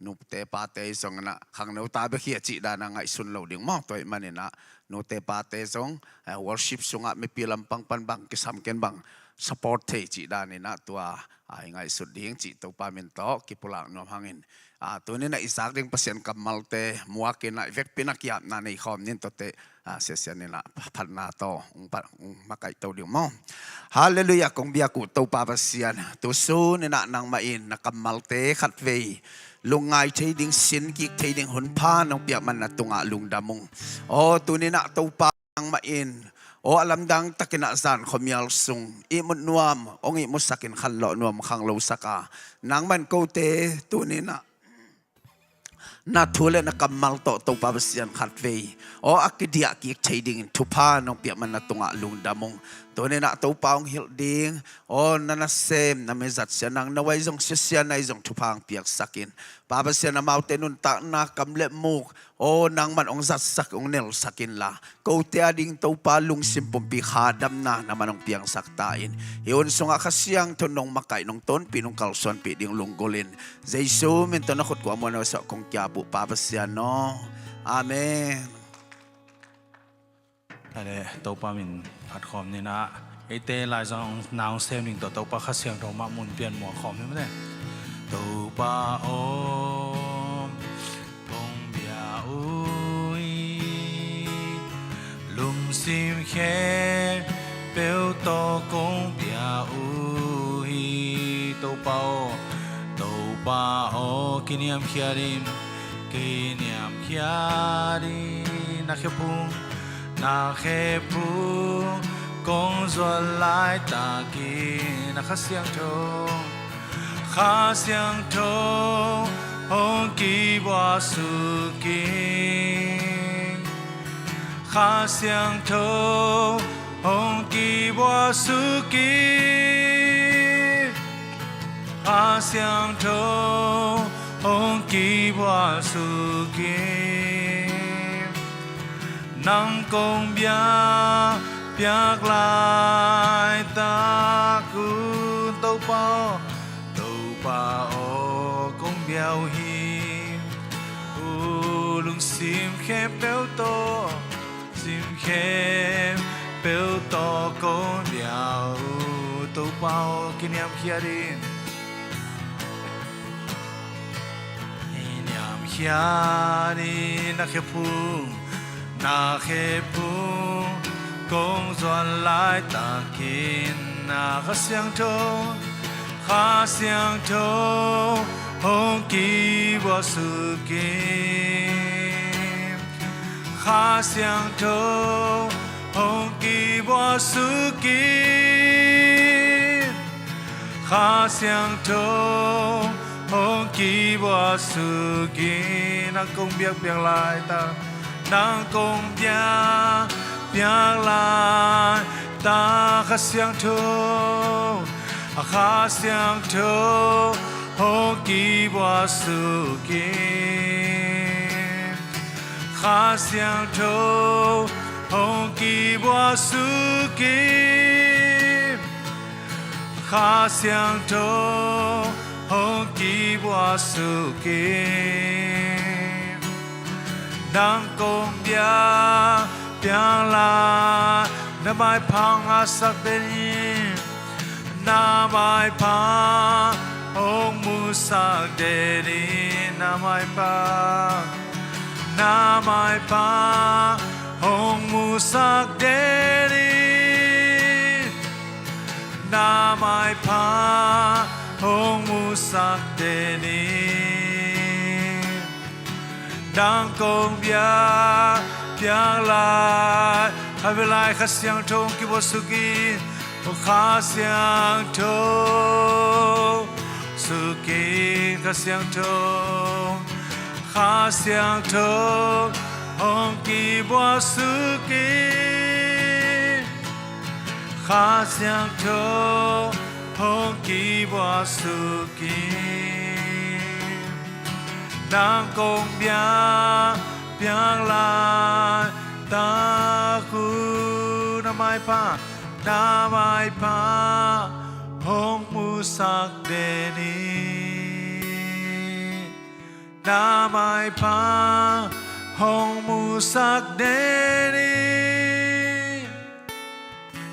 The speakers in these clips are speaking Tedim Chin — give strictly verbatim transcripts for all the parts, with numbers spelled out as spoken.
nute pate zong inah khangno ta bek hi a cih dan a ngaihsun lo ding maw. Tua ahih manin ah nute pate zong, eh, worship sungah mipi lampang pan bang kisam ken bang support thei cih dan inah tua, ah, i ngaihsut ding cih Topa min tawh kipulak nuam hangin, ah, tuni inah i zak ding Pasian kammalte muak inah i vekpi inah ki-apna nei khawm ni in. Tuate, ah, Sia Sian inah phatna tawh hong pa-, hong makaihto ding maw. Halleluiah, kong biak uh Topa Pasian, tu sun inah nangmah in na kammalte khatvei lungngai thei ding, sin kik thei ding hun pha nong piak man na tungah lungdam ung. Aw, tuni inah Topa nangmah in, aw, a lamdang tak inah zan khuamial sung ihmut nuam, hong ihmutsak in khanlawh nuam khanglosak a, nangmah in kote tuni inah na thu le na kammal tawh Topa Pasian khatvei, aw, a kidiah kik thei dingin thupha nong piak man na tungah lungdam ung. Tuni inah Topa hong hilh ding, aw, na nasem, na mizat Sia Nang No ahi zong, Sia Sian ahi zong thupha hong piaksak in. Pa Pasian, amaute nuntakna kam le muk, aw, nangman hong zatsak, hong nelsak inla, kote a ding Topa lungsim pumpi khadamna nangman hong piangsak ta in. Hih hun sungah Kha Siangtho nong makaih, nong tonpih, nong kalsuanpih ding lunggulh in, Jesu min tawh na khut kuah muanhuai sawh kong ki-ap uh Pa Pasian aw. Amen. Ale, Topa min phat khawm ni inah, eite laizang na hong sem ding tawh Topa Kha Siangtho mah mun pian muak khawm ni maw te. Topa aw, kong bia uh hi, lungsim khempeuh tawh kong bia uh hi. Topa aw, Topa aw, kiniamkhiat in, kiniamkhiat in, na khephung, na khephung kong zuan laitakin, na Kha Siangtho, Kha Siangtho hong kibuak suk in, Kha Siangtho hong kibuak suk in, Kha Siangtho hong kibuak suk in, nang kong bia piak laitak un. Topa aw, Topa aw, kong bia uh hi, uh, lungsim khempeuh tawh, lungsim khempeuh tawh kong bia uh. Topa aw, kiniamkhiat in, kiniamkhiat in, na khephung, na khephung kong zuan laitakin, na Kha Siangtho, Kha Siangtho hong kibuak suk in, Kha Siangtho hong kibuak suk in, Kha Siangtho hong kibuak suk in, nang kong biak piak laitak, nang kong biak piak laitak, Kha Siangtho, Kha Siangtho hong kibuak suk in, Kha Siangtho hong kibuak suk in, Kha Siangtho hong kibuak suk in, nang kong biak piak lai, na maipha hong ngahsak den in, na maipha hong musak den in, na maipha, na maipha hong musak den in, na maipha hong musak den in, nang kong biak piak lai. Khatvei lai Kha Siangtho hong kibuak suk in, aw, Kha Siangtho suk in, Kha Siangtho, Kha Siangtho hong kibuak suk in, Kha Siangtho hong kibuak suk in, nang kong biak piak laitak un, na maipha, na maipha hong musak den in, Na maipha hong musak den in,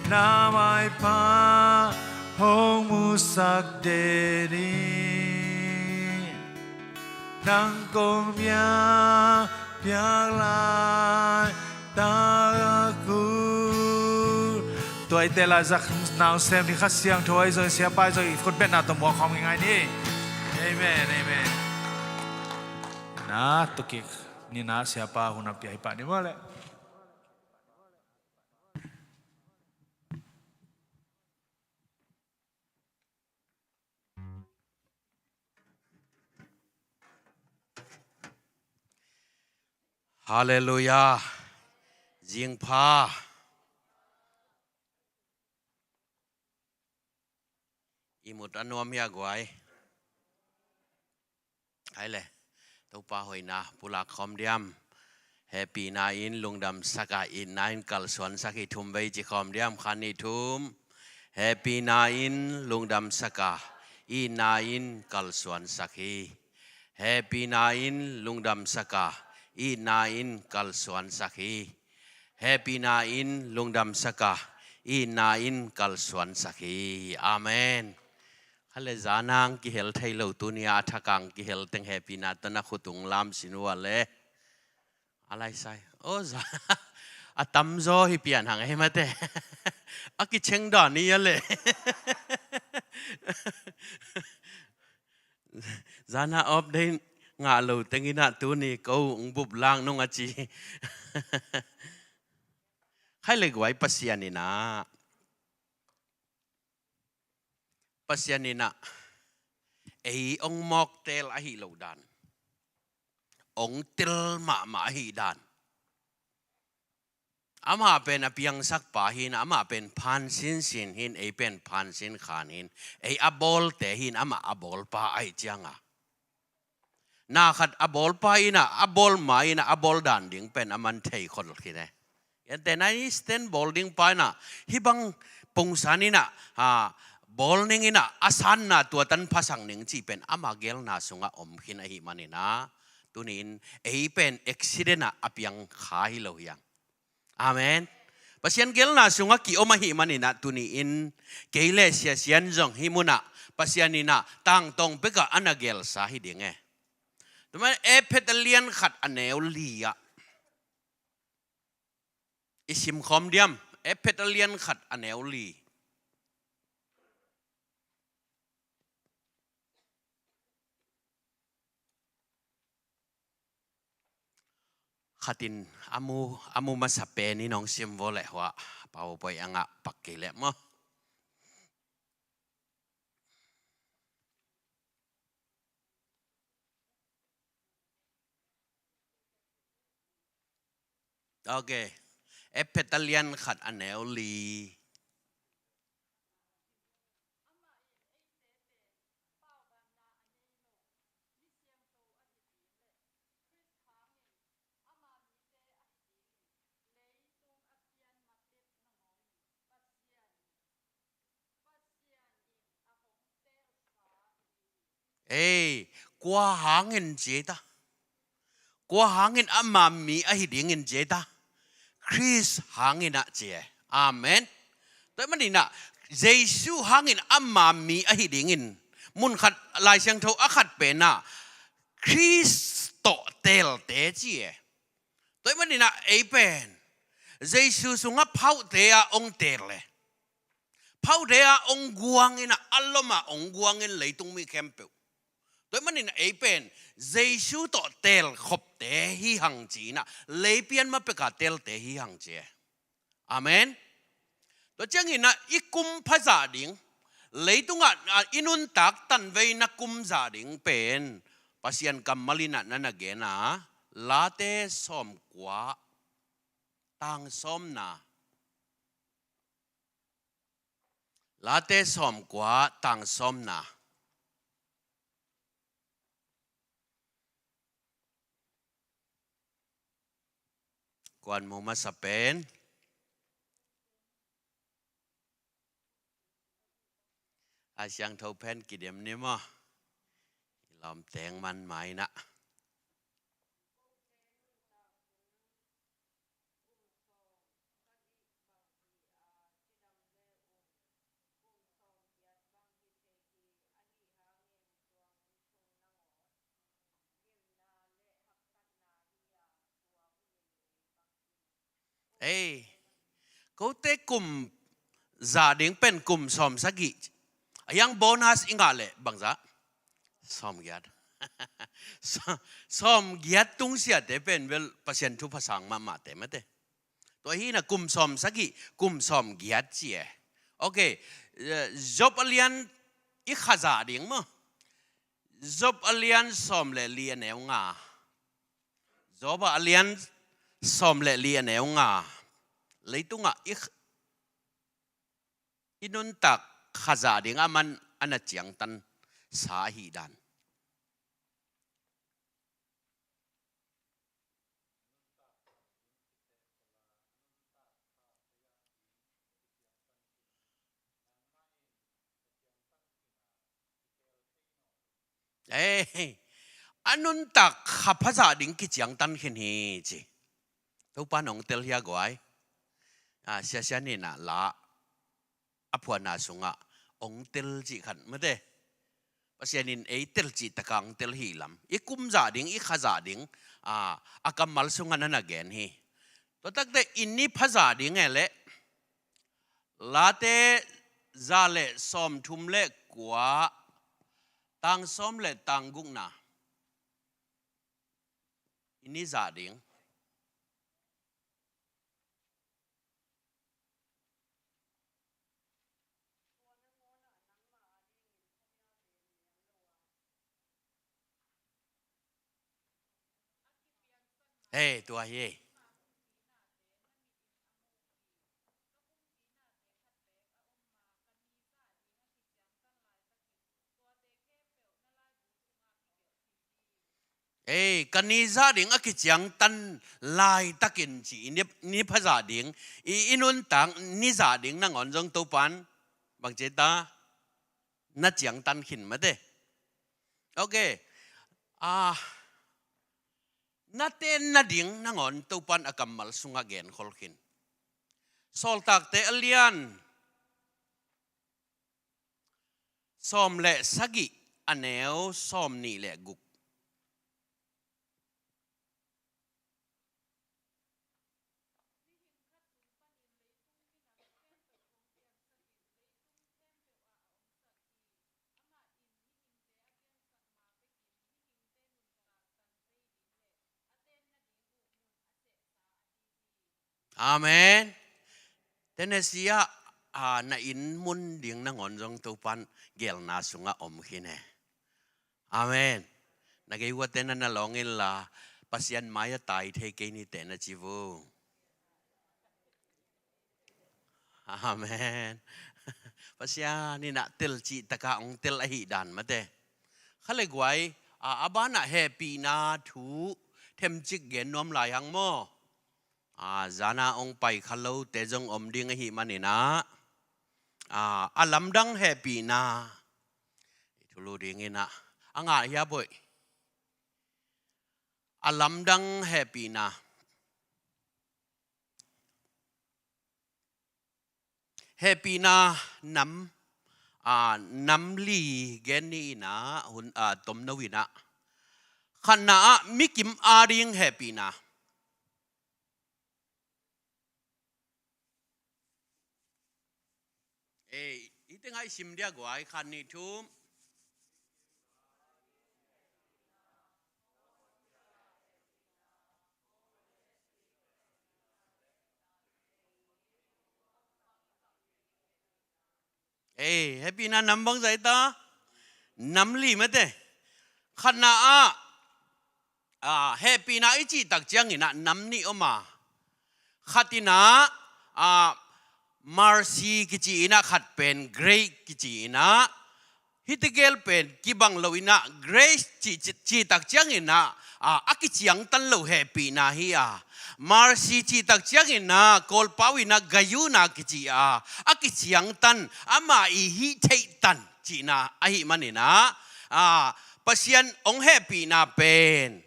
na maipha hong musak den in, nang kong biak piak lai takun. Tua i teh lai zak nau sem ni, Kha Siangtho ahi zong, siapa ahi zong, i khut betna tawh muak khawm ngai ni. Amen, amen. Na, tua kik ni na siapa hun a pia hi pah ni maw leh. Halleluiah. Zingpha. I mut a nuam hia guai? Hai le, Topa hoihna pulak khawm diam. Hehpihna in lungdamsak a, itna in kalsuansak hi. Thum vei ci khawm diam. Khat, nih, thum. Hehpihna in lungdamsak a, itna in kalsuansak hi. Hehpihna in lungdamsak a, itna in kalsuansak hi. Hehpihna in lungdamsak a, itna in kalsuansak hi. Amen. Kha le, zan a kihel thei lo, tuni a thak a kihel teng hehpihna tawh na khut ung lam sin uh a le. A lai sai. O, zan a tamzaw hi pian hang hi mate. A kicheng dan hi a le. Zan a update ngah lo teng in ah tuni ko ung bup lang nung a ci. Khai le guai, Pasian in ah, Pasian in ah ei ong mawktel ahi lo dan, ong tel mahmah ahi dan. Amah pen a piangsak pa hi in, amah pen phan sinsin hi in, ei pen phan sin khan hi in, ei a bawlte hi in, amah a bawlpa ahi ciang a, na khat a bawlpa in ah, a bawl ma in ah, a bawl dan ding pen a man thei khol khin e. Ente na i stand bawl ding pa in ah, hih bang pungsan in ah, ha, bawl ning in ah, a sanna tua tan phasak ning cih pen ama gelna sungah om khin ahih manin ah, tuni in ei pen accident ah a piang kha hi lo hi hang. Amen. Pasian gelna sungah ki-om ahih manin ah, tuni in kei le siasian zong hih munah Pasian in ah tangtawng bekah a na gelsa hi ding e. Tua man Efesa lian khat a neu li ah i sim khawm diam. Efesa lian khat a neu li. Khat in a mu, a mu masa pen in hong sim vaw leh, hua PowerPoint a ngah pak kei leh maw. Ok. Efesa lian khat a neu li. Ei, kua hangin ci ta? Kua hangin ama mi ahi dingin ci ta? Khrist hangin ah ci e. Amen. Tua ahih manin ah, Jesu hangin ama mi ahi dingin, mun khat Lai Siangtho a khat pen ah, Khrist tawh teelte ci e. Tua ahih manin ah ei pen Jesu sungah phauhte ah ong teel e. Phauhte ah ong guang in ah, a lom ah ong guang in, leitung mi khempeuh. Tua ahih manin ah ei pen Jesu tawh teelkhopte hi hang ci in ah, lei pian ma pek a teelte hi hang ci e. Amen. Tua ciangin ah i kum pha zah ding, leitungah, ah, i nuntak tanveina kum zah ding pen Pasian kammal in ah na na gen a, Late sawmkua, tang sawmna. Late sawmkua, tang sawmna. Kuan mu masa pen? A siangtho pen kidem ni maw. I lawm teng man mai na. Ei, kote kum zah ding pen kum sawm sagih. A hiang bonus i ngah leh bangzah? Sawm giat. Sa-, sawm giat tungsiate pen bel Pasian thupha sang mahmahte mate. Tua hi na kum sawm sagih, kum sawm giat ci e. Ok, eh, Job a lian i kha zah ding maw. Job a lian sawm le li a neu nga. Job a lian sawm le li a neu nga. Leitungah i kh-, i nuntak kha zah ding a man a na ciangtan sa ahi dan. Ei, a nuntak kha pha zah ding kiciangtan khin hi ci. Topa nong tel hia guai. A, siasia nina la a phuana sungah ong tel cih khat mate. Pasian in ei tel cih taka ong tel hi lam. I kum zah ding, i kha zah ding, a, a kammal sungah na na gen hi. Tua takte i ni pha zah ding e leh Late za le sawmthum le kua, tang sawm le tang gukna. I ni zah ding. Hei, tua hi. Ei, ka ni zah ding a kiciangtan laitakin ci, i ni, ni pha zah ding, i, i nuntak ni zah ding nangawn zong Topan bang ci ta, na ciangtan khin mate. Ok. Ah, na ten nading nangawn Topan a kammal sungah genkhol khin. Sawltakte a lian sawm le sagih, a neu sawmnih le guk. Amen. Tennessee ah, ah, na inn mun ding nangawn zong Topan gelna sungah om khin e. Amen. Na gei uate na na lawng inla, Pasian mai-ah tai thei kei ni teh na ci vo. Amen. Pasian in a tel cih taka ong tel ahih dan mate. Kha le guai, a, a banah hehpihna thu themcik gen nuam lai hang maw. A, zana ong pai kha lote zong om ding ahih manin a, a, a lamdang hehpihna i thulu dingin a, a ngah hia boih. A lamdang hehpihna. Hehpihna nam, a, nam li gen ni in a, hun, a, tomno in a. Khatna ah mikim ading hehpihna. Ei, i tengah i sim dia guai, khat nih thum. Ei, hehpihna nam bang zah hi ta? Nam li mate. Khatna ah, a, hehpihna i cih tak ciangin a nam nih om a. Khat in a, a, mercy kici in a, khat pen grace kici in a. Hih tegel pen kibang lo in a, grace cih, cih, cih tak ciangin a, a, a kiciangtan lo hehpihna hi a. Mercy cih tak ciangin a, Kawlpau in a gayuna kici a, a kiciangtan, amah i hih theihtan cihna ahih manin a, a, Pasian ong hehpihna pen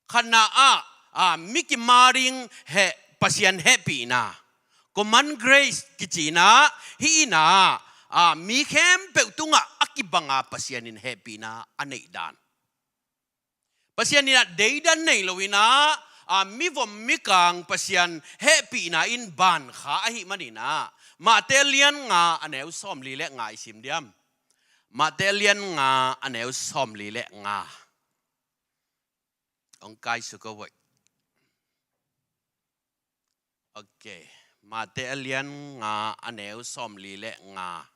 khatna ah, a, mikim ading heh, Pasian hehpihna, common grace kici in a, hih in a, a, mi khempeuh tungah a kibang a Pasian in hehpihna a neih dan. Pasian in a deidan nei lo in a, a, mivom mikang Pasian hehpihna in bang kha ahih manin ah, Matthai lian nga a neu sawmli le nga i sim diam. Matthai lian nga a neu sawmli le nga. Ong kai suk o voi. Ok. Matthai lian nga a neu sawmli le nga.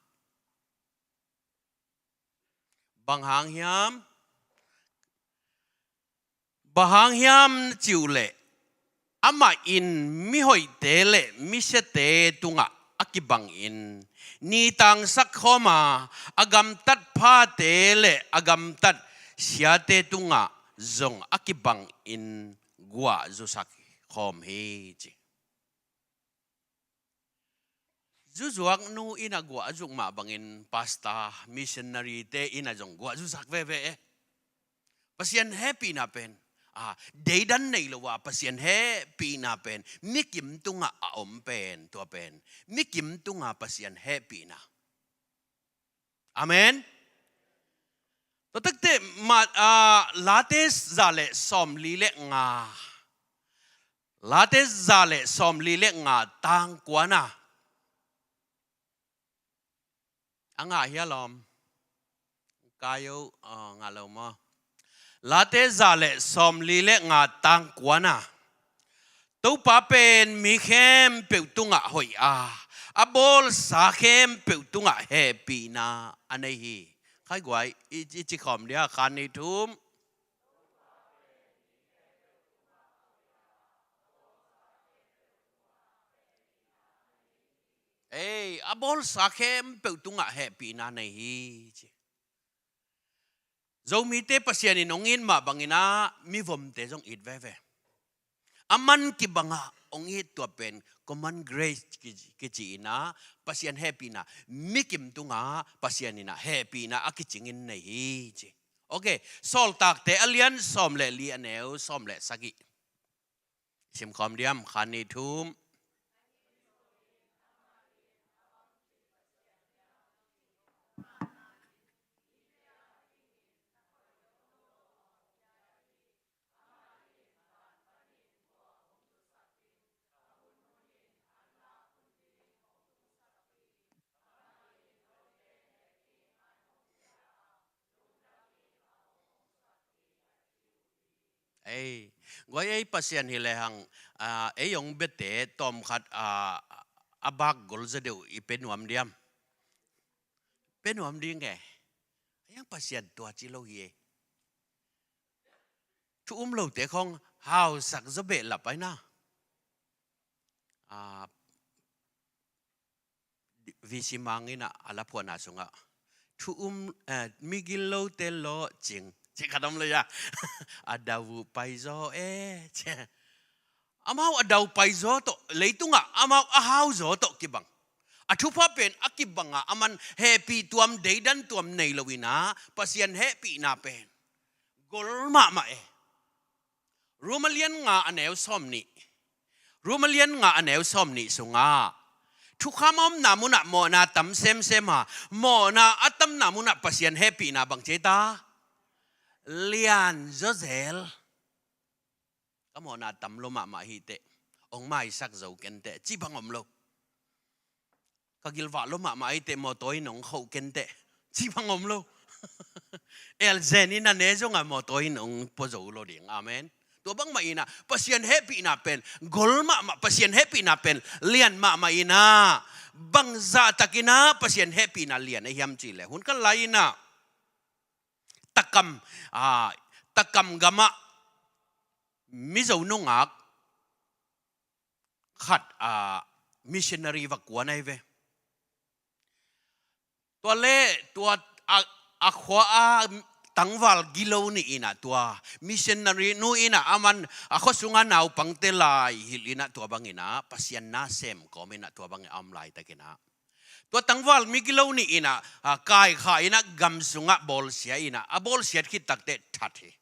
Bang hang hiam? Bang hang hiam ci uh leh, amah in mihoihte le misiate tungah a kibangin ni tangsak khawm a, a gamtat phate le a gamtat siate tungah zong a kibangin guah zusak khawm hi, ci. Zuzuak nu in a guah a zuk mah bangin pastor, missionary te in a zong guah zusak veve e. Pasian hehpihna pen, a, deidan nei lo a, Pasian hehpihna pen mikim tungah a om pen, tua pen mikim tunga Pasian hehpihna. Amen. Tua takte, ma, a, Late za le sawmli le nga. Late za le sawmli le nga tang kuana. A ngah hia lawm? Kai o, a, ngah lo maw? Late za le sawmli le nga tang kuana. Topa pen mi khempeuh tungah hoih a, a bawlsa khempeuh tungah hehpihna a nei hi. Khai guai, i, i ci khawm dia, khan ni thum. Ei, a bawlsa khempeuh tungah hehpihna nei hi, ci. Zomite Pasian in hong it mah bangin ah, mivomte zong it veve. A man kibangah hong it, tua pen common grace ki, kici in ah, Pasian hehpihna, mikim tungah Pasian in ah hehpihna a kicingin nei hi, ci. Ok, Sawltakte a lian sawm le li a neu sawm le sagih. Sim khawm diam, khan ni thum. Ei, guai ei Pasian hi lehang, a, ei hong biate tawmkhat, a, a bak gol zaw deuh i pe nuam diam? Pe nuam ding e. Ei hang Pasian tua ci lo hi e. Thu um lote khong hausak zaw behlap aina. A, V C Mang in ah a la phuahna sungah, thu um, eh, migil lote lawhcing, ci khat om lo ia. A dau uh paizaw e, ci. Amau a dau paizaw tawh, leitungah amau a hauzaw tawh kibang. A thupha pen a kibangah a man hehpih tuam, deidan tuam nei lo in ah, Pasian hehpihna pen gol mahmah e. Roma lian nga a neu sawm nih. Roma lian nga a neu sawm nih sungah, thukham a omna munah mawhna tam semsem a, mawhna a tamna munah Pasian hehpihna bang ci ta? Lian zaw zel. Ka mawhna tam lo mahmah hi teh, hong maisak zo ken teh, ci bang om lo. Ka gilvah lo mahmah hi teh, mawtaw in hong khoh ken teh, ci bang om lo. Elzen in a ne zongah mawtaw in hong pua zo lo ding. Amen. Tua bangmah in ah, Pasian hehpihna pen gol mahmah, Pasian hehpihna pen lian mahmah in ah, bangzah takin ah Pasian hehpihna lian a hiam cih leh, hun kal lai in ah, Takam, a, Takam gamah Mizo nungak khat, a, missionary va kuan ahi ve. Tua leh tua a, a khua a tangval gilo nih in ah, tua missionary nu in ah, a man a khua sungah naupangte lai hilh in ah, tua bangin ah Pasian na sem kawm in ah, tua bangin a om laitakin ah, tua tangval migilo nih in ah, a, kaikhak in ah, gam sungah bawlsia in ah, a bawlsiat khit takteh that hi.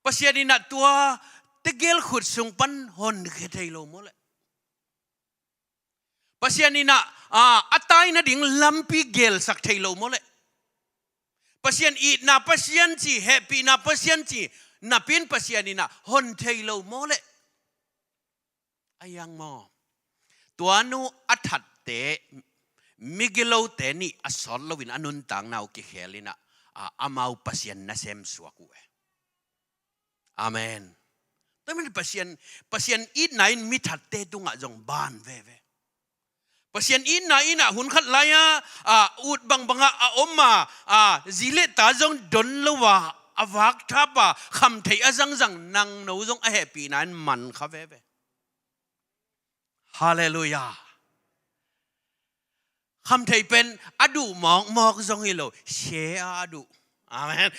Pasian in ah tua tegel khut sung pan honkhia thei lo maw leh? Pasian in ah, a, a tai nading lampi gelsak thei lo maw leh? Pasian itna Pasian ci, hehpihna Pasian ci, Napi in Pasian in ah hon thei lo maw leh? A hiang maw? Tua nu a thatte, migilote nih a sawt loin a nuntakna uh kikhel in ah, a, amau Pasian nasem suak uh e. Amen. Tua man Pasian, Pasian itna in mi thatte tungah zong ban veve. Pasian itna in ah hun khat lai-a, a, ut bangbang ah a om a, a, zi le ta zong don lo a, a vak thap a, khamtheih a zangzang nangno zong a hehpihna in man kha veve. Halleluiah. Khamtheih pen a duh mawkmawk zong hi lo, sia a duh. Amen.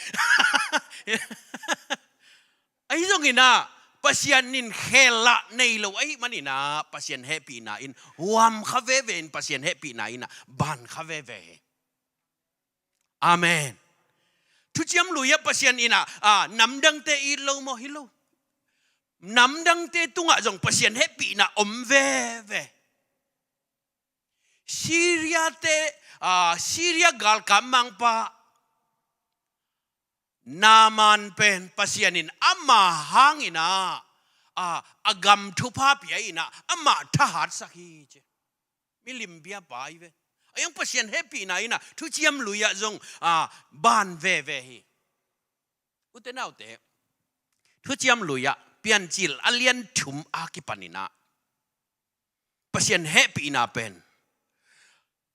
Ahi zongin ah, Pasian in khel lah nei lo ahih manin ah, Pasian hehpihna in huam kha veve in, Pasian hehpihna in ah ban kha veve hi. Amen. Thuciam Lui ah Pasian in ah, a, namdangte it lo maw? Hi lo. Namdangte tungah zong Pasian hehpihna om veve. Syria te, a, Syria galkap mangpa Naaman pen Pasian in ama hangin ah, a, a gam thupha pia in ah, amah thahatsak hi ci. Milim biapa hi ve. A hiang Pasian hehpihna in ah Thuciam Lui ah zong, a, ban veve hi. Ute naute, Thuciam Lui ah Piancil a lian thum a kipan in ah Pasian hehpihna pen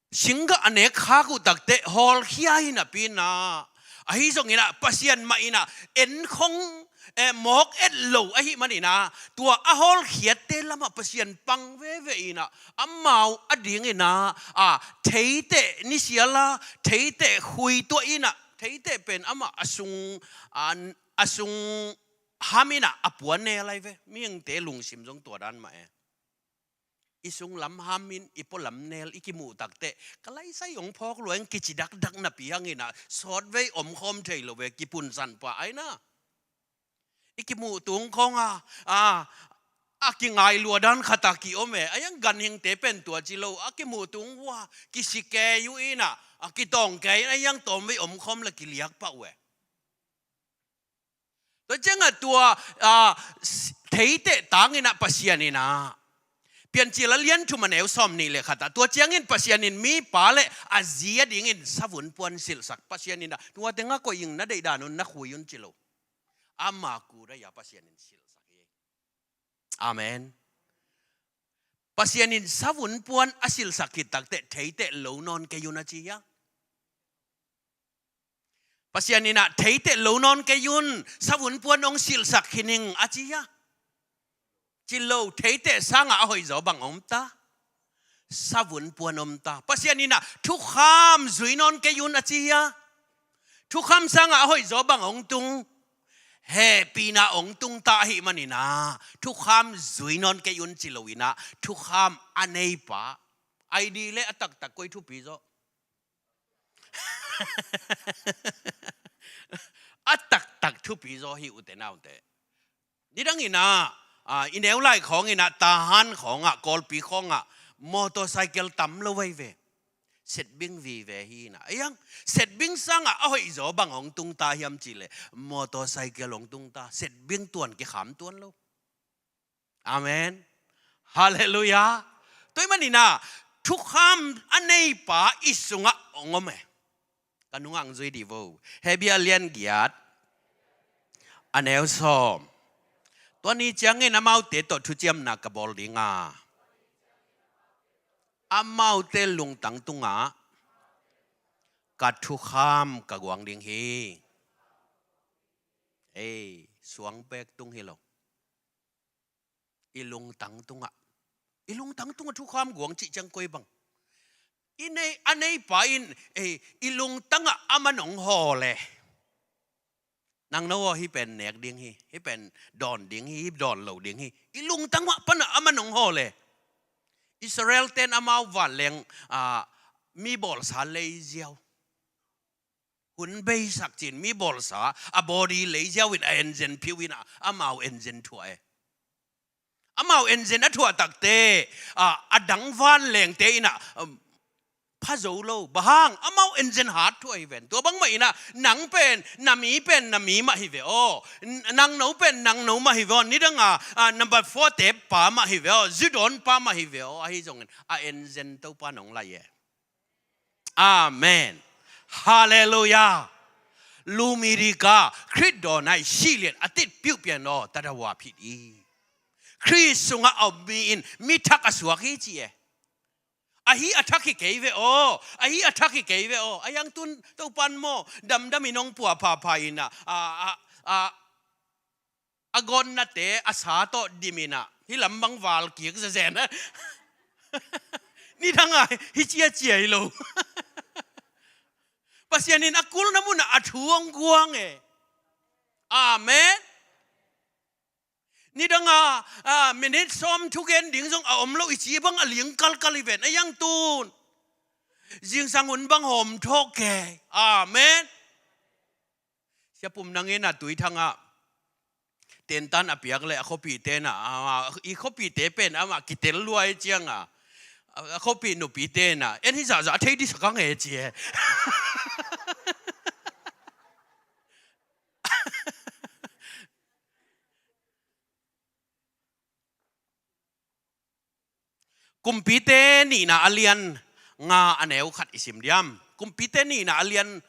singgah a nek khak uh takteh hawlkhia hi napi in ah, ahi zongin ah Pasian mah in ah en khong, eh, mawk et lo ahih manin ah, tua a hawlkhiatte lamah Pasian pang veve in ah, amau a dingin ah, a, theiteh nisial a, theiteh khuituah in ah, theiteh pen amah a sung, a, a sung ham in ah a pua nel ahi ve. Mihingte lungsim zong tua dan mah e. I sunglam ham in, i pualam nel i kimuh takteh, ka laisai hong phawk lua in kici dakdak napi hangin ah, sawtvei omkhawm thei lo ve, kipunsan pah ahi na. I kimuh tung khawng a, a, a kingai lua dan khat a kiom e. A hiang ganhingte pen tua ci lo, a kimuh tung uh a, kisike uh in ah, a kitawngke in, a hiang tawmvei omkhawm le kiliak pah uh e. Tua ciangah tua, a, s-, theiteh tangin ah Pasian in ah, Piancil a lian thum a neu sawm nih le khat ah, tua ciangin Pasian in mipa le a zi a dingin savun puan silhsak. Pasian in ah, tua tengah koih ing, na deih dan un, na khui un ci lo. Ama kudai a Pasian in silhsak hi. Amen. Pasian in savun puan a silhsak khit takteh theiteh lo nawn kei un a ci hia? Pasian in ah theiteh lo nawn kei un, savun puan hong silhsak khin ing a ci hia? Ci lo, theiteh sangah a hoihzaw bang om ta? Savun puan om ta. Pasian in ah thukham zui nawn kei un a ci hia? Thukham sangah a hoihzaw bang hong tung? Hehpihna hong tung ta ahih manin ah, thukham zui nawn kei un ci lo in ah, thukham a neipa. Ai di le a taktak koi thupi zaw? A taktak thupi zaw hi ute naute. Nidang in ah, a, i neu lai khawng in ah, Tahan khawng ah, Kawlpi khawng ah, motorcycle tam lo vai ve. Setbing vive hi in ah. A hiang, setbing sangah a hoihzaw bang hong tung ta hiam cih leh, motorcycle hong tung ta. Setbing tuan kikham tuan lo. Amen. Halleluiah. Tua ahih manin ah, thukham a neipa i sungah hong om e. Ka nungah hong zui dih vo. Hebru a lian giat a neu sawm. Tua ni ciangin amaute tawh thuciamna ka bawl ding a, amaute lungtang tungah ka thukham ka guang ding hi. Ei, suang pek tung hi lo. I lungtang tungah. I lungtang tungah thukham guang cih ciang koi bang? I nei, a neipa in, eh, i lungtangah a man hong hawl e. Nangno aw, hih pen nek ding hi, hih pen dawn ding hi, hih dawn lo ding hi. I lungtangah panah a man hong hawl e. Israel ten amau vanleng, ah, mi bawlsa lei ziau. Hun beisak cin mi bawlsa, a body lei ziau in a engine phiu in a, amau engine thuah e. Amau engine a thuah takte, a, a dang vanlengte in a, um, pha zo lo. Bang hang, amau en zen hat thu ahi ven. Tua bangmah in ah, nang pen, na mi pen, na mi mah hi ve aw. N-, nang no pen, nang no mah hi ve aw. Nidang a, a, number four te pa mah hi ve aw. Zu dawn pa mah hi ve aw. Ahi zongin, a en zen Topa nong lai e. Amen. Halleluiah. Lumi dika, Khrih dawn a i sih lian a tit piuhpian aw, tada wa phit i. Khrih sungah a om mi in, mi thak a suak hi ci e. Ahi a thak hi kei ve aw, ahi a thak hi kei ve aw. A yang tun Topan maw, damdam in hong pua phapha in ah, a, a, a, a gawnnate a sa tawh dim in ah, hih lam bang val kik zezen a. Nidang a, hi ciacia hi lo. Pasian in a kulna mun ah a thu hong guang e. Amen. Nidang a, a, minute sawm thugen ding zong a om lo i ci bang a ling kalkal hi ven a yang tun. Zingsang hun bang hawm thawh kei. Amen. Sia Pum Nang in ah Tuithang ah tentan a piak le a khuapihte in ah, a, i khuapihte pen amah kitel luai ciang a, a, a khuapih nupite in ah, en hi zahzah a thei dih sak ang e ci e. Kumpite nihna a lian nga a neu khat i sim diam. Kumpite nihna a lian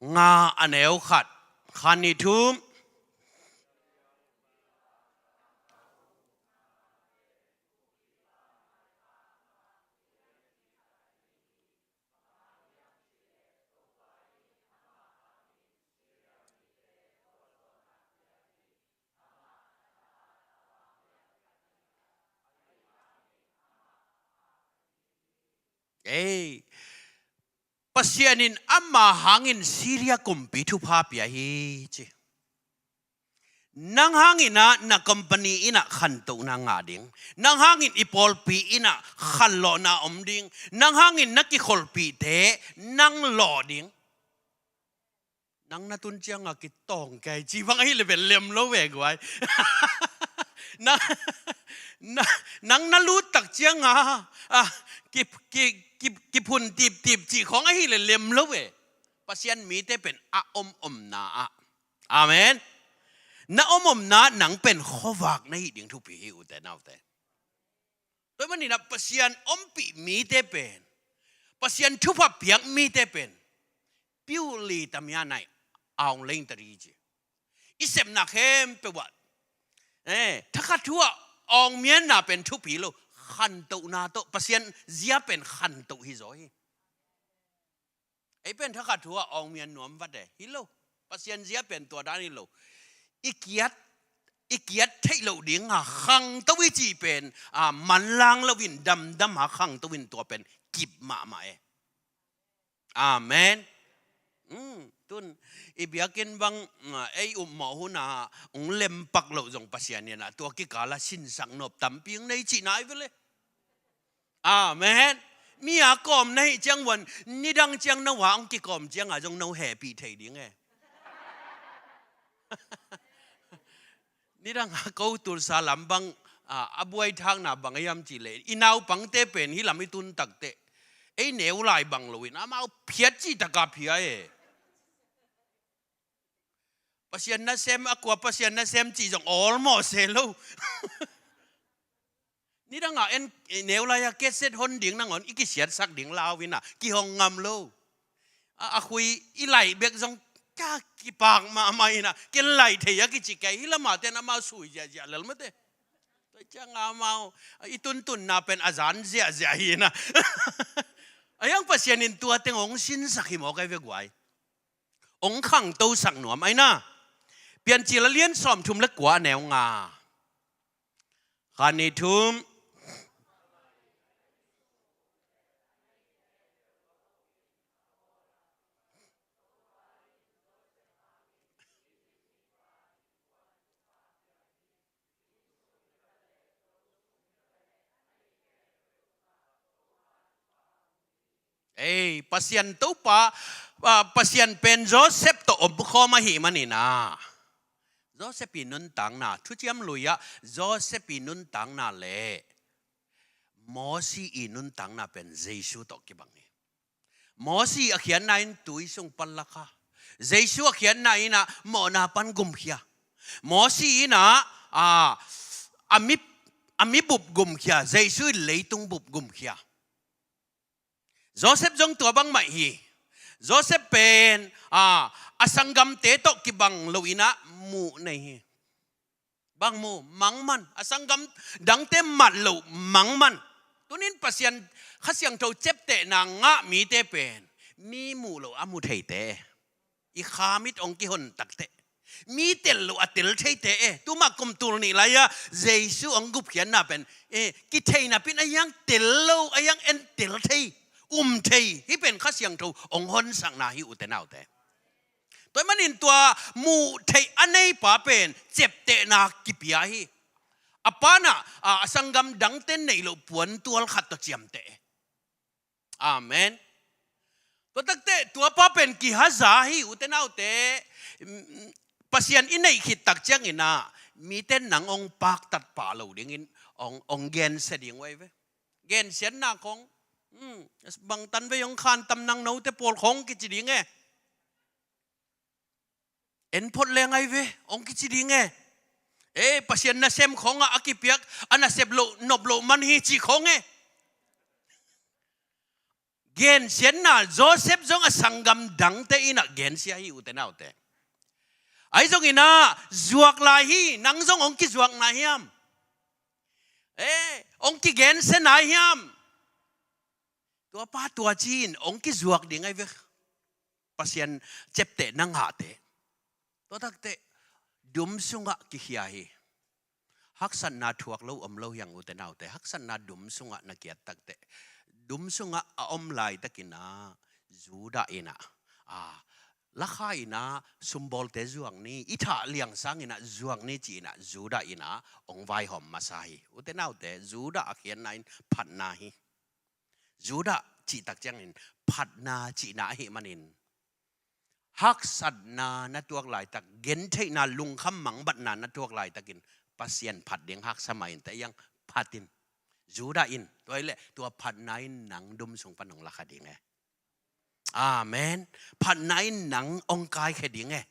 nga a neu khat. Khan ni thum. Ei, Pasian in ama hangin Syria kumpi thupha pia hi ci. Nang hangin ah na company in ah khantohna ngah ding. Nang hangin i pawlpi in ah khanlawhna om ding. Nang hangin na kikholhpihte nang lawh ding. Nang na tun ciang a kitawng kei ci bang ahi le ven lem lo ve guai. Na, na, nang na lut tak ciang a, a, ki, ki, ki, kiphun tiptip ci khawng ahi le lem lo ve. Pasian mite pen a om omna ah. Amen. Na om omna nang pen khuavak na hi ding thupi hi ute naute. Tua manin ah Pasian ompih mite pen, Pasian thupha piak mite pen, piu li tamia nai aung leng tari ci. I sepna khempeuh ah, eh, thakhat thu ah awngmianna pen thupi lo, khantohna tawh, Pasian zia pen khantoh hi zaw hi. Ei pen thakhat thu ah awngmian nuam vat e, hi lo. Pasian zia pen tua dan hi lo. I kiat, i kiat theih loh ding a khangto i cih pen, a, manlang loin damdam a khangto in tua pen kip mahmah e. Amen. Hmm, tun, i biakinn bang, a, ei upmawh hun a, hong lempak loh zong Pasian in a, tua kikal a sinsak nop tampi hong nei cihna hi ve le. Amen. Mi a kawm na hih ciang wan, nidang ciang no a hong kikawm ciang a zong no hehpih thei ding e. Nidang a ko Tulsa lam bang, a, a buai thakna bang a hiam cih leh, i naupangte pen hih lam i tun takteh, ei neu lai bang loin, amau phiat cih taka phia e. Pasian nasem, a kua Pasian nasem cih zong awlmawh se lo. Nidang a en, neu lai a cassette hon ding nangawn i kisiatsak ding lau in a, kihong ngam lo. A, a khui i laih bek zong ka kipak mahmah in a, ken laih thei a kici kei hi lamah ten amau sui ziahziah lel mate. Tua ciang amau, i tuntunna pen a zan ziahziah hi in a. A hiang Pasian in tua teng hong sinsak hi maw kai ve guai. Hong khangtosak nuam aina. Piancil a lian sawmthum le kua a neu nga. Khan ni thum. Ei, Pasian Topa, ah, Pasian pen Joseph tawh omkhawm ahih manin a, Joseph i nuntakna, Thuciam Lui ah Joseph i nuntakna le Mosi i nuntakna pen Jesu tawh kibang hi. Mosi a khiatna in tui sung pan la kha. Jesu a khiatna in ah mawhna pan gumkhia. Mosi in ah, a, a mi, a mi bup gumkhia. Jesu in leitung bup gumkhia. Joseph zong tua bangmah hi. Joseph pen, a, a sanggamte tawh kibang lo in ah muh nei hi. Bang mu, mangman. A sanggam dangte mat loh mangman. Tunin Pasian Kha Siangtho ciaptehna ngah mite pen mi muh loh a mu theite. I khamit hong kihon takteh, mi tel loh a tel theite. Tuma kum tul nih lai-a Jesu hong gupkhiatna pen, eh, kithei napin a hiang tel lo, a hiang en tel thei, um thei. Hih pen Kha Siangtho hong honsakna hi, ute naute. Tua ahih manin tua muh theih a neipa pen ciaptehna kipia hi. A pa in ah, a, a sanggam dangte neih loh puantual khat tawh ciamteh. Amen. Tua takteh tua pa pen kihaza hi, ute naute. Pasian i neih khit tak ciangin ah mite nang hong paktat pah lo dingin hong, hong gensia ding uh ahi ve. Gensiatna khong, hmm, bangtan vei hong khan tam nang note pawl khong kici ding e. En phot leng ahi ve hong kici ding e. Eh, Pasian nasem khong ah a kipiak a nasep loh nop loh man hi cih khong e. Gensiatna, Joseph zong a sanggam dangte in ah gensia hi, ute naute. Ahi zongin ah zuak lai hi. Nang zong hong kizuak nai hiam? Eh, hong kigensia nai hiam? Tua pa tua ci-in hong kizuak ding ahi ve. Pasian ciaptehna ngahte. Tua takteh dum sungah kikhia hi. Haksatna thuak lo om lo hiang, ute naute. Haksatna dum sungah na kiat takteh, dum sungah a om laitakin ah Judah in ah, a, la kha in ah sumbawlte zuak ni, i thah liang sangin ah zuak ni ci-in ah Judah in ah hong vaihawm masa hi. Ute naute, Judah a khiatna in phatna hi. Judah cih tak ciangin phatna cihna ahih manin, haksatna na tuak laitak, gentheihna, lungkham mangbatna na tuak laitakin Pasian phat ding haksa mah in, tua hiang phat in. Judah in, tua hi leh tua phatna in nang dum sung pan hong la kha ding e. Amen. Phatna in nang hong kaikhia ding e.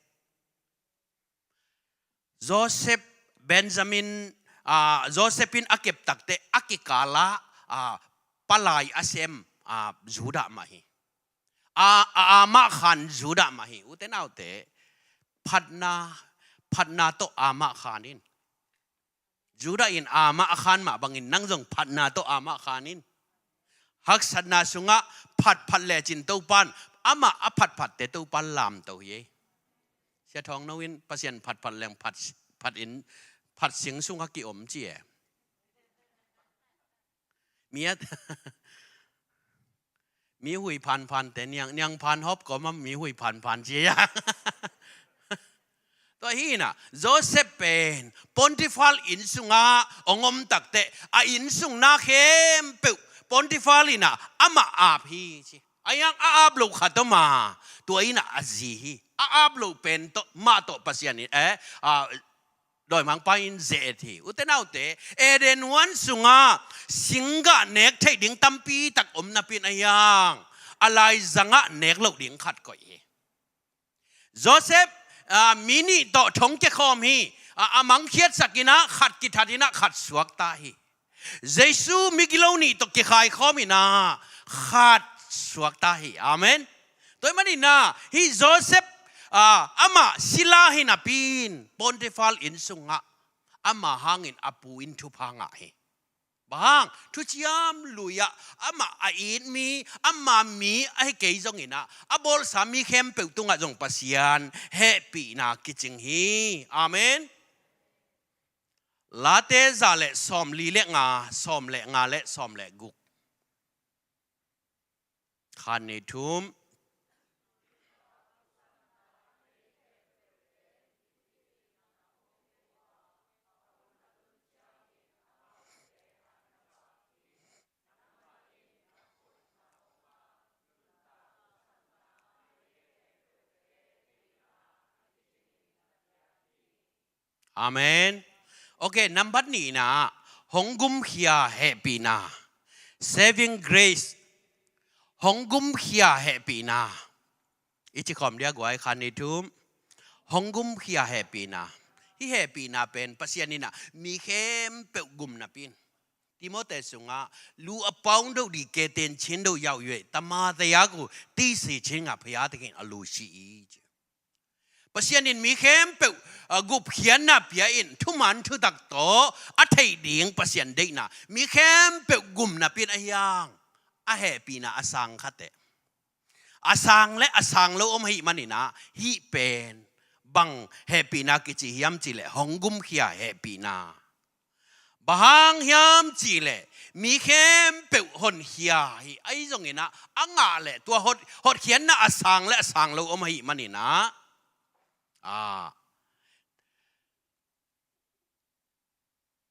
Joseph, Benjamin, a, Joseph in a kep takteh a kikal ah, a, palai a sem, a, Judah mah hi. A, a, amah khan Judah mah hi. Ute naute, phatna, phatna tawh amah khan in. Judah in amah a khan mah bangin nang zong phatna tawh amah khan in. Haksatna sungah phatphat lecin Topan, amah a phatphatte Topan lamto hi ei. Sia Thawng No in Pasian phatphat leng phat, phat in, phat sing sungah ki-om ci e. Mi a, mi hui phanphante, niang, niang phan hawp kawm a mi hui phanphan ci a. Tua hi in ah Joseph pen Potifar inn sungah hong om takteh, a inn sung na khempeuh Potifar in ah amah ap hi ci. A hiang a ap loh khat om a, tua in ah a zi hi. A ap loh pen tawh, mah tawh Pasian in, eh, a, dawimangpa in ze-et hi. Ute naute, Eden huan sungah singgah nek theih ding tampi tak om napi-in a hiang, a laizangah nek loh ding khat koih hi. Joseph, a, mi nih tawh thong kikhawm hi. A, a mangkhiatsak in ah khat kithat in ah khat suakta hi. Jesu migilo nih tawh kikhaikhawm in ah khat suakta hi. Amen. Tua ahih manin ah hih Joseph, a, amah sila hi napi-in Potifar inn sungah ama hangin a pu in thupha ngah hi. Bang hang? Thuciam Lui-ah amah a it mi, ama mi ahi kei zongin ah, a bawlsa mi khempeuh tungah zong Pasian hehpihna kicing hi. Amen. Late za le sawmli le nga, sawm le nga le sawm le guk. Khan ni thum. Amen. Ok, nambat nihna, hong gumkhia hehpihna. Saving grace. Hong gumkhia hehpihna. I ci khawm dia guai, khan ni thum. Hong gumkhia hehpihna. Hih hehpihna pen Pasian in ah mi khempeuh gum napi in, Timote sungah lu a paung do di ke ten chin do yau yue, tama te ya gu ti si chin nga phaya te kin a lu si i ci. Pasian in mi khempeuh, ah, gupkhiatna pia in, thuman thutak tawh a theih ding Pasian deihna mi khempeuh gum napi in a hiang, a hehpihna a sang khat teh. A sang le a sang lo om ahih manin ah, hih pen bang hehpihna kici hiam cih leh hong gumkhia hehpihna. Bang hang hiam cih leh mi khempeuh honkhia hi. Ahi zongin ah, a ngah leh tua hot, hotkhiatna a sang le a sang lo om ahih manin ah, ah,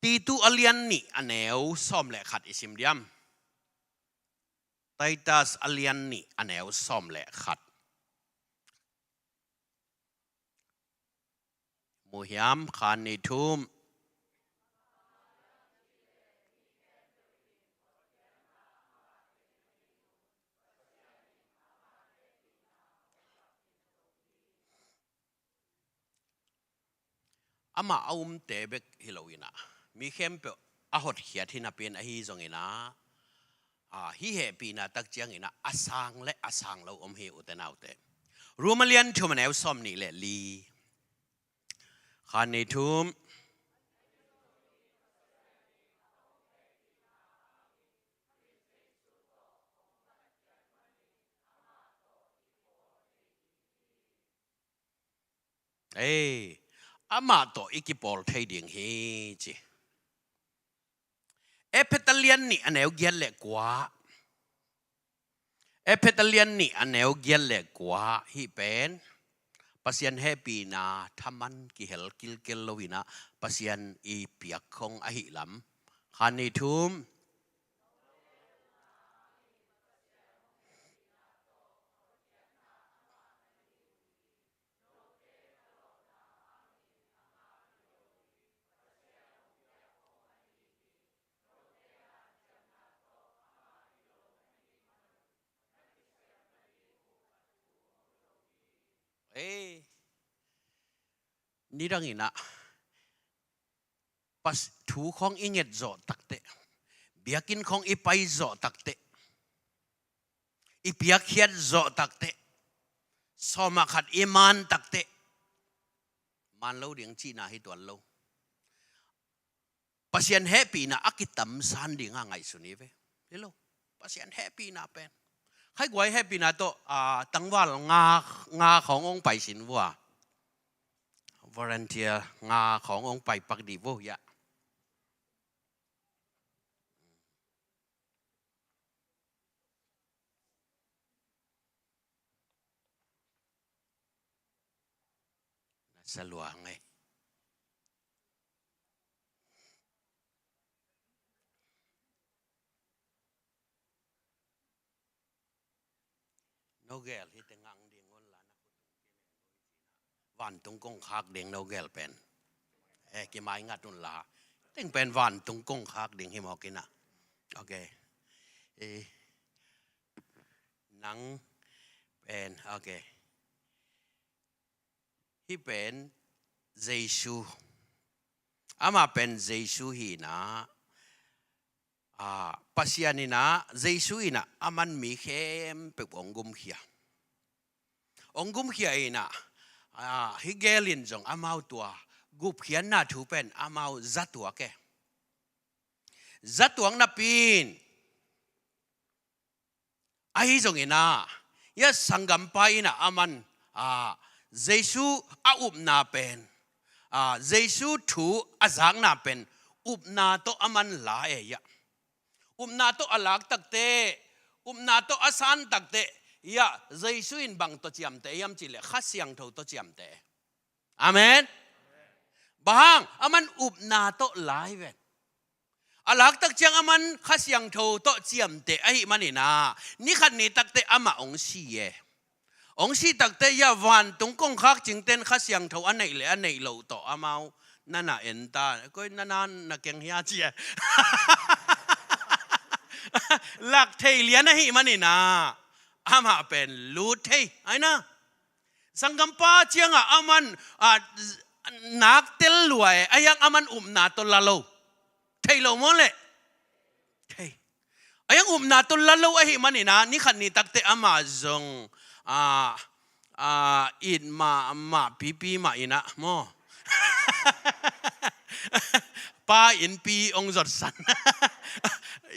Titu a lian nih a neu sawm le khat i sim diam. Titus a lian nih a neu sawm le khat. Mu hiam, khan ni thum. Amah a umte bek hi lo in ah, mi khempeuh a hotkhiat hi napi in ahi zongin ah, ah, hih hehpihna tak ciangin ah, a sang le a sang lo om hi, ute naute. Rom a lian thum a neu sawm nih le li. Khan ni thum. Ei, amah tawh i kipawl thei ding hi ci. Efesa a lian nih a neu giat le kua. Efesa a lian nih a neu giat le kua, hih pen Pasian hehpihna thaman kihel kilkel lo in ah, Pasian i piak khong ahih lam. Khan ni thum. Ei, nidang in ah, Pas-, thu khong i nget zawh takteh, biakinn khong i pai zawh takteh, i piakkhiat zawh takteh, sawm ah khat i man takteh, man lo ding cihna hi tuan lo. Pasian hehpihna a kitamsan ding a ngaihsun hi ve. Hi lo. Pasian hehpihna pen. Khaiguai hehpihna tawh, ah, tangval nga, nga khong ong pai sin vua. Volunteer nga khong ong pai pak di vua, ya. Na sa lua ngai. No gel hi te ngang ding un la na khutung kine. Vantung kongkhak ding no gel pen. Eh, kimai ngat un la. Teng pen vantung kongkhak ding hi mawk in ah. Ok. Eh, nang pen, ok. Hih pen Jesu. Amah pen Jesu hi in ah, ah, Pasian in ah, Jesu in ah, aman mi khempeuh ong gumkhia. Ong gumkhia in ah, ah, hih gel in zong amau tua gupkhiatna thu pen amau zatuak e. Zatuak napi in, ahi zongin ah, ya sanggampa in ah aman, ah, Jesu a upna pen, ah, Jesu thu a zakna pen, upna tawh aman la e ya. Upna tawh a lak takteh, upna tawh a san takteh, ya, Jesu in bang tawh ciamteh hiam cih leh Kha Siangtho tawh ciamteh. Amen. Bang hang, aman upna tawh lai ven. A lak tak ciang aman Kha Siangtho tawh ciamteh ahih manin ah, ni khat ni takteh amah ong si e. Ong si takteh ya vantung kongkhak cingten Kha Siangtho a neih le a neih loh tawh amau na na en ta. Koi na na na keng hia ci e. Lak thei lian ahih manin ah amah pen lut thei, ahi na. Sanggampa ciangah aman, ah, nak tel lua e, ahi hang aman upna tawh la lo. Thei lo maw leh? Thei. Ahi hang upna tawh la lo ahih manin ah, ni khat ni tak teh amah zong, ah, ah, it mah, mah pipi mah in ah maw. Pa innpi hong zotsan.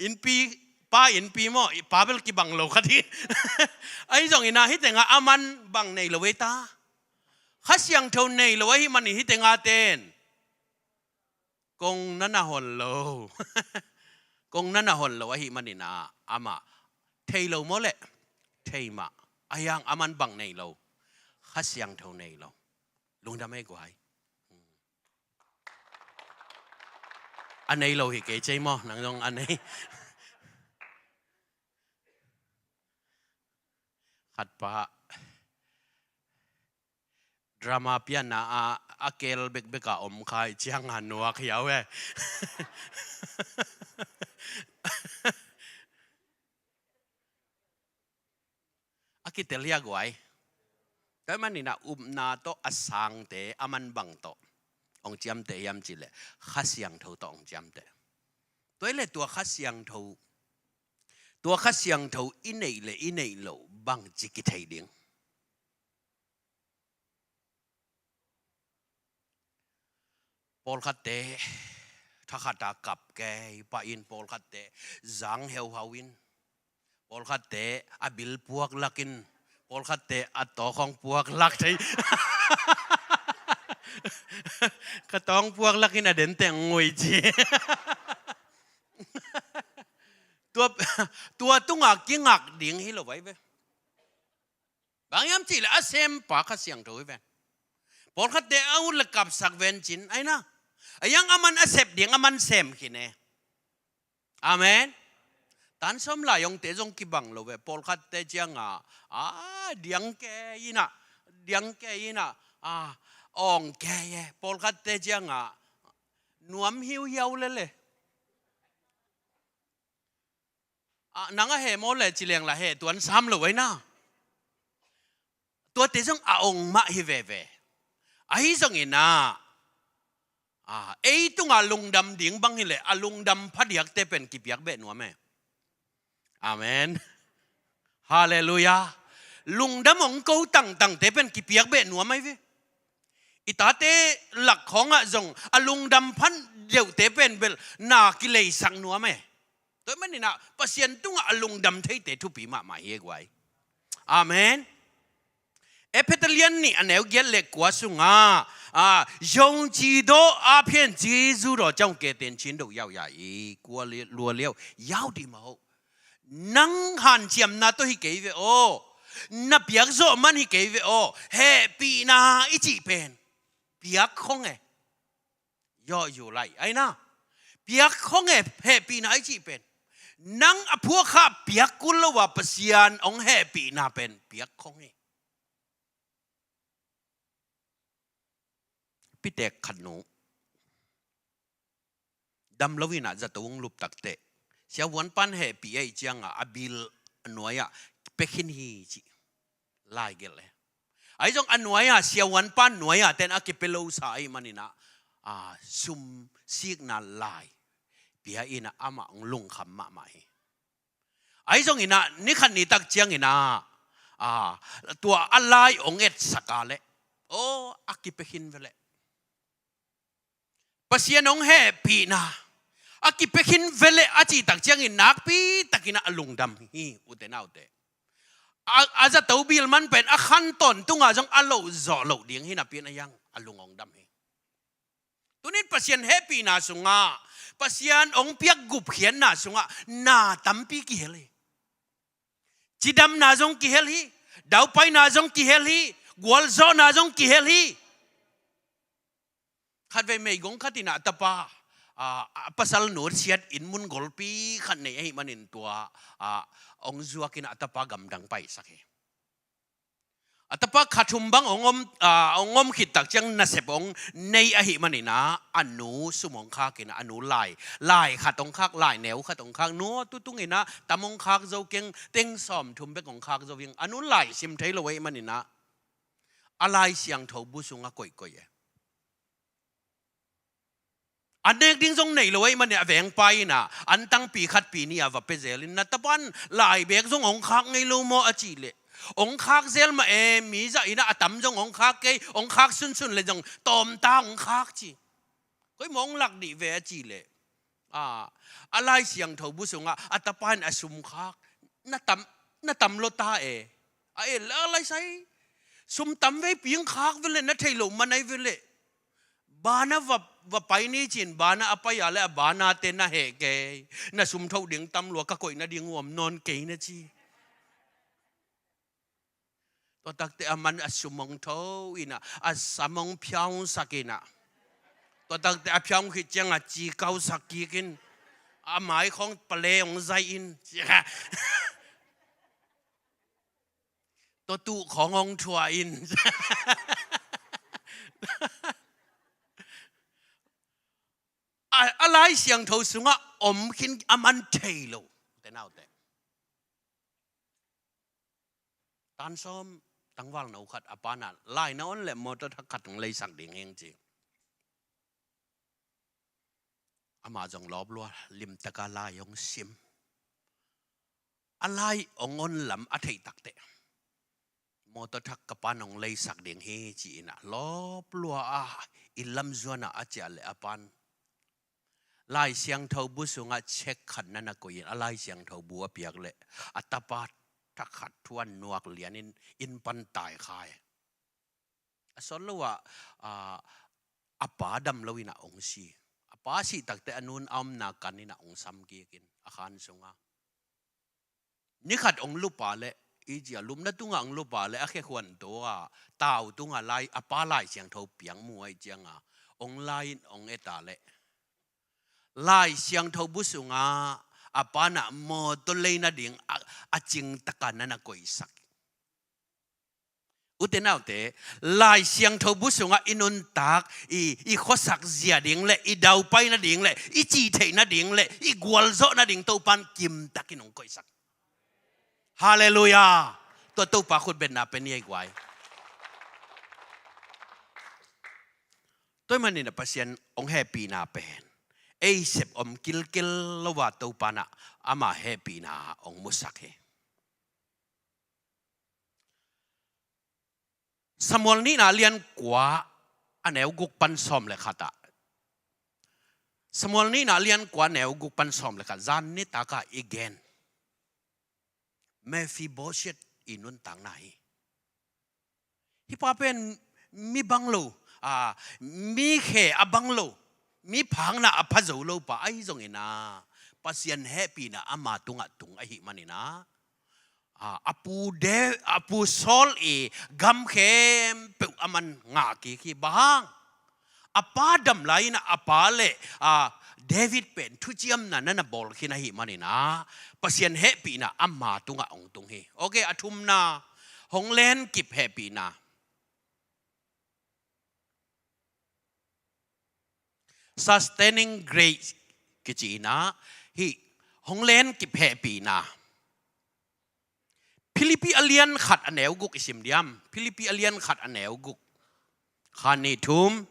Innpi, pa innpi maw, i pa bel kibang lo khat hi. Ahi zongin ah hih tengah aman bang nei lo ei ta. Kha Siangtho nei lo ahih manin hih tengah ten kong na na hon lo. Kong na na hon lo ahih manin ah amah thei lo maw leh? Thei mah. Ahi hang aman bang nei lo? Kha Siangtho nei lo. Lungdam ei guai. A nei lo hi kei cei maw, nang zong a nei. Khat pa drama pianna ah a kel bekbek a om kha i ciang a nuak hiau e. A kitel hi a guai. Tua ahih manin ah upna tawh a sangte aman bang tawh hong ciamteh hiam cih leh Kha Siangtho tawh hong ciamteh. Tua ahih leh tua Kha Siangtho, tua Kha Siangtho i neih leh i neih loh bangci kithei ding? Pawlkhatte thakhat a kap kei pah in, pawlkhatte zang heuhau in, pawlkhatte a bil puak lak in, pawlkhatte a tawk hong puak lak thei. Ka tawk puak lak in a den teng ngui ci. Tua, tua tungah kingak ding hi lo vai ve. Bang hiam cih leh a sempa Kha Siangtho hi ve. Pawlkhatte a ut le kapsak ven cin, ahi na. Ahi hang aman a sep ding aman sem khin e. Amen. Tan sawm lai hongte zong kibang lo ve. Pawlkhatte ciangah a diang kei in ah, diang kei in ah, a awng kei e. Pawlkhatte ciangah nuam hiuhiau lele. A, nang a heh maw leh ci leng lah heh tuan sam lo ahi na. Tuate zong a ong mah hi veve. Ahi zongin ah, a, ei tungah lungdam ding bang hi leh a lungdam phadiakte pen kipiak beh nuam e. Amen. Halleluiah. Lungdam hong ko tangtangte pen kipiak beh nuam ahi ve. I tate lak khawngah zong a lungdam phan deuhte pen bel na kileisak nuam e. Tua ahih manin ah Pasian tungah a lungdam theite thupi mahmah hi e guai. Amen. Efesa lian nih a neu giat le kua sungah, a, ယုံကြည်သောအားဖြင့် ကျေးဇူးတော်ကြောင့် ကယ်တင်ခြင်းသို့ ရောက်ရ၏။ ကိုယ်လွတ်လပ်ရောက်သည်မဟုတ်။ Nang hanciamna tawh hi kei ve aw. Na piakzawh man hi kei ve aw. Hehpihna i cih pen piak khong e. Yawh yu lai ahi na. Piak khong e, hehpihna i cih pen. Nang a phuakkhah piak kul lo a Pasian hong hehpihna pen piak khong e. Pitek khat nu dam lo in ah zato hong lup takteh siavuan pan hehpih ahih ciangah a bil nuai-ah pia khin hi cih lai gelh e. Ahi zong a nuai-ah siavuan pan nuai-ah ten a kipia losa ahih manin ah, a, sum sikna lai pia in ah amah hong lungkham mahmah hi. Ahi zongin ah ni khat ni tak ciangin ah, a, tua a lai hong etsak a leh, aw, a kipia khin ve leh. Pasian hong hehpihna a kipia khin ve leh a cih tak ciangin nakpi takin ah a lungdam hi, ute naute. A, a zato bil man pen a khan tawntung ah zong a loh zawh loh ding hi napi in a hiang a lung hong dam hi. Tunin Pasian hehpihna sungah, Pasian hong piak gupkhiatna sungah na tampi kihel hi. Cidamna zong kihel hi. Daupaina zong kihel hi. Gualzawhna zong kihel hi. Khatvei meigong khat in ah a tapa, a, a pasal nutsiat inn mun golpi khat nei ahih manin tua, a, hong zuak in ah a tapa gamdang paisak hi. A tapa kha thum bang hong om, ah, hong om khit tak ciang nasep hong nei ahih manin ah, a nu sum hong khak in ah, a nu lai, lai khat hong khak, lai neu khat hong khak, nu tu tung in ah, tam hong khak zo keng, teng sawm thum bek hong khak zo ing, a nu lai sim thei lo ahih manin ah, a Lai Siangtho bu sungah koihkoih e. An nek ding zong nei lo ahih manin a vengpa in ah, an tangpi khat pi nih a va pia zel in, na tapa in lai bek zong hong khak ngei lo maw a cih leh, hong khak zel mah e, mi zah in ah a tam zong hong khak kei, hong khak sunsun leh zong tawmta hong khak ci. Koi maw hong lak dih ve a cih leh, a, a Lai Siangtho bu sungah a tapa in a sum khak, na tam, na tam lo ta e. A et leh a lai sai, sum tam veipi hong khak ve leh, na theih loh man ahi ve leh. Bana va, va pai ni cin, bana a pai a leh a banate na heh kei. Na sum thoh ding tam lua, ka koih nading uh om nawn kei na ci. Tua takte a man a sum hong thoh in ah, a sam hong phiausak in ah. Tua takte a phiau khit ciang a ci kausak kik in, a mai khawng pale hong zaih in. Tua tuh khawng hong thuah in. A, a Lai Siangtho sungah om khin a man thei lo. Te naute. Tan sawm tangval no khat a pa in ah, lai na on leh mawtaw thak khat hong leisak ding hing ci. Amah zong lawp lua, limtaka lai hong sim. A lai hong on lam a theih takteh, mawtaw thak ka pa in hong leisak ding hi ci in ah, lawp lua a, inn lam zuan ah a ciah leh a pa in Lai Siangtho bu sungah check khat na na koih in, a Lai Siangtho bu a piak leh, a tapa thak khat thu a nuak lian in, inn pan tai kha e. A sawt lo ah, a, a pa dam lo in ah hong si. A pa sih takteh a nu in a omna kan in ah hong sam kik in, a khan sungah. Ni khat hong lup a leh, i ci a lupna tungah hong lup a leh, a khekhuan tawh a, tau tungah lai, a pa Lai Siangtho piang mu ahih ciangah, hong lai in hong et a leh, Lai Siangtho bu sungah a pa in ah mawtaw lei nading a, a cingtak a na na koihsak. U te nau te, Lai Siangtho bu sungah i nuntak, i, i khuasak zia ding leh, i daupai nading leh, i cih theih nading leh, i gualzawh nading Topa in kimtak in hong koihsak. Halleluiah. Tua Topa khutbetna pen hi ei guai. Tua ahih manin ah Pasian hong hehpihna pen ei sep om kilkel lo a, Topa in ah ama hehpihna hong musak hi. Samuel nihna lian kua a neu guk pan sawm le khat ah. Samuel nihna lian kua a neu guk pan sawm le khat, zan nitak ah i gen Mephibosheth i nuntakna hi. Hih pa pen mi bang lo, a, mi khe a bang lo, mi phakna a pha zo lo pa ahi zongin ah, Pasian hehpihna ama tungah tung ahih manin ah, a, a pu De-, a pu Saul i gam khempeuh aman ngah kik hi. Bang hang? A pa dam lai in ah, a pa leh, a, David pen thuciamna na na bawl khin ahih manin ah, Pasian hehpihna ama tungah hong tung hi. Ok, a thumna, hong lenkip hehpihna. Sustaining grace kici in ah, hih hong lenkip hehpihna. Philippi a lian khat a neu guk i sim diam. Philippi a lian khat a neu guk. Khat, nih, thum.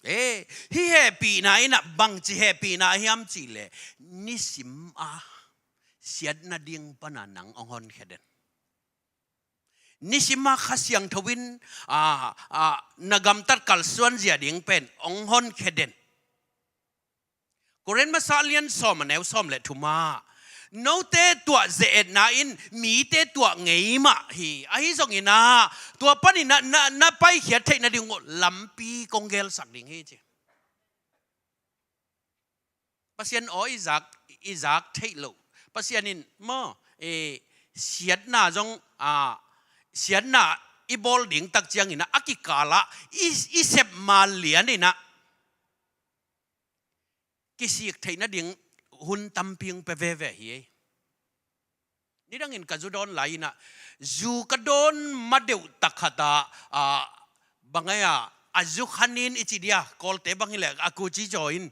Eh, hih hehpihna in ah bangci hehpihna hiam cih leh, nisim a siatna ding pan a nang hong honkhia den. Nisim a Kha Siangtho in, a, a, na gamtat kalsuan zia ding pen hong honkhia den. Korin masa lian sawm a neu sawm le thum ah, note tuah ze-etna in mite tuah ngei mah hi. Ahi zongin ah, tua panin ah na, na paikhiat theih nading uh lampi kong gelsak ding hi ci. Pasian aw i zak, i zak theih loh. Pasian in maw, eh, siatna zong, ah, siatna i bawl ding tak ciangin ah, a kikalah i, i sep ma lian in ah kisik theih nading hun tampi hong pia veve hi. Nidangin ka zu dawn lai in ah, zu ka dawn ma deuh tak khat ah, ah, bang ai ah, a zu khanin i ci dia, Kawlte bang hi leh a kuci caw in.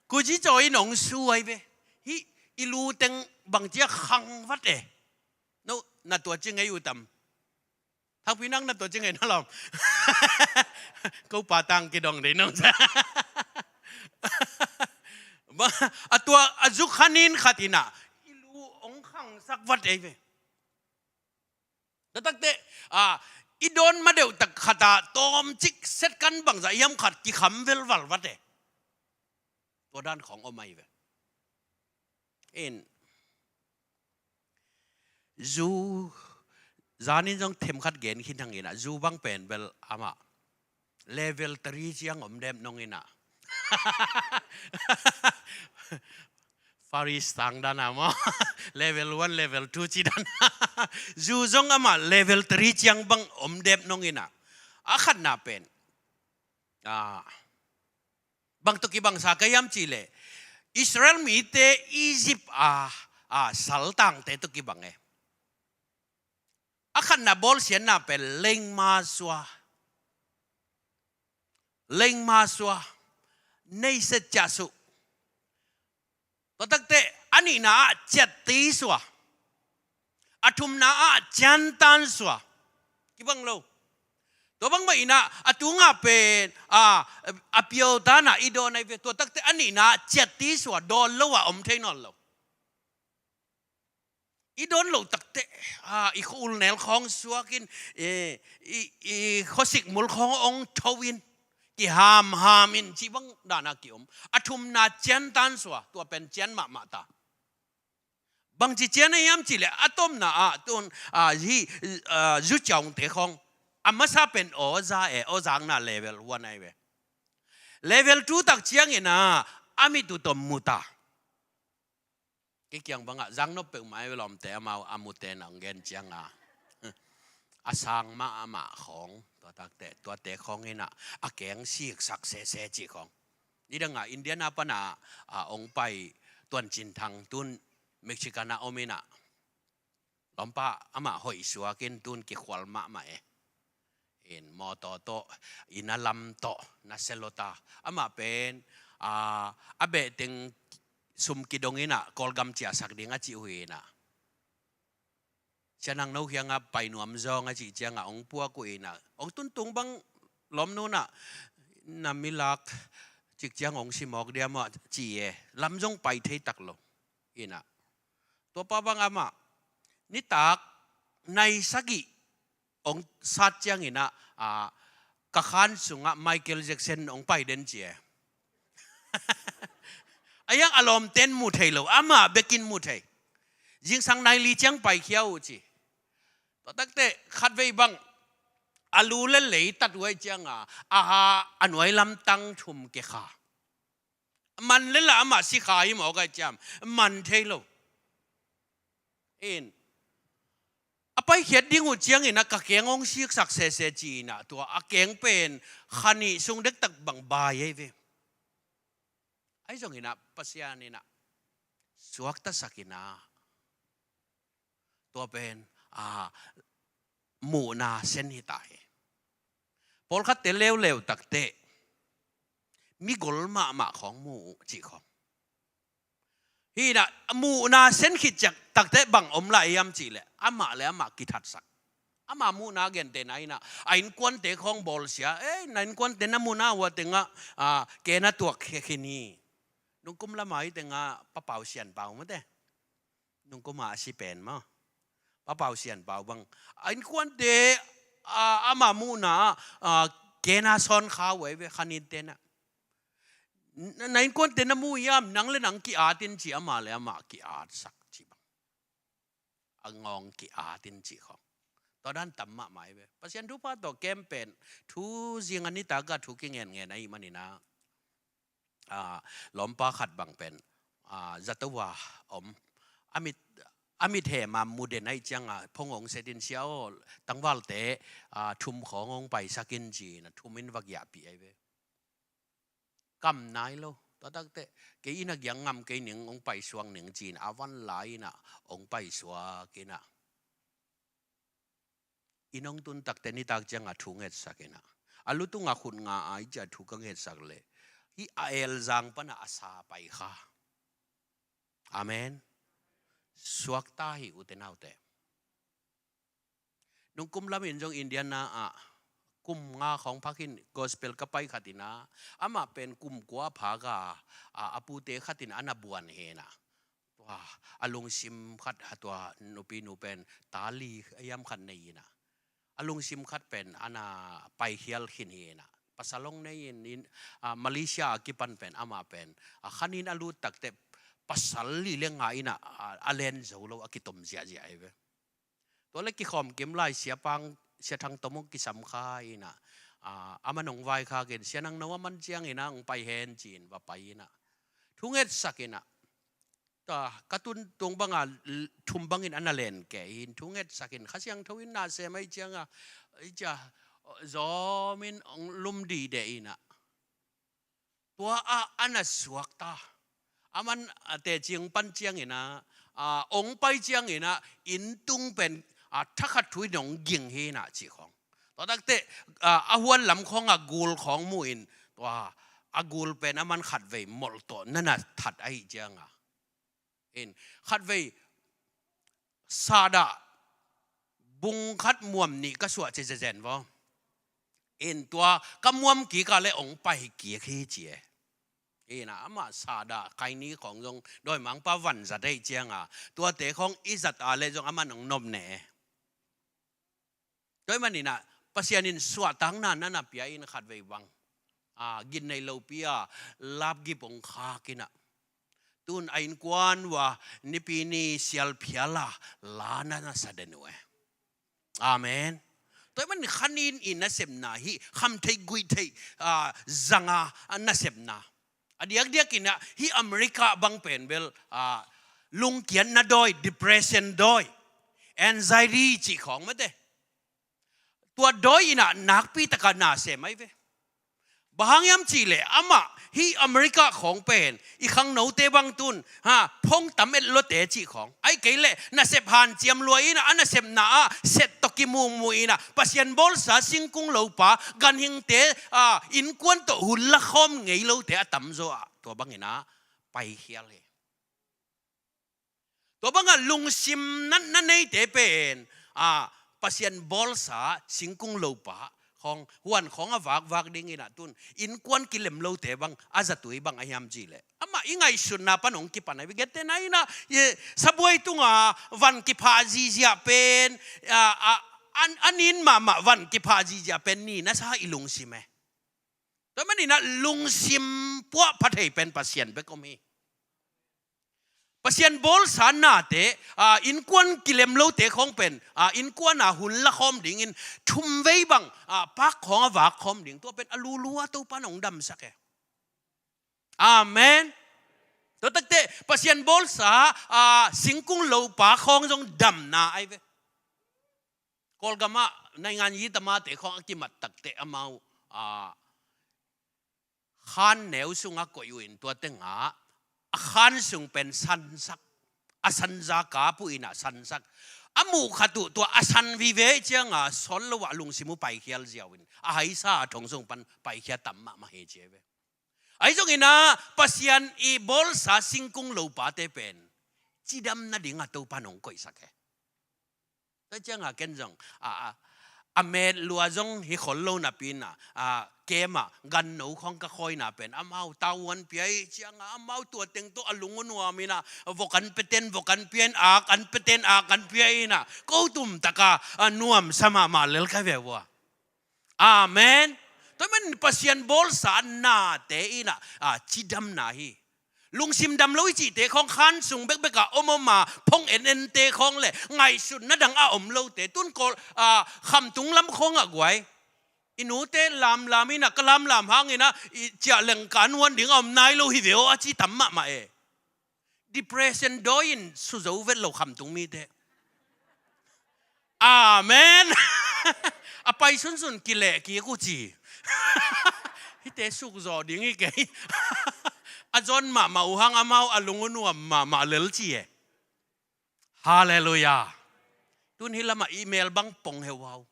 Kuci caw in hong su ai ve. Hih i lu teng bang ci a khang vat e. No, na tua ci ngei uh tam. Thangpi nang na tua ci ngei na lawm. Ko pa tang kidong dei nong sa. Bang, a tua a zu khanin khat in ah, i lu hong khangsak vat ei ve. Tua takteh, ah, i dawn ma deuh tak khat ah tawmcik set kan bangzah hiam khat kikham velval vat e. Tua dan khawng om ai ve. In, zu, zanin zong themkhat gen khin hang in ah, zu bang pen bel amah level three ciang om dep nong in ah. Faris tang dan a maw. Level one, level two ci dan. Zu zong amah level three ciang bang om dep nong in ah. A khatna pen, ah, bang tawh kibang sa ka hiam cih leh, Israel mite Egypt a, a, saltangte tawh kibang e. A khatna bawlsiatna pen lengma sua. Lengma sua. Neiset ciah suh. Tua takteh, a nihna ah ciatti sua. A thumna ah ciantan sua. Kibang lo. Tua bang mah in ah, a tunga pen, a, a piau tan ah i dawn ai ve. Tua takteh, a nihna ah ciatti sua, dawn lo ah om thei nawn lo. I dawn lo takteh, a, i khua ulnel khawng suak in, i, i, i khuasik mul khawng ong tho in, kihamham in, cih bang dan a kiom. A thumna ciantan sua, tua pen cian mahmah ta. Bangci cian a hiam cih leh, a tomna ah, tun, a, hi, a, zu ciaungte khawng. A masa pen aw za e, aw zakna level one ai ve. Level two tak ciangin ah, a mit uh tawh mu ta. Kei kiang bangah, zang nop peuhmah e lawmte, amau a mute nang gen cianga. A sang mah amah khawng, tua takteh, tuate khawng in ah, a keng siksak sese cih khawng. Nidangah, Indiana pana, a, ong pai Tuan Cin Thang tun Mexican ah om in ah. Lawmpa amah hoih suak in tun kikhual mahmah e. In mawtaw tawh, inn a lam tawh, na se lo ta. Amah pen, a, a behteng sum kidong in ah, Kawlgam ciahsak ding a cih uh in ah. Sia Nang No kiangah pai nuam zawng a cih ciangah, ong puak uh in ah. Ong tuntung bang lawmnu in ah, na milak cik ciang ong simawk dia maw ci e. Lam zong pai thei tak lo. In ah. Tua pa bang amah, nitak nai sagih ong sat ciangin ah, a, ka khan sungah Michael Jackson ong pai den ci e. A hiang a lawmten mu thei lo, amah bekin mu thei. Zingsang nai li ciang paikhia uh ci. Tua takteh khatvei bang, a lu le lei tat uh ai cianga, a ha a nuai lam tang thum kikha. Man le lah amah sikha hi mawk ai ciam, man thei lo. In, a paikhiat ding uh ciangin ah ka keng ong siksak sese ci in ah, tua a keng pen kha nih sung dektak bang bai ei ve. Ahi zongin ah Pasian in ah suaktasak in ah, tua pen, a, muhna sen hi ta hi. Pawlkhatte leuleu takteh, migol mahmah khawng mu uh cih khawng. Hi in ah, muhna sen khit ciang takteh bang om lai hiam cih leh, amah le amah kithatsak. Ama muhna gentehna in ah, a innkuante khawng bawlsia, ei, na innkuante na muhna uh a tengah, a, kena tuak khin hi. Nungkum lama i tengah Pa Pau Sian Pau mate. Nungkuma a si pen maw. Pa Pau Sian Pau bang. A innkuante, a, ama muhna, a, kena sawn kha uh ei ve kha ninte na. Na, na innkuante na mu hiam, nang le nang ki-at in ci, ama le ama ki-atsak ci bang. A ngawng ki-at in ci khawng. Tua dan tam mahmah ei ve. Pasian thupha tawh kem pen, thu zing a nitak a thu kingenngen ahih manin ah. A, lawmpa khat bang pen, a, zato a om. A mit, A mit hema mu den ahih cianga phone hong set in, "Sia aw, tangvalte, ah, thum khawng hong paisak in," ci-in a thum in va giahpih ahi ve. Kam nai lo. Tua takteh, "Kei in a giang ngam kei ning, hong paisuak ning," ci-in a van la in a hong paisuak in a, inn hong tun takteh nitak cianga thu ngetsak in a, a lu tunga khut nga a, "Hih cia thu ka ngetsak leh hih a elzang pana a sa pai kha." Amen. Suakta hi, ute naute. Nungkum lamin zong Indiana ah kum nga khawng phak in gospel ka pai khat in a, amah pen kum kua a phak a, a, a pute khat in a na buan hi in a. Tua, a lungsim khat, ha, tua nupinu pen ta li a hiam khat nei in a, a lungsim khat pen a na paikhial khin hi in a. Pasal hong nei in, in, ah, Malaysia a kipan pen, amah pen, ah, khan in a lut takteh pasal li le nga in a, ah, a len zo lo a kitom ziahziah ahi ve. Tua le kikhawm kim lai Sia Pang, Sia Thang Tom hong kisam kha in a, ah, aman hong vaikhak in, "Sia, nang no a man ciangin a hong pai hen," ci-in va pai in a, thu ngetsak in a, tua, ka tun tung banga l-, thum bangin a na len kei in, thu ngetsak in, Kha Siangtho in na sem ahih cianga, "Hih cia, zawm in hong lum dihdeh in a." Tua ah a na suakta. Aman, ah, teci hong pan ciangin a, ah, hong pai ciangin a, inn tung pen, ah, thakhat thu in hong ging hi in a, ci khawng. Tua takteh, ah, a huan lam khawng a gul khawng mu in, tua, a gul pen aman khatvei molh tawh na na that ahih cianga, in, khatvei sahdah bung khat muam nih ka suah ci zenzen vaw. In, tua ka muam kik a le hong pai kik hi, ci e. In a, amah sahdah kaini khawng zong dawimangpa vanzat ahih cianga, tuate khawng i zat a le zong aman hong nop ne. Tua ahih manin a, Pasian in suahtakna na na pia in, khatvei bang, ah, gitnei lopi a lapgip hong khak in a, tun a innkuan uh a nipi ni sialphial a la na na sa den uh e. Amen. Tua ahih manin khan in i nasepna hih kham theih guih theih, ah, zanga, ah, nasepna. A diakdiak in a, hih America bang pen bel, ah, lungkiatna dawi, depression dawi, anxiety cih khawng mate. Tua dawi in a nakpi taka na sem ahi ve. Bang hang hiam cih leh amah hih America khawng pen i khangnote bang tun, ha, phone tam et lua te cih khawng. Ahih kei leh nasep hanciam lua in a, a nasepna ah set tawh kimumuh in a, Pasian bawlsa singkung lopa, ganhingte, ah, innkuan tawh hun la khawm ngei lote a tamzaw ah tua bangin a paikhial hi. Tua banga lungsim natna neite pen, ah, Pasian bawlsa singkung lopa khawng, huan khawng a vakvak ding in a, tun innkuan kilem lote bang a zatui bang ahi hiam cih leh, amah i ngaihsutna pan hong kipan ahi ve. Gentehna in a, i sabuai tunga van kiphah zihziah pen, ah, ah, an, a nin mahmah van kiphah zihziah pen ni na sa i lungsim e. Tua ahih manin a lungsim puahpha thei pen Pasian bek om hi. Pasian bawlsa nate, ah, innkuan kilem lote khawng pen, ah, innkuan a hun la khawm dingin thumvei bang, ah, pak khawng a vak khawm ding, tua pen a lulua Topa'n hong damsak e. Amen. Tua takteh Pasian bawlsa, ah, singkung lopa khawng zong damna ahi ve. Kawlgam ah naingan yi tamate khawng a kimat takteh amau, ah, khan neu sungah koih uh in, tua tengah a khan sung pen sansak, a sanza kap uh in a sansak. A muh khat uh tua a san vive cianga sawl lo ah lungsim uh paikhial ziau in, a haisa a thong sung pan paikhia tam mahmah hi ci e ve. Ahi zongin a Pasian i bawlsa singkung lopate pen cidam nading a Topa'n hong koihsak e. Tua cianga ken zong, a, a, a met lua zong hi khol lo napi in a, a, kem ah ganno khawng ka khawina pen amau tau an pia hi cianga amau tua teng tawh a lung uh nuam in a, vok an pia ten vok an pia in, ak an pia ten ak an pia in a, ko tum taka, a, nuamsa mahmah lel ka hi ve uh a. Amen. Tua ahih manin Pasian bawlsa nate in a, a, cidamna hi. Lungsim dam lo i cihte khawng khan sung bekbek ah om om a, phong en ente khawng le ngaihsutna dang a om lote, tun Kawl, a, khamtung lam khawng ah guai, i nute lamlam in a, ka lamlam hangin a, i ciah leng ka nuan ding a om nai lo hi ve aw a ci tam mahmah e. Depression dawi in suzo vet lo khamtung mite. Amen. A pai sunsun kileh kik uh ci. Hihte sukzawh ding hi kei. A zon mahmah uh hang amau a lung uh nuam mahmah lel ci e. Halleluiah. Tun hih lamah email bang pong heu hau.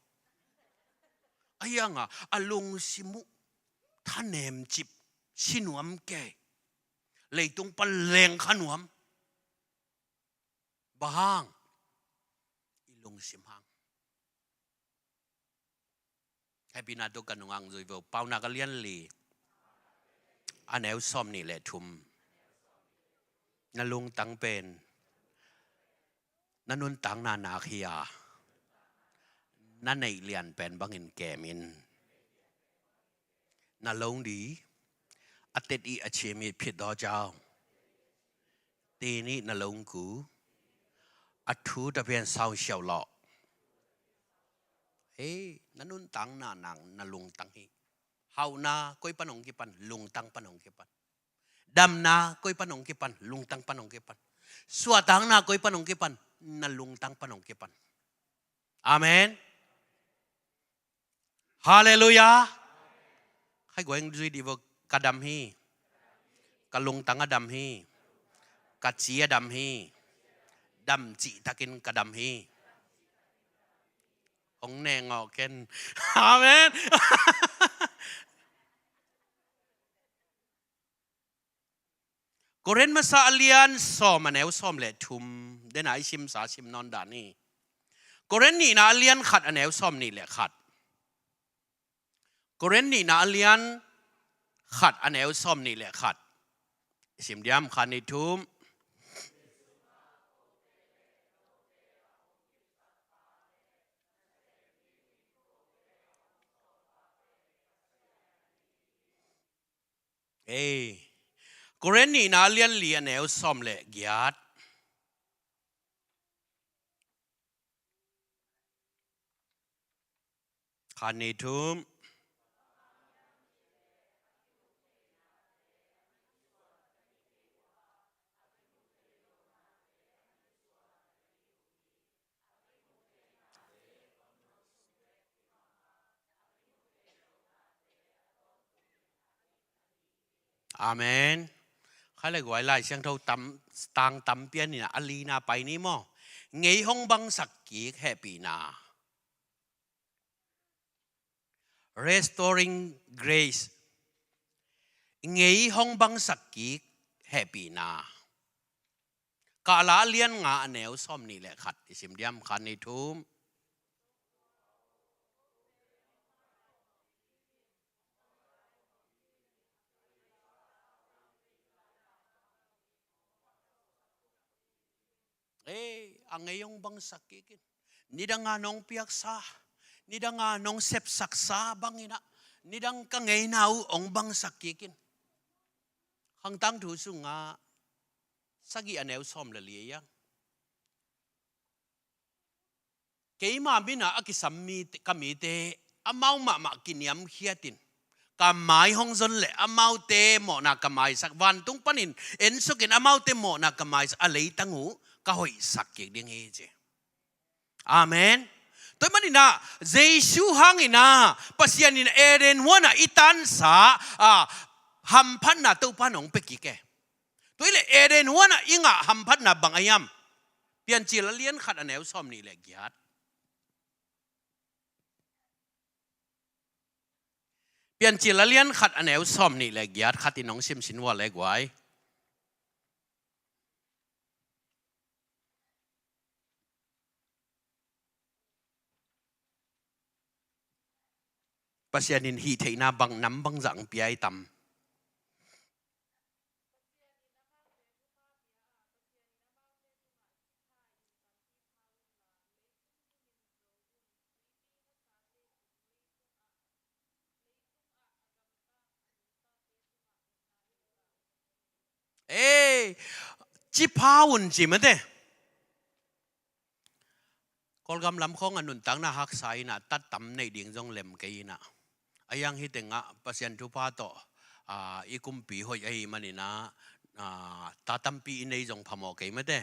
A hiangah a lungsim uh thanemcip si nuam kei. Leitung pan leng kha nuam. Bang hang? I lungsim hang. Hehpihna tawh ka nungah zui vo. Paunak a lian li, a neu sawm nih le thum. Na lungtang pen na nuntakna nak hi a, na neih lian pen bangin kem in. Na lung di, a tet i a cim i phit daw jau. Tini na lung ku, a thu ta pian sau siau lo. Hei, na nuntakna nak na lungtang hi. Hauhna koi pan hong kipan, lungtang pan hong kipan. Damna koi pan hong kipan, lungtang pan hong kipan. Suahtakna koi pan hong kipan, na lungtang pan hong kipan. Amen. Halleluiah. Khai guai zui di vo. Ka dam hi. Ka lungtang a dam hi. Ka ci a dam hi. Dam cihtakin ka dam hi. Hong nengawh ken. Amen. Korin masa a lian sawm a neu sawm le thum. Dena i simsa sim nawn dan hi. Korin nihna a lian khat a neu sawm nih le khat. Korin nihna a lian khat a neu sawm nih le khat. I sim diam, khat, nih, thum. Ei, Korin nihna a lian li a neu sawm le giat. Khat, nih, thum. Amen. Khai le guai, Lai Siangtho tam, tang tam pian in a lina pai ni maw. Ngei hong bangsak kik hehpihna. Restoring grace. Ngei hong bangsak kik hehpihna. Kahla a lian nga a neu sawm nih le khat. I sim diam, khat, nih, thum. Ei, a ngei hong bangsak kik in. Nidang a nong piaksa, nidang a nong sepsaksa bangin ah, nidang ka ngeina uh hong bangsak kik in. Khangtang thu sungah sagih a neu sawm le li a hiang. Keima min a a kisam mi, ka mite, amau mahmah kiniamkhiat in, ka mai hong zon leh amaute mawhna ka maisak, vantung panin ensuk in amaute mawhna ka maisak, a leitang uh ka hoihsak kik ding hi ci. Amen. Tua ahih manin ah Jesu hangin ah Pasian in Eden huan ah i tansa, ah, hamphatna Topa in hong pia kik e. Tua hi leh Eden huan ah i ngah hamphatna bang a hiam? Piancil a lian khat a neu sawm nih le giat. Piancil a lian khat a neu sawm nih le giat, khat in hong sim sin ua le guai. Pasian in hih theihna bang nam bang zah hong pia i tam. Ei, ci pha un ci mate. Kawlgam lam khawng a nuntakna haksa in ah, tat tam neih ding zong lem kei in ah. A hiang hih tengah Pasian thupha tawh, ah, i kumpi hoih ahih manin ah, ah, ta tampi i nei zong phamawh kei mate.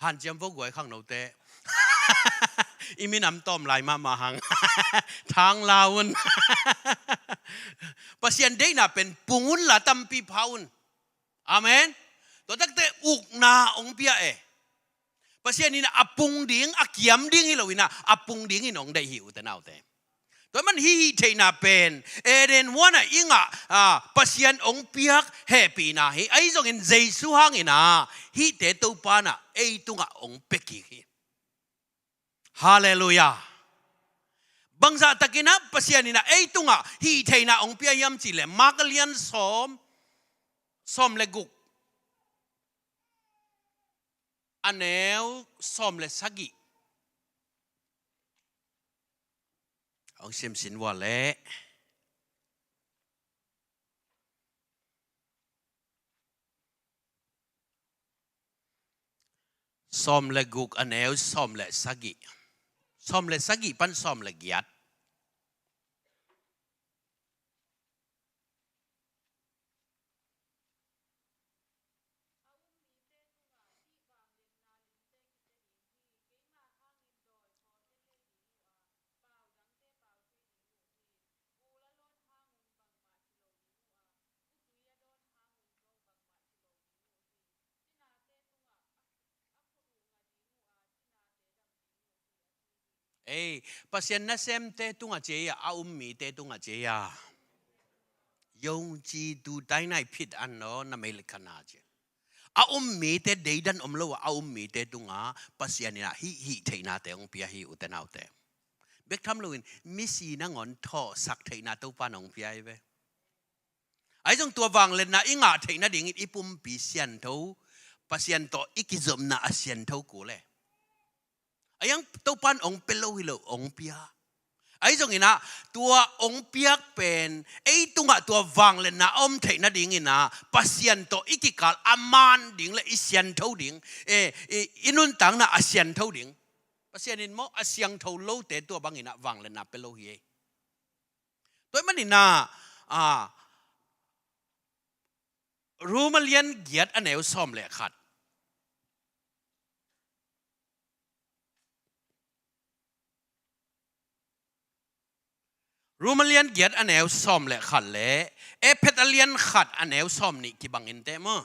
Hanciam vo guai khangnote. I minam tawm lai mahmah hang. Thang la un. Pasian deihna pen pung unla tampi pha un. Amen. Tua takte ukna hong pia e. Pasian in a pung ding, a kiam ding hi lo in a, a pung dingin hong deih hi ute naute. Tua man hih hih theihna pen Eden huanah i ngah, ah, Pasian hong piak hehpihna hi. Ahi zongin Jesu hangin a hihte Topa in a ei tungah hong pia kik hi. Halleluiah. Bangzah takin a Pasian in a ei tungah hih theihna hong pia hiam cih leh Mark a lian sawm, sawm le guk, a neu sawm le sagih. Hong simsin vua leh. Sawm le guk a neu sawm le sagih. Sawm le sagih pan sawm le giat. Ei, Pasian nasemte tungah ci ei a, a um mite tungah ci ei a. ယုံကြည်သူတိုင်း၌ဖြစ်အပ်သော နမိတ်လက္ခဏာ ci. A um mite deidan om lo a, a um mite tungah Pasian in a hih hih theihnate hong pia hi ute naute. Bek tham loin misi nangawn thawhsak theihna Topa in hong pia hi ve. Ahi zong tua vangliatna i ngah theih nadingin i pumpi siantho, Pasian tawh i kizopna a siantho kul e. Ahi zong Topa in hong pia lo hi lo, hong pia. Ahi zongin a tua hong piak pen ei tungah tua vangliatna a om theih nadingin a Pasian tawh i kikal a man ding le i siantho ding, e, i, i nuntakna a siantho ding. Pasian in maw a siangtho lote tua bangin a vangliatna pia lo hi ei. Tua ahih manin a, a, Rom a lian giat a neu sawm le khat. Rom a lian giat a neu sawm le khat le Efesa a lian khat a neu sawm nih kibang inteh maw.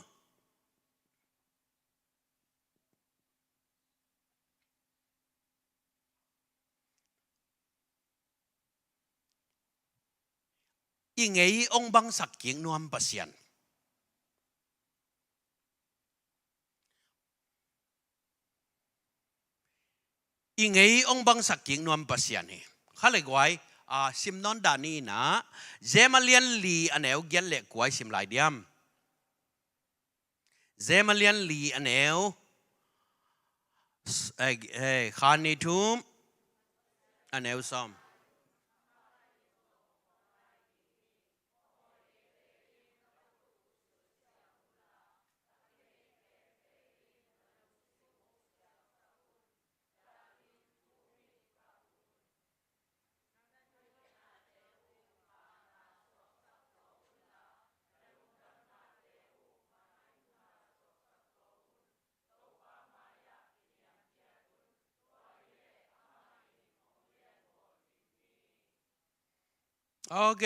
I ngei hong bangsak kik nuam Pasian. I ngei hong bangsak kik nuam Pasian hi. Kha le guai, a, sim nawn dah ni in a, Rom a lian li a neu giat le kua i sim lai diam. Rom a lian li a neu, eh, eh, khat, nih, thum, a neu sawm. Ok.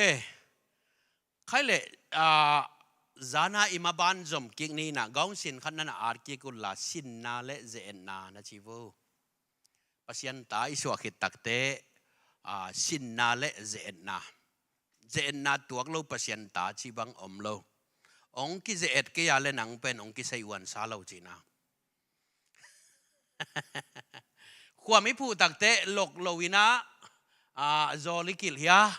Khai le, ah, zana i maban zom kik ni in a, gawng sin khat na na at kik un la, sinna le ze-etna na ci vo. Pasian ta i suah khit takte, ah, sinna le ze-etna. Ze-etna tuak lo Pasian ta ci bang om lo. Hong kize-et kei a le nang pen hong kisei uansa lo cihna. Khuam i phuh takte lok lo in a, ah, zawl i kilh hia.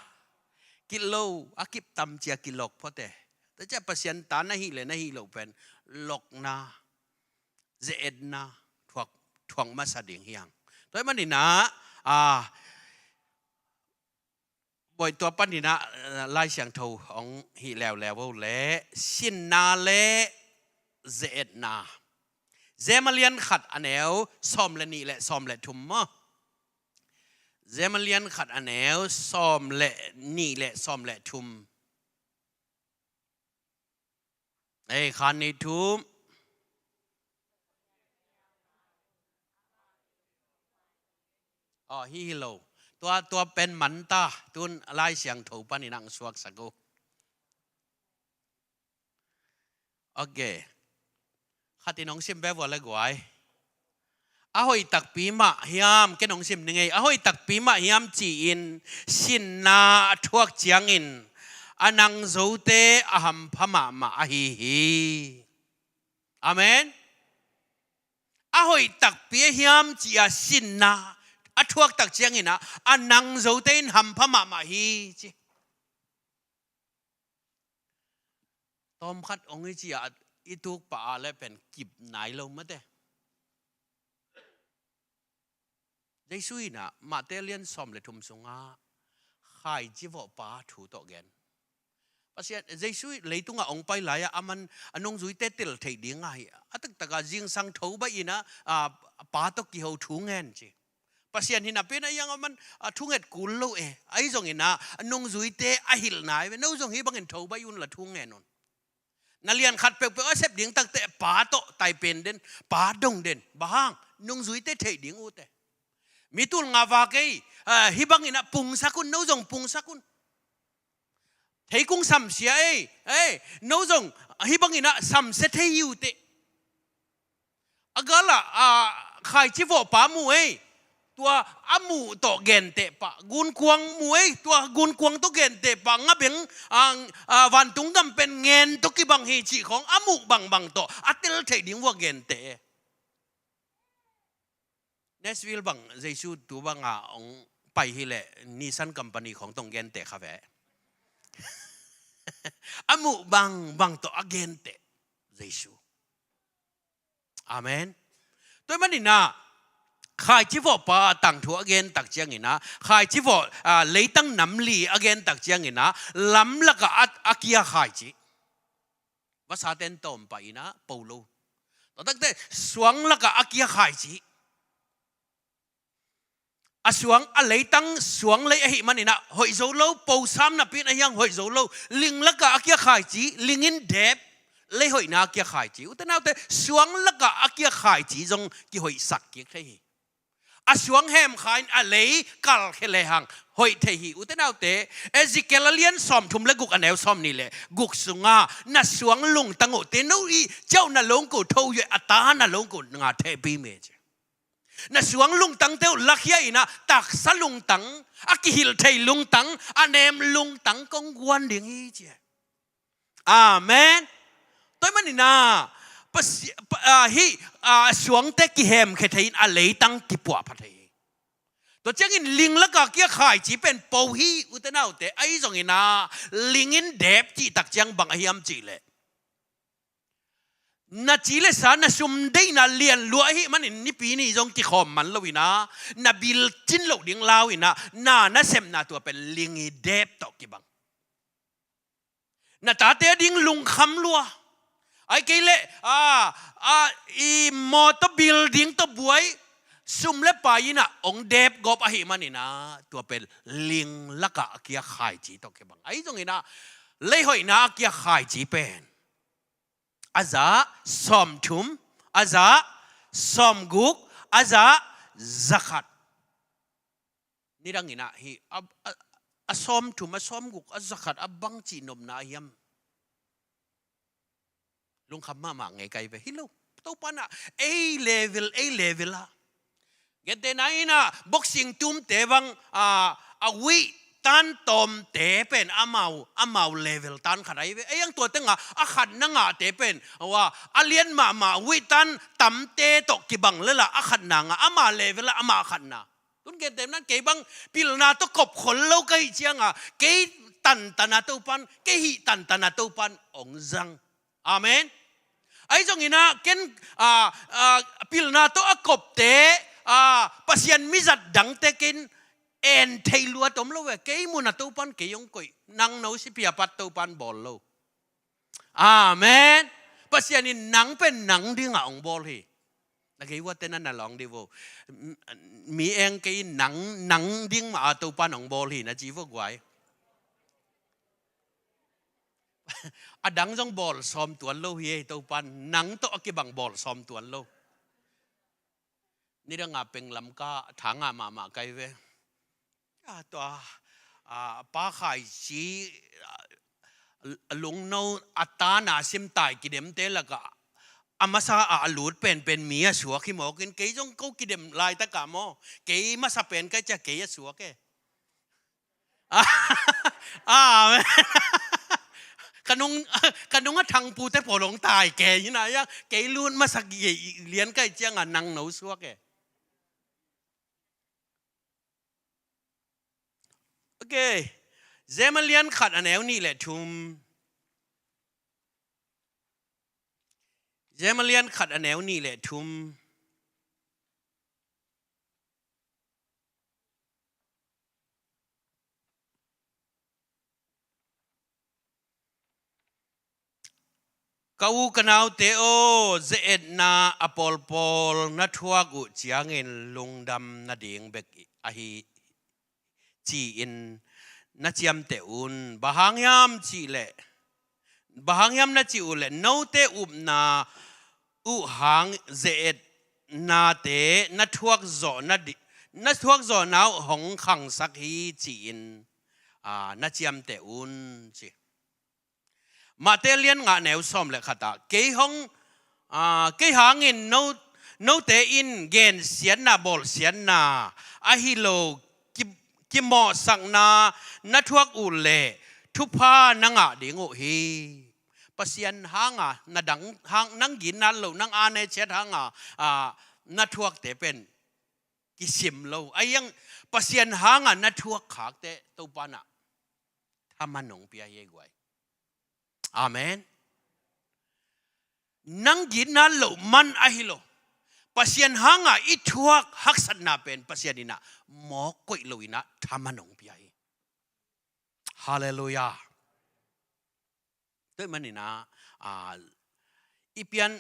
Kilh lo, a kip tam cia kilok phot e. Tua cia Pasian ta na hih le na hih loh pen lokna, ze-etna thuak, thuak masa ding hi hang. Tua ahih manin a, ah, Bawi tua panin a, eh, Lai Siangtho hong hih leuleu uh le, sinna le ze-etna. Rom a lian khat a neu sawm le nih le sawm le thum maw. Rom a lian khat a neu sawm le nih le sawm le thum. Ei, khan ni thum. Aw, hi hi lo. Tua, tua pen man ta. Tun Lai Siangtho panin ang suaksak uh. Ok. Khatin hong sim ve vua le guai. A hoih takpi mah hiam, ken hong sim ning ei. A hoih takpi mah hiam ci-in sinna a thuak ciangin a nang zote a hampha mahmah ahi hi. Amen. A hoih takpi a hiam ci-a sinna a thuak tak ciangin ah a nang zote in hampha mahmah hi ci. Tawmkhat hong hi ci-a i tuk pah a le pen kip nai lo mate. Jesu in ah Mate lian sawm le thum sungah khaici vawhpa thu tawh gen. Pasian, Jesu leitungah hong pai lai-ah aman a nungzuite tel theih ding ahi a taktakah zingsang tho baih in ah, a, Pa tawh kiho thu ngen ci. Pasian hi napi-in ah iang aman a thunget kul lo e. Ahi zongin ah a nungzuite a hilh nai ve. No zong hih bangin tho baih un la thu ngen un. Na lian khat peuhpeuh a sep ding takte Pa tawh taipen den, Pa dong den. Bang hang, nungzuite theih ding uh teh. Mi tul nga vak ei, a, hih bangin ah pungsak un, no zong pungsak un. Theikung samsia ei, ei, no zong hih bangin ah samsia thei hi uh teh. A galah, a, khaici vawhpa mu ei, tua a muh tawh genteh pah. Gunkuang mu ei, tua gunkuang tawh genteh pah. Ngabeng, a, a, vantung gam pen ngen tawh kibang hi cih khawng a muh bangbang tawh a tel theih ding vua genteh. Nashville bang Jesu tu bangah hong pai hileh Nissan company khawng tawh genteh kha ve. A muh bangbang tawh a genteh Jesu. Amen. Tua ahih manin ah khaici vawhpa tangthu a gen tak ciangin ah khaici vawh, a, leitang nam li a gen tak ciangin ah lam lakah a, a kia khaici. Vasaten tawm pah in ah po lo. Tua takte suang lakah a kia khaici. A suang, a leitang suang lei ahih manin ah hoih zo lo, po sam napi-in a hiang hoih zo lo. Ling lakah a kia khaici, ling in dep, lei hoihna a kia khaici. Ute naute, suang lakah a kia khaici zong kihoihsak kik thei hi. A suang hemkha in a lei kalkhia lehang hoih thei hi. Ute naute, Ezekiel a lian sawmthum le guk a neu sawmnih le guk sungah na suang lungtang uh teh no i ciauh na longko tho uh a ta na longko nga thehpi me ci. Na suang lungtangte uh lakhia in ah taksa lungtang, a kihilh thei lungtang, a nem lungtang kong guan ding hi ci. Amen. Tua ahih manin ah Pasi-, pa-, a, hih, a, suangte kihemkhia thei in a leitang kipuahpha thei hi. Tua ciangin ling lakah kia khaici pen po hi ute naute, ahi zongin ah ling in dep cih tak ciang bang a hiam cih leh na ci le sa, na sum deihna lian lua ahih manin nipi ni zong kikhawm man lo in ah, na bil cin loh ding lau in ah, na nasepna tua pen ling i dep tawh kibang. Na tate a ding lungkham lua. Ahih kei leh, a, a, i mawtaw bil ding tawh buai, sum le pai in ah hong dep gawp ahih manin ah, tua pen ling lakah a kia khaici tawh kibang. Ahi zongin ah, lei hoihna a kia khaici pen a za sawmthum, a za sawmguk, a za zakhat. Nidang in ah hih a, a, a sawmthum, a sawmguk, a zakhat a bangci nopna a hiam? Lungkham mahmah ngei kai ve hi lo. Topa in ah ei level, ei level ah Gentehna in ah, boxing tumte bang, a, a weight tan tawmte pen amau, amau level tan khat ahi ve. Ei ang tua tengah, a khatna ngahte pen, a, a lian mahmah weight tan tamte tawh kibang lel a, a khatna ngah, ama level a, ama khatna. Tun gentehna kei bang pilna tawh kop khol lo ka hih ciangah, kei tantana Topan, kei hih tantana Topan hong zang. Amen. Ahi zongin ah ken, a, a, pilna tawh a kopte, a, Pasian mizat dangte ken en thei luat om lo ve. Kei mun a Topan kei hong koih, nang no sipi a pat Topan bawl lo. Amen. Pasian in nang pen nang dingah hong bawl hi. Na gei uatte na na lawng dih vo. Mi eng kei nang, nang ding mah a Topan hong bawl hi na ci vo guai. A dang zong bawl sawm tuan lo hi ei, Topan nang tawh a kibang bawl sawm tuan lo. Nidanga penglam ka tha ngah mahmah kai ve. A tua, a, Pa Khai Ci, a, Lungno a tana sim tai kidemte lakah a masa a, a lut penpen mi a suak hi mawkin, kei zong ko kidem laitakah maw, kei masa pen kai cia kei a suak e. Amen. Ka nung, ka nung a thangpute pawl hong tai kei hi na, kei lut masa lian kai cianga nang no suak e. Ok. Jem a lian khat a neu nih le thum. Jem a lian khat a neu nih le thum. Ka u ka naute aw, ze-etna a pawlpawl na thuak uh ciangin lungdam nading bek ahi ci-in na ciamteh un. Bang hang hiam cih leh, bang hang hiam na cih uh leh, note upna uh hang ze-etnate na thuak zawhna di-, na thuak zawhna uh hong khangsak hi ci-in, aa, na ciamteh un ci. Matthai lian nga neu sawm le khat ah, kei hong, aa, kei hangin no, note in gensiatna, bawlsiatna ahi lo, ki, kimawhsakna na thuak uh leh thupha na ngah ding uh hi. Pasian hanga na dang, hang, nang gitna lo, nang aa ne ciat hanga, aa, na thuakte pen kisim lo. Ahi hang Pasian hanga na thuak khakte Topa in ah thaman hong pia hi ei guai. Amen. Nang gitna lo man ahi lo. Pasian hanga i thuak haksatna pen Pasian in ah mawk koih lo in ah thaman hong pia hi. Halleluiah. Tua ahih manin ah, aa, i pian,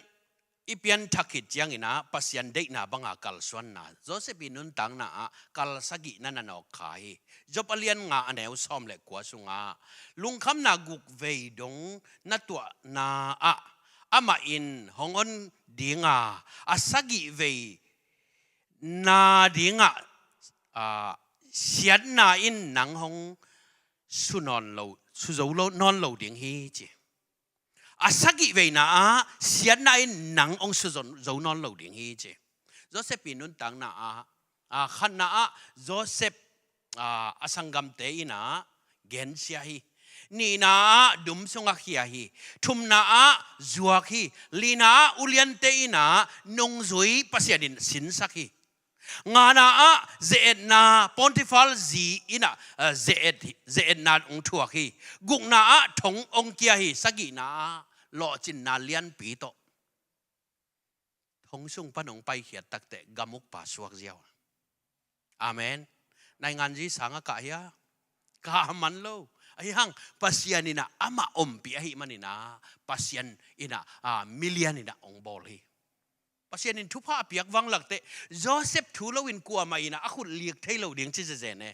i pianthak khit ciangin ah Pasian deihna banga kalsuanna, Joseph i nuntakna ah kal sagihna na nawk kha hi. Job a lian nga a neu sawm le kua sungah lungkhamna guk vei dong na tuahna ah amah in hong on dinga, a sagih vei na dingah, aa, siatna in nang hong su nawn lo, su zo lo, nawn lo ding hi ci. A sagih veina ah siatna in nang hong su zo, zo nawn lo ding hi ci. Joseph i nuntakna ah, aa, khatna ah Joseph, aa, a sanggamte in ah gensia hi. Nihna ah dum sungah khia hi. Thumna ah zuak hi. Lina ah uliante in ah nungzui Pasian in sinsak hi. Ngana ah ze-etna, Potifar zi in ah, eh, ze-et, ze-etna hong thuak hi. Gukna ah thong hong kia hi. Sagihna ah lawhcinna lianpi tawh thong sung pan hong paikhiat takteh gamukpa suak ziau. Amen. Nainganzi sang a kah hia? Kah man lo. Ahi hang Pasian in ah amah ompih ahih manin ah Pasian in ah, aa, milian in ah hong bawl hi. Pasian in thupha a piak vang lakteh Joseph thu loin kuamah in ah a khut lik thei lo ding ci zezen e.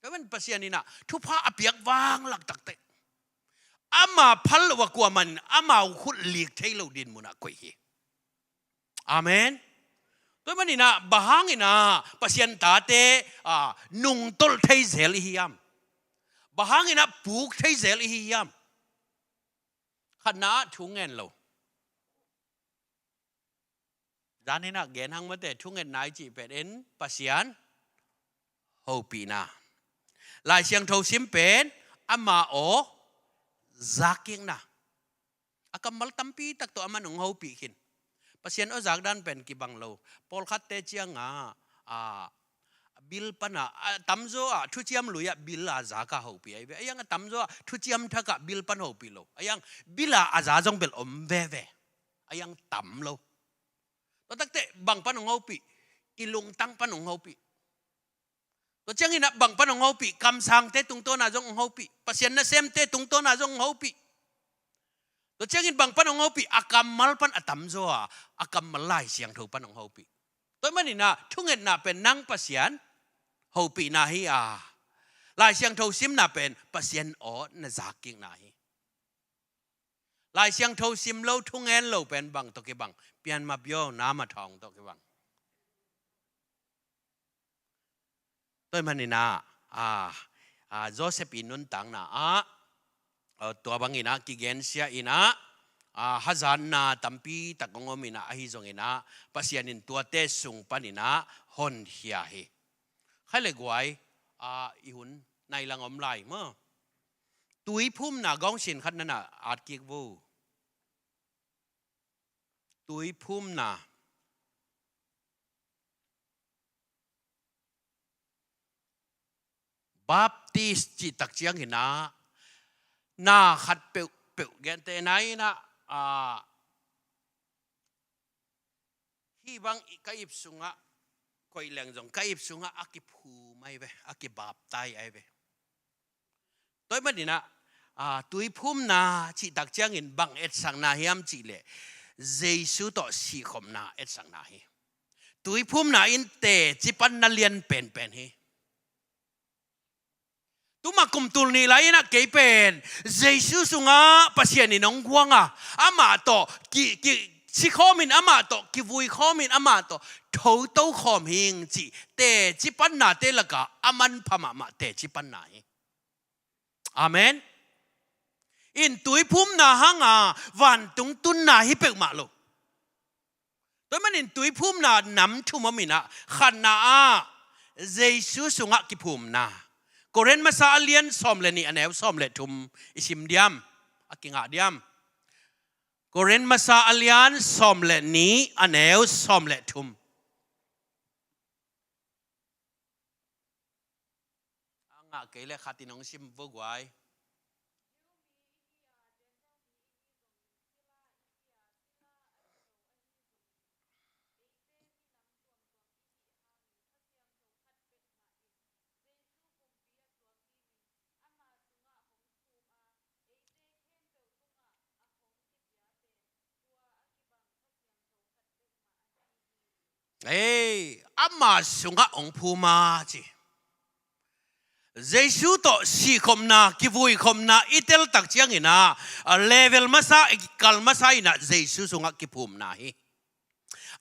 Tua ahih manin Pasian in ah thupha a piak vang lak takteh ama phal lo a kuamah in amau khut lik thei lo din munah koih hi. Amen. Tua ahih manin ah bang hangin ah Pasian tate, aa, nungtolh thei zel i hi hiam? Bang hangin ah puk thei zel i hi hiam? Khatna ah thu ngen lo. Zan in ah gen hang mate, thungetna i cih pen in Pasian hopihna. Lai Siangtho sim pen ama aw zakkikna. A kammal tampi tak tawh aman hong hopih khin. Pasian aw zakdan pen kibang lo. Pawlkhatte ciangah, aa, bil panah, a tamzaw ah thuciam lui ah bil a zak a hopih ahi ve. Ahi hang a tamzaw ah thuciam thak ah bil pan hopih lo. Ahi hang bil a a za zong bel om veve. Ahi hang tam lo. Tua takteh bang pan hong hopih? I lungtang pan hong hopih. Tua ciangin ah bang pan hong hopih? Kamsangte tungtawn ah zong hong hopih. Pasian nasemte tungtawn ah zong hong hopih. Tua ciangin bang pan hong hopih? A kammal pan a tamzaw ah, a kammal Lai Siangtho pan hong hopih. Tua ahih manin ah thungetna pen nang Pasian hopihna hi a, Lai Siangtho simna pen Pasian aw na zak kikna hi. Lai Siangtho sim lo, thungen lo pen bang tawh kibang? Pianma biau nama thawng tawh kibang. Tua ahih manin ah, ah, ah, Joseph i nuntakna ah, ah, tua bangin ah kigensia in ah, ah, hazatna tampi tak hong om in ah, ahi zongin ah Pasian in tuate sung panin ah honkhia hi. Khaile guai, ah, i hun nai lang om lai maw. Tuiphumna gawngsin khat na na at kik vo. Tuiphumna. Baptist cih tak ciangin ah, na khat peuhpeuh gentehna in ah, ah, hih bang i ka ip sungah koih leng zong ka ip sungah a kiphum ahi ve, a kibaptai ahi ve. Tua ahih manin ah, ah, tuiphumna cih tak ciangin bang etsakna hiam cih leh, Jesu tawh sihkhopna etsakna hi. Tuiphumna in teci panna lian penpen hi. Tuma kum tul nih lai in ah kei pen Jesu sungah Pasian in hong guang a, amah tawh ki, ki, si khawmin, amah tawh kivui khawmin, amah tawh thoto khawm hing cih teci pannate lakah a manpha mahmah teci panna hi. Amen. In tuiphumna hanga vantung tunna hi peuhmah lo. Tua ahih manin tuiphumna nam thum om in ah, khatna ah Jesu sungah kiphumna. Korin masa a lian sawm le nih a neu sawm le thum i sim diam, a kingah diam. Korin masa a lian sawm le nih a neu sawm le thum. A ngah kei leh khat in hong sim vo guai. Ei, ama sungah hong phum a ci. Jesu tawh sihkhopna, kivuikhopna i tel tak ciangin ah, a level masa, i kal masa in ah Jesu sungah kiphumna hi.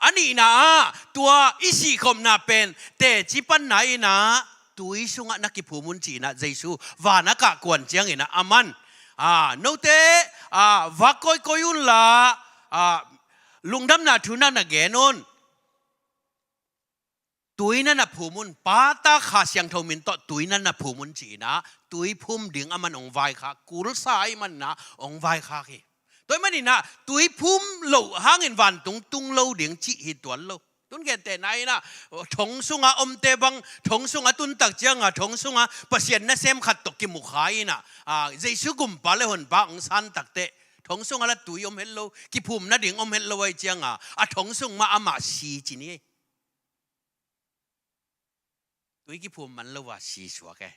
A nihna ah, tua i sihkhopna pen teci panna in ah tui sungah na kiphum un ci in ah Jesu van a kah kuan ciangin ah aman, a, note, a, vak kawikawi unla, a, lungdamna thu na na gen un. Tui na na phum un, Pa, Ta, Kha Siangtho min tawh tui na na phum un ci in ah, tui phum ding aman hong vaikhak, kulsa ahih manin ah hong vaikhak hi. Tua ahih manin ah, tui phum loh hangin vantung tung lo ding cih hi tuan lo. Tun gentehna in ah, thong sungah omte bang, thong sungah tun tak ciangah, thong sungah Pasian nasem khat tawh kimu kha in ah, a, Jesu gumpa le honpa hong san tak teh, thong sungah la tui om het lo, kiphum nading om het lo ahih ciangah, a thong sung mah amah si ci ni. Tui kiphum man lo a si suak e.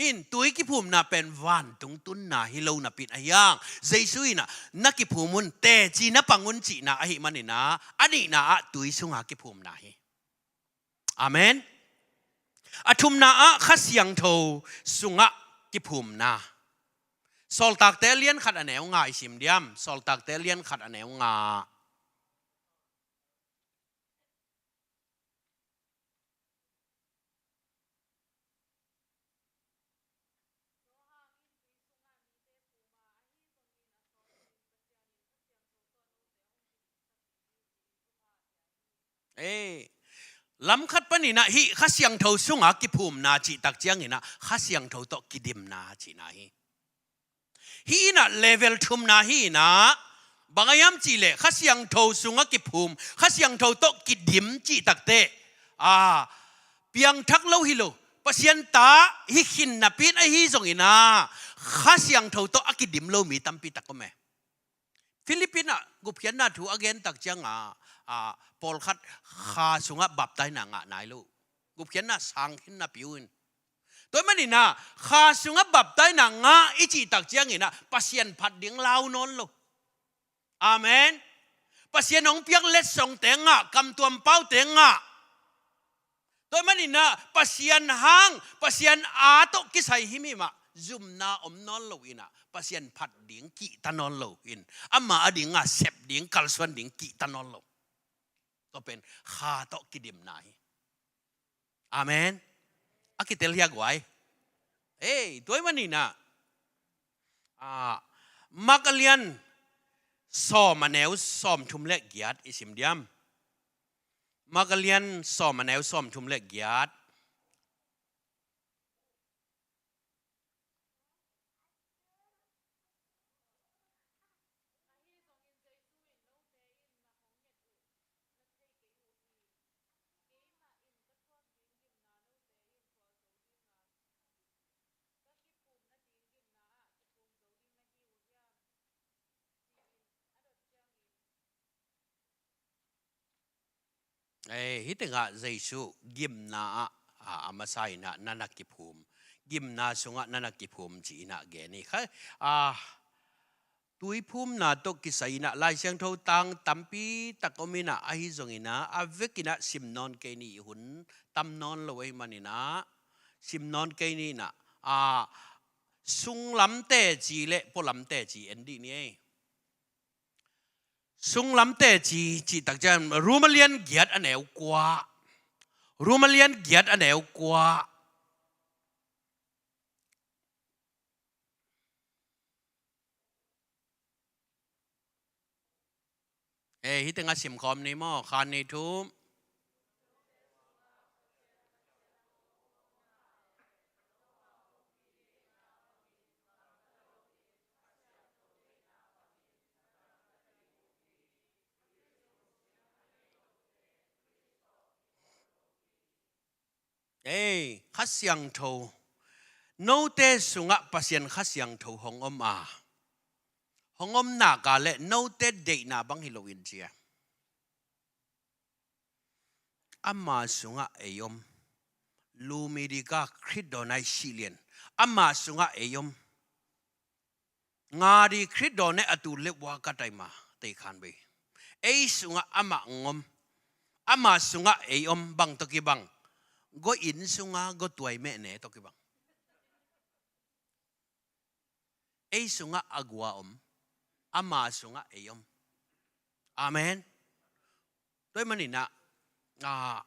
In tui kiphumna pen vantung tunna hi lo napi in ahi hang, Jesu in ah na kiphum un, teci na pang un cihna ahih manin ah, a nihna ah tui sunga kiphumna hi. Amen. A thumna ah Kha Siangtho sungah kiphumna. Sawltakte a lian khat a neu nga i sim diam. Sawltakte a lian khat a neu nga. Eh, lam khat panin ah hih Kha Siangtho sunga kiphumna cih tak ciangin ah Kha Siangtho tawh kidimna cihna hi. Hih in ah level thumna hi in ah, bang a hiam cih leh Kha Siangtho sungah kiphum, Kha Siangtho tawh kidim cih tak teh, a, piangthak lo hi lo, Pasian ta hi khin napi in ahi zongin ah Kha Siangtho tawh a kidim lo mi tampi tak om e. Philip in ah gupkhiatna thu a gen tak ciangah, a, pawlkhat Kha sungah baptaina ngah nai lo. Gupkhiatna sang khin napi uh in. Tua ahih manin ah Kha sungah baptaina ngah i cih tak ciangin ah Pasian phat ding lau nawn lo. Amen. Pasian hong piak letsongte ngah, kamtuam paute ngah. Tua ahih manin ah Pasian hang, Pasian aa tawh kisai himhim ah zumna om nawn lo in ah, Pasian phat ding kihta nawn lo in, ama ading a sep ding, kalsuan ding kihta nawn lo. Tua pen Kha tawh kidimna hi. Amen. A kitel hi a guai. Ei, tua ahih manin ah, ah, Mark a lian sawm a neu sawmthum le giat i sim diam. Mark a lian sawm a neu sawmthum le giat. Ei, hih tengah Jesu gimna ah, a, a masa in ah na na kiphum. Gimna sungah na na kiphum ci-in ah gen hi. Kha, a, tuiphumna tawh kisai in ah Lai Siangtho tang tampi tak om in ah, ahi zongin ah, a vekin ah sim nawn kei ni, hun tam nawn lo ahih manin ah, sim nawn kei ni in ah, a, sunglam teci le pualam teci en dih ni ei. Sunglam teci cih tak ciang, Rom a lian giat a neu kua. Rom a lian giat a neu kua. Eh, hih tengah simkhawm ni maw, khan ni thum. Ei, Kha Siangtho. Note sungah Pasian Kha Siangtho hong om a, hong om nak a le note deihna bang hi lo in cia. Ama sungah ei om. Lumi dika Khrih dawn a i sih lian. Ama sungah ei om. Nga di Khrih dawn e a tu le ua ka tai ma tei khan bei. Ei sungah amah ngom. Ama sungah ei om bang tawh kibang. Go inn sungah go tuai meh ne tawh kibang. Ei sungah a gua om. Ama sungah ei om. Amen. Tua ahih manin ah, ah,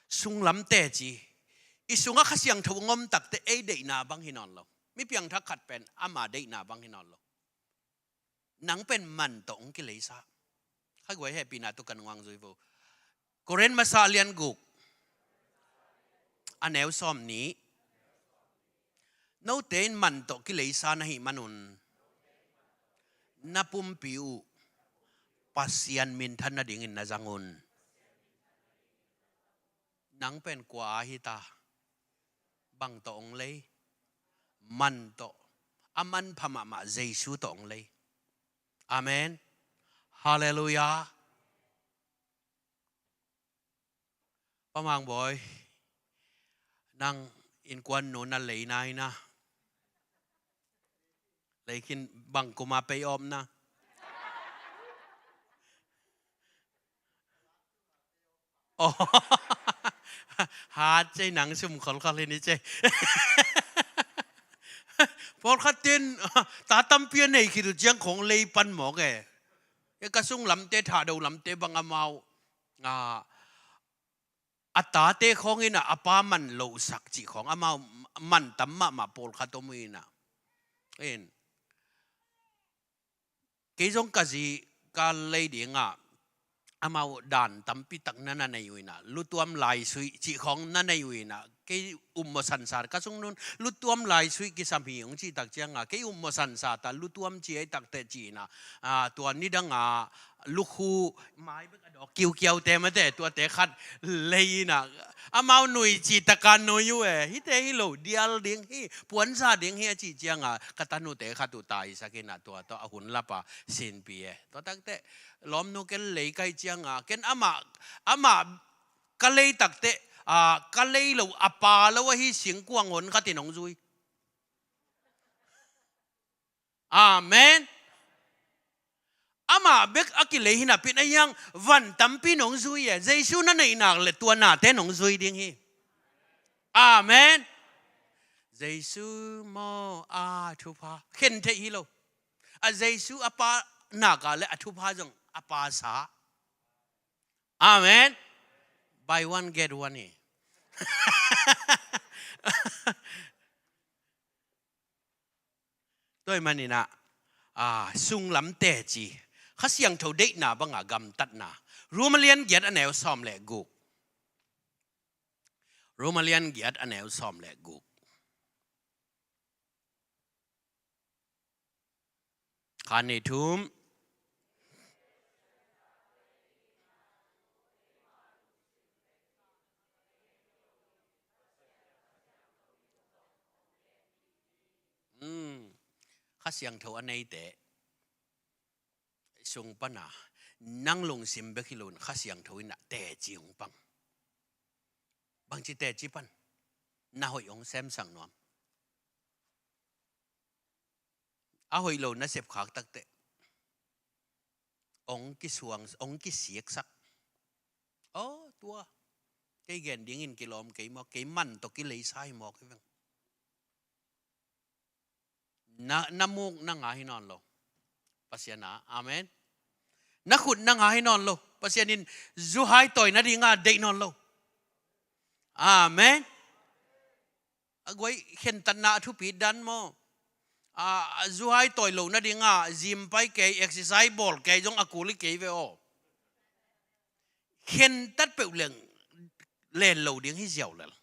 sunglam teci. I sungah Kha Siangtho ngom takte ei deihna bang hi nawn lo. Mi piangthak khat pen ama deihna bang hi nawn lo. Nang pen man tawh hong kileisa. Kha guai hehpihna tawh kan nguang zui vo. Korin masa lian guk a neu sawm nih. Note in man tawh kileisa na hih manun na pumpi uh Pasian minthan nadingin na zang un. Nang pen kua a hi ta? Bang tawh hong lei? Man tawh. A manpha mahmah Jesu tawh hong lei. Amen. Halleluiah. Pa Mang Bawi, nang innkuan nu na lei nai na. Lei khin bang kuma pay off na. Oh. Hat cei nang sum kholkhol hi ni cei. Pawlkhat ten ta tampi a nei khit uh ciang khong lei pan mawk e. E ka sung lamte, thahdo lamte bang amau, a, a tate khawng in a, a pa man lohsak cih khawng amau man tam mahmah pawlkhat om uh in a. In. Kei zong ka zi ka lei dingah amau dan tampi tak na na nei uh in a, lutuam laisuih cih khawng na nei uh in a, kei upmawh sansa ka sung nun lutuam laisuih kisam hi hong cih tak ciangah, kei upmawh sansa ta lutuam ci ei takteh ci in a, a, tua nidangah lukhu mai bek a dawk kiukiaute mate tuate khat lei in a, amau nui cih taka nui uh e, hihte hi lo dial ding hi, puansa ding hi a cih ciangah ka tanute khat uh taisak in a, tua tawh a hun lapa sinpi e. Tua takteh lawmnu ken lei ka hih ciangah ken amah, amah ka lei takteh, a, ka lei lo a pa lo ahi singkuang hon khat in hong zui. Amen. Amah bek a kilei hi napi in a hiang van tampi in hong zui e. Jesu na neih nak le tua nate in hong zui ding hi. Amen. Jesu maw a thupha khen theih hi lo. A Jesu a pa nak a le a thupha zong a pa sa. Amen. Buy one, get one hi. Tua ahih manin ah, ah, sunglam teci, Kha Siangtho deihna banga gamtatna. Rom a lian giat a neu sawm le guk. Rom a lian giat a neu sawm le guk. Kha ni thum. Hmm. Kha Siangtho a neite sung pana nang lungsim bek hi loin Kha Siangtho in ah teci hong pang. Bangci teci pan? Na hoih hong semsak nuam. A hoih lo na sepkhak takteh hong kisuang, hong kisiksak. Aw, tua. Kei gen dingin kilawm kei mawk, kei man tawh kilei sa hi mawk hi veng. Na, na muk na nga hi nawn lo. Pasian a, amen. Na khut na nga hi nawn lo. Pasian in zuhai tawi nadinga deih nawn lo. Amen. A guai khentatna a thupi dan maw? A, a zuhai tawi lo nadinga gym pai kei, exercise bawl kei zong a kul hi kei ve aw. Khentat peuh leng len lo ding hi ziau lel.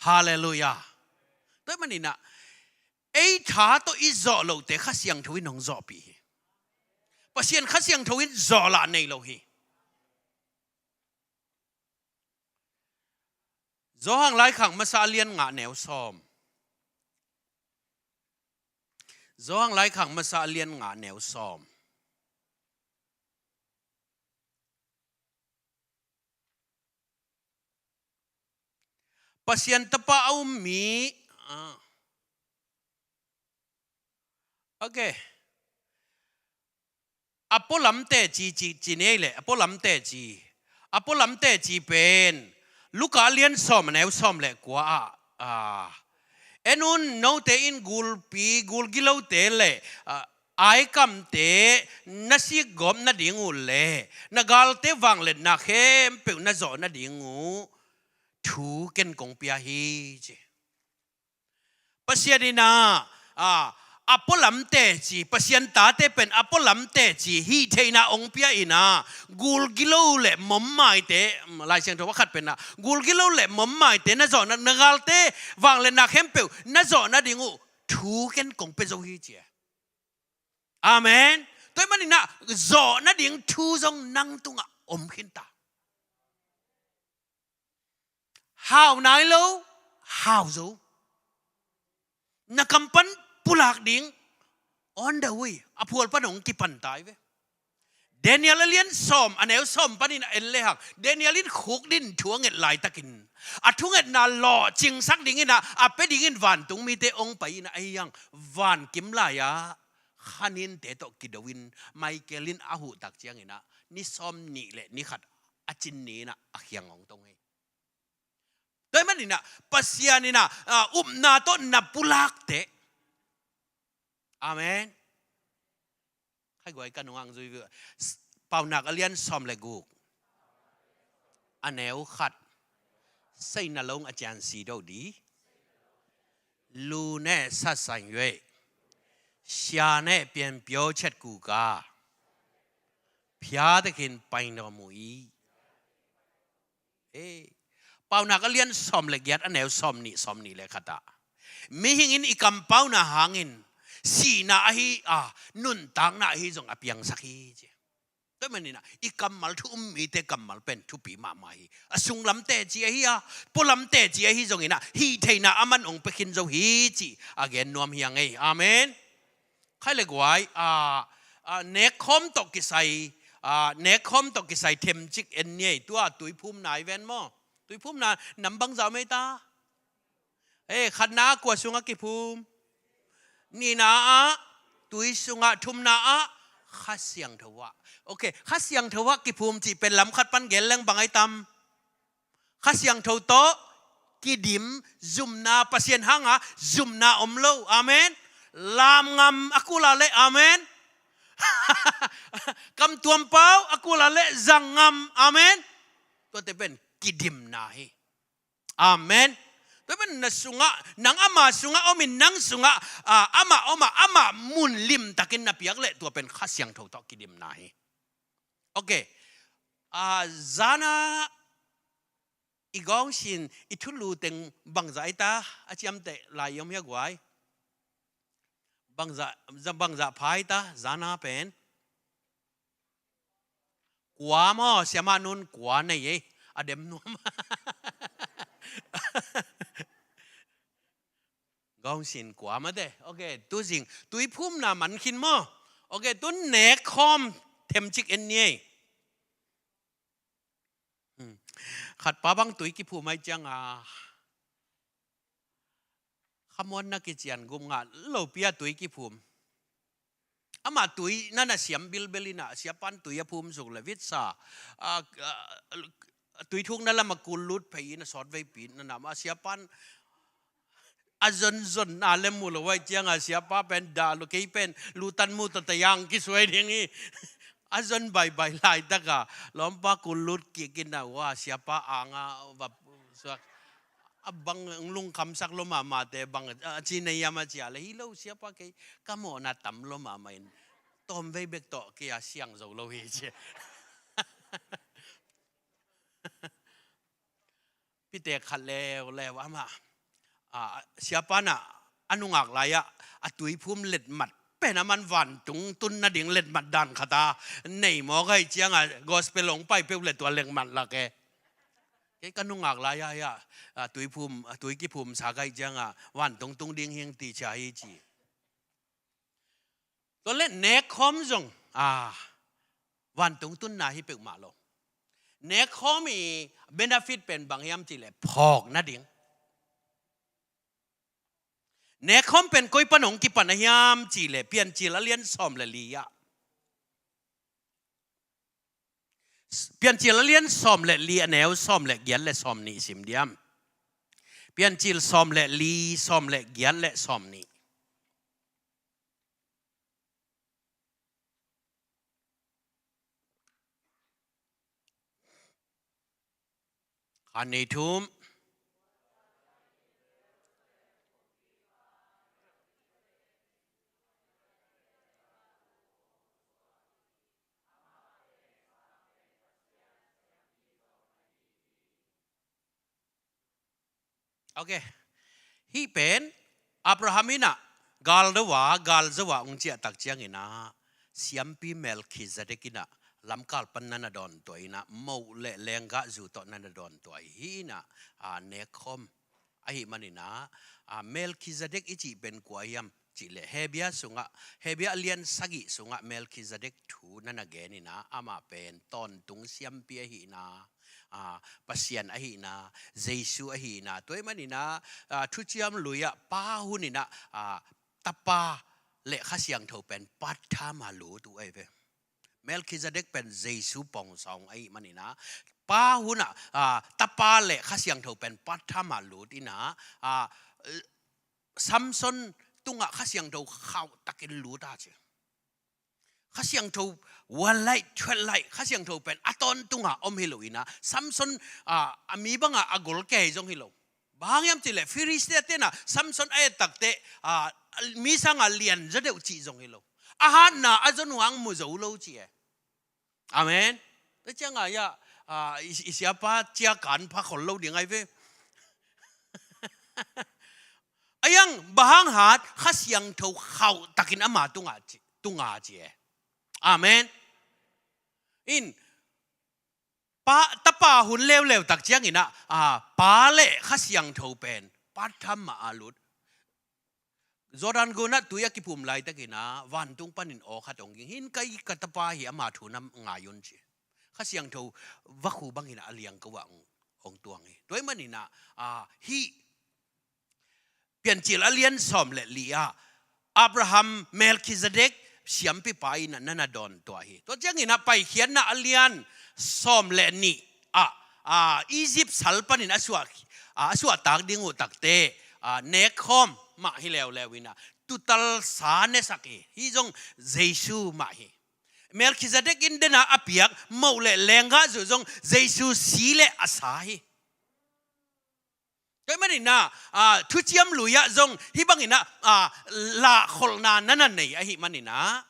Halleluiah. Tua ahih manin ah ei tha tawh i zawh lote Kha Siangtho in hong zawhpih hi. Pasian Kha Siangtho in zawh lah nei lo hi. Johan Laikhak Masa a lian nga neu sawm. Johan Laikhak Masa a lian nga neu sawm. Pasian Tapa a um mi, ah. Ok. A pualam teci ci, ci nei le, a pualam teci. A pualam teci pen Luka a lian sawm a neu sawm le kua ah, ah. En un, note in gulpi, gulgilote le, ah, aikamte na sikgawp nading uh le na galte vangliatna khempeuh na zawh nading uh thu ken kong pia hi, ci. Pasian in ah, ah, a pualam teci, Pasian tate pen a pualam teci hih theihna hong pia in ah, gulgilo le mommaite, Lai Siangtho a khat pen ah, gulgilo le mommaite na zawh na, na galte vangliatna khempeuh na zawh nading uh thu ken kong pia zo hi, ci. Amen. Tua ahih manin ah zawh nading thu zong nang tungah om khinta. Hau nai lo, hau zo. Na kam pan pulak ding, on the way, a phual pan hong kipan ta hi ve. Daniel a lian sawm, a neu sawm panin a en lehang, Daniel in khukdin thu a nget laitakin, a thungetna lawhcingsak dingin ah, a pia dingin vantung mite hong pai in ah, ahi hang vankim lai-ah khaninte tawh kido in, Michael in a huh tak ciangin ah, ni sawm nih le ni khat a cin ni in ah a khiang hong tong hi. Tua ahih manin ah, Pasian in ah, ah, upna tawh na pulakte. Amen. Khai guai ka nungah zui vua. Paunak a lian sawm le guk. A neu khat. Seina long a cian si do di. Lu ne sa san yue. Sia ne pian pio chet ku ka. Pia te kin pai no mu i. Eh, Paunak a lian sawm le giat a neu sawm nih, sawm nih le khat ah, mihing in i kampauna hangin sihna ahi a, nuntakna ahi zong a piangsak hi, ci. Tua ahih manin ah i kammal thu um mite kammal pen thupi mahmah hi. A sunglam teci ahi a, pualam teci ahi zongin ah hih theihna a man hong pia khin zo hi, ci a gen nuam hi a ngei. Amen. Khai le guai, ah, ah, nekkhawm tawh kisai, ah, nekkhawm tawh kisai themcik en ni ei, tua tuiphumna i ven maw? Tuiphumna nam bangzah om ei ta? Eh, khatna ah kua sungah kiphum? Nihna ah tui sungah, thumna ah Kha Siangtho ah. Ok, Kha Siangtho ah kiphum cih pen lam khat pan gen leng bang ai tam? Kha Siangtho tawh kidim, zumna, Pasian hanga zumna om lo. Amen. Lamngam a kul a leh, amen. Kamtuam pau a kul a leh zangngam, amen. Tuate pen kidimna hi. Amen. Tua pen na sungah, nang ama sungah om in, nang sungah, ah, ama om a, ama mun limtakin na piak leh tua pen Kha Siangtho tawh kidimna hi. Okay. Ah, zana i gawngsin, i thulu teng bangzah i ta, a ciamteh lai i om hia guai? Bangzah, bangzah pha i ta, zana pen. Kua maw, siamah nun kua nei ei, a dem nuam. Gawngsin kua mate. Okay, tu zing, tui phumna man khin maw. Okay, tu nek khawm themcik en ni ei. Hmm. Khat pa bang tui kiphum ai cianga, khamuanna kician gum ngah lopi a tui kiphum. Amah tui na na siam bilbel inah, siapan tui a phum suk le vitsa. A, a, tui thukna lam a kul lut phei inah sawt veipi na nam a siapan a zonzon na le mu lo ai cianga siapa pen dah lo, kei pen lutan mu tata yang kisuai ding hi. A zon baibai laitaka lawmpa kul lut kik inah ua siapa anga va suak. A bang lungkhamsak lo mahmahte bang a ci nei hiam a cia le hi lo siapa, kei ka mawhna tam lo mahmah in tawmvei bek tawh kei a siang zo lo hi ci. Pitek khat leuleu amah, a, siapa nah a nungak lai-ah a tuiphum letmat pen a man vantung tun nading letmat dan khat a nei mawk ai cianga gospel hong pai peuh le tua letmat lak e. Kei ka nungak lai-ah, a, tuiphum, a, tui kiphumsak ai cianga vantung tung ding hing ti cia hi ci. Tua le nekkhawm zong, a, vantung tunna hi peuhmah lo. Nekkhawm i benefit pen bang hiam cih leh phawk nading. Nekkhawm pen koi pan hong kipan a hiam cih leh Piancil a lian sawm le li ah. Piancil a lian sawm le li a neu sawm le giat le sawm nih sim diam. Piancil sawm le li, sawm le giat le sawm nih. Khan ni thum. Okay. Hih pen Abraham inah gal do a, gal zo a hong ciah tak cianginah siampi Melkhizedek inah lamkal pan na na dawntuah inah moh le lenggah zu tawh na na dawntuah hi. Hih inah, a, nekkhawm ahih maninah, a, Melkhizedek i cih pen kua hiam cih leh Hebru sungah, Hebru a lian sagih sungah Melkhizedek thu na na gen inah amah pen tawntung siampi ahihna, a, Pasian ahihna, Jesu ahihna. Tua ahih maninah, a, thuciam lui-ah pa hun inah, a, Tapa le Kha Siangtho pen pattha mah lut uh ahi ve. Melkhizedek pen Jesu pawngsawng ahih maninah pa hunah, a, Tapa le Kha Siangtho pen pattha mah lut inah, a, Samson tungah Kha Siangtho khauh takin lut a ci. Kha Siangtho, one light, twelve light, Kha Siangtho pen a tawntungah om hi lo inah Samson, a, a mi bangah a gol kei zong hi lo. Bang hang hiam cih leh Filistia tenah Samson a et takteh, a, mi sangah lian zaw deuh cih zong hi lo. A hatna a zon uh hang mu zo lo ci e. Amen. Tua ciangah, a, i, i siapa cia kan pha khol lo ding ai ve. A yang bang hang hat Kha Siangtho khauh takin ama tungah ci, tungah ci e. Amen. In, pa, Tapa hun leuleu tak cianginah, a, Pa le Kha Siangtho pen pattha mah a lut. Jordan gunah tui a kiphum laitakinah vantung panin aw khat hong ging. Hih in ka i ka Tapa hi, ama thu na ngai un ci. Kha Siangtho vakhu bangin a liang ko ah hong, hong tuang hi. Tua ahih maninah, a, hih Piancil a lian sawm le li ah Abraham, Melkhizedek siampipa inah na na dawntuah hi. Tua cianginah Paikhiatna a lian sawm le nih ah, a, Egypt sal panin a suah, a, a suahtak ding uh takte, a, nekkhawm mah hi leuleu in ah, tutalsa nesak hi. Hih zong Jesu mah hi. Melkhizedek in den a a piak moh le lenggahzu zong Jesu si le a sa hi. Tua ahih manin ah, a, Thuciam Lui ah zong hih bangin ah, a, lahkholhna na na nei ahih manin ah,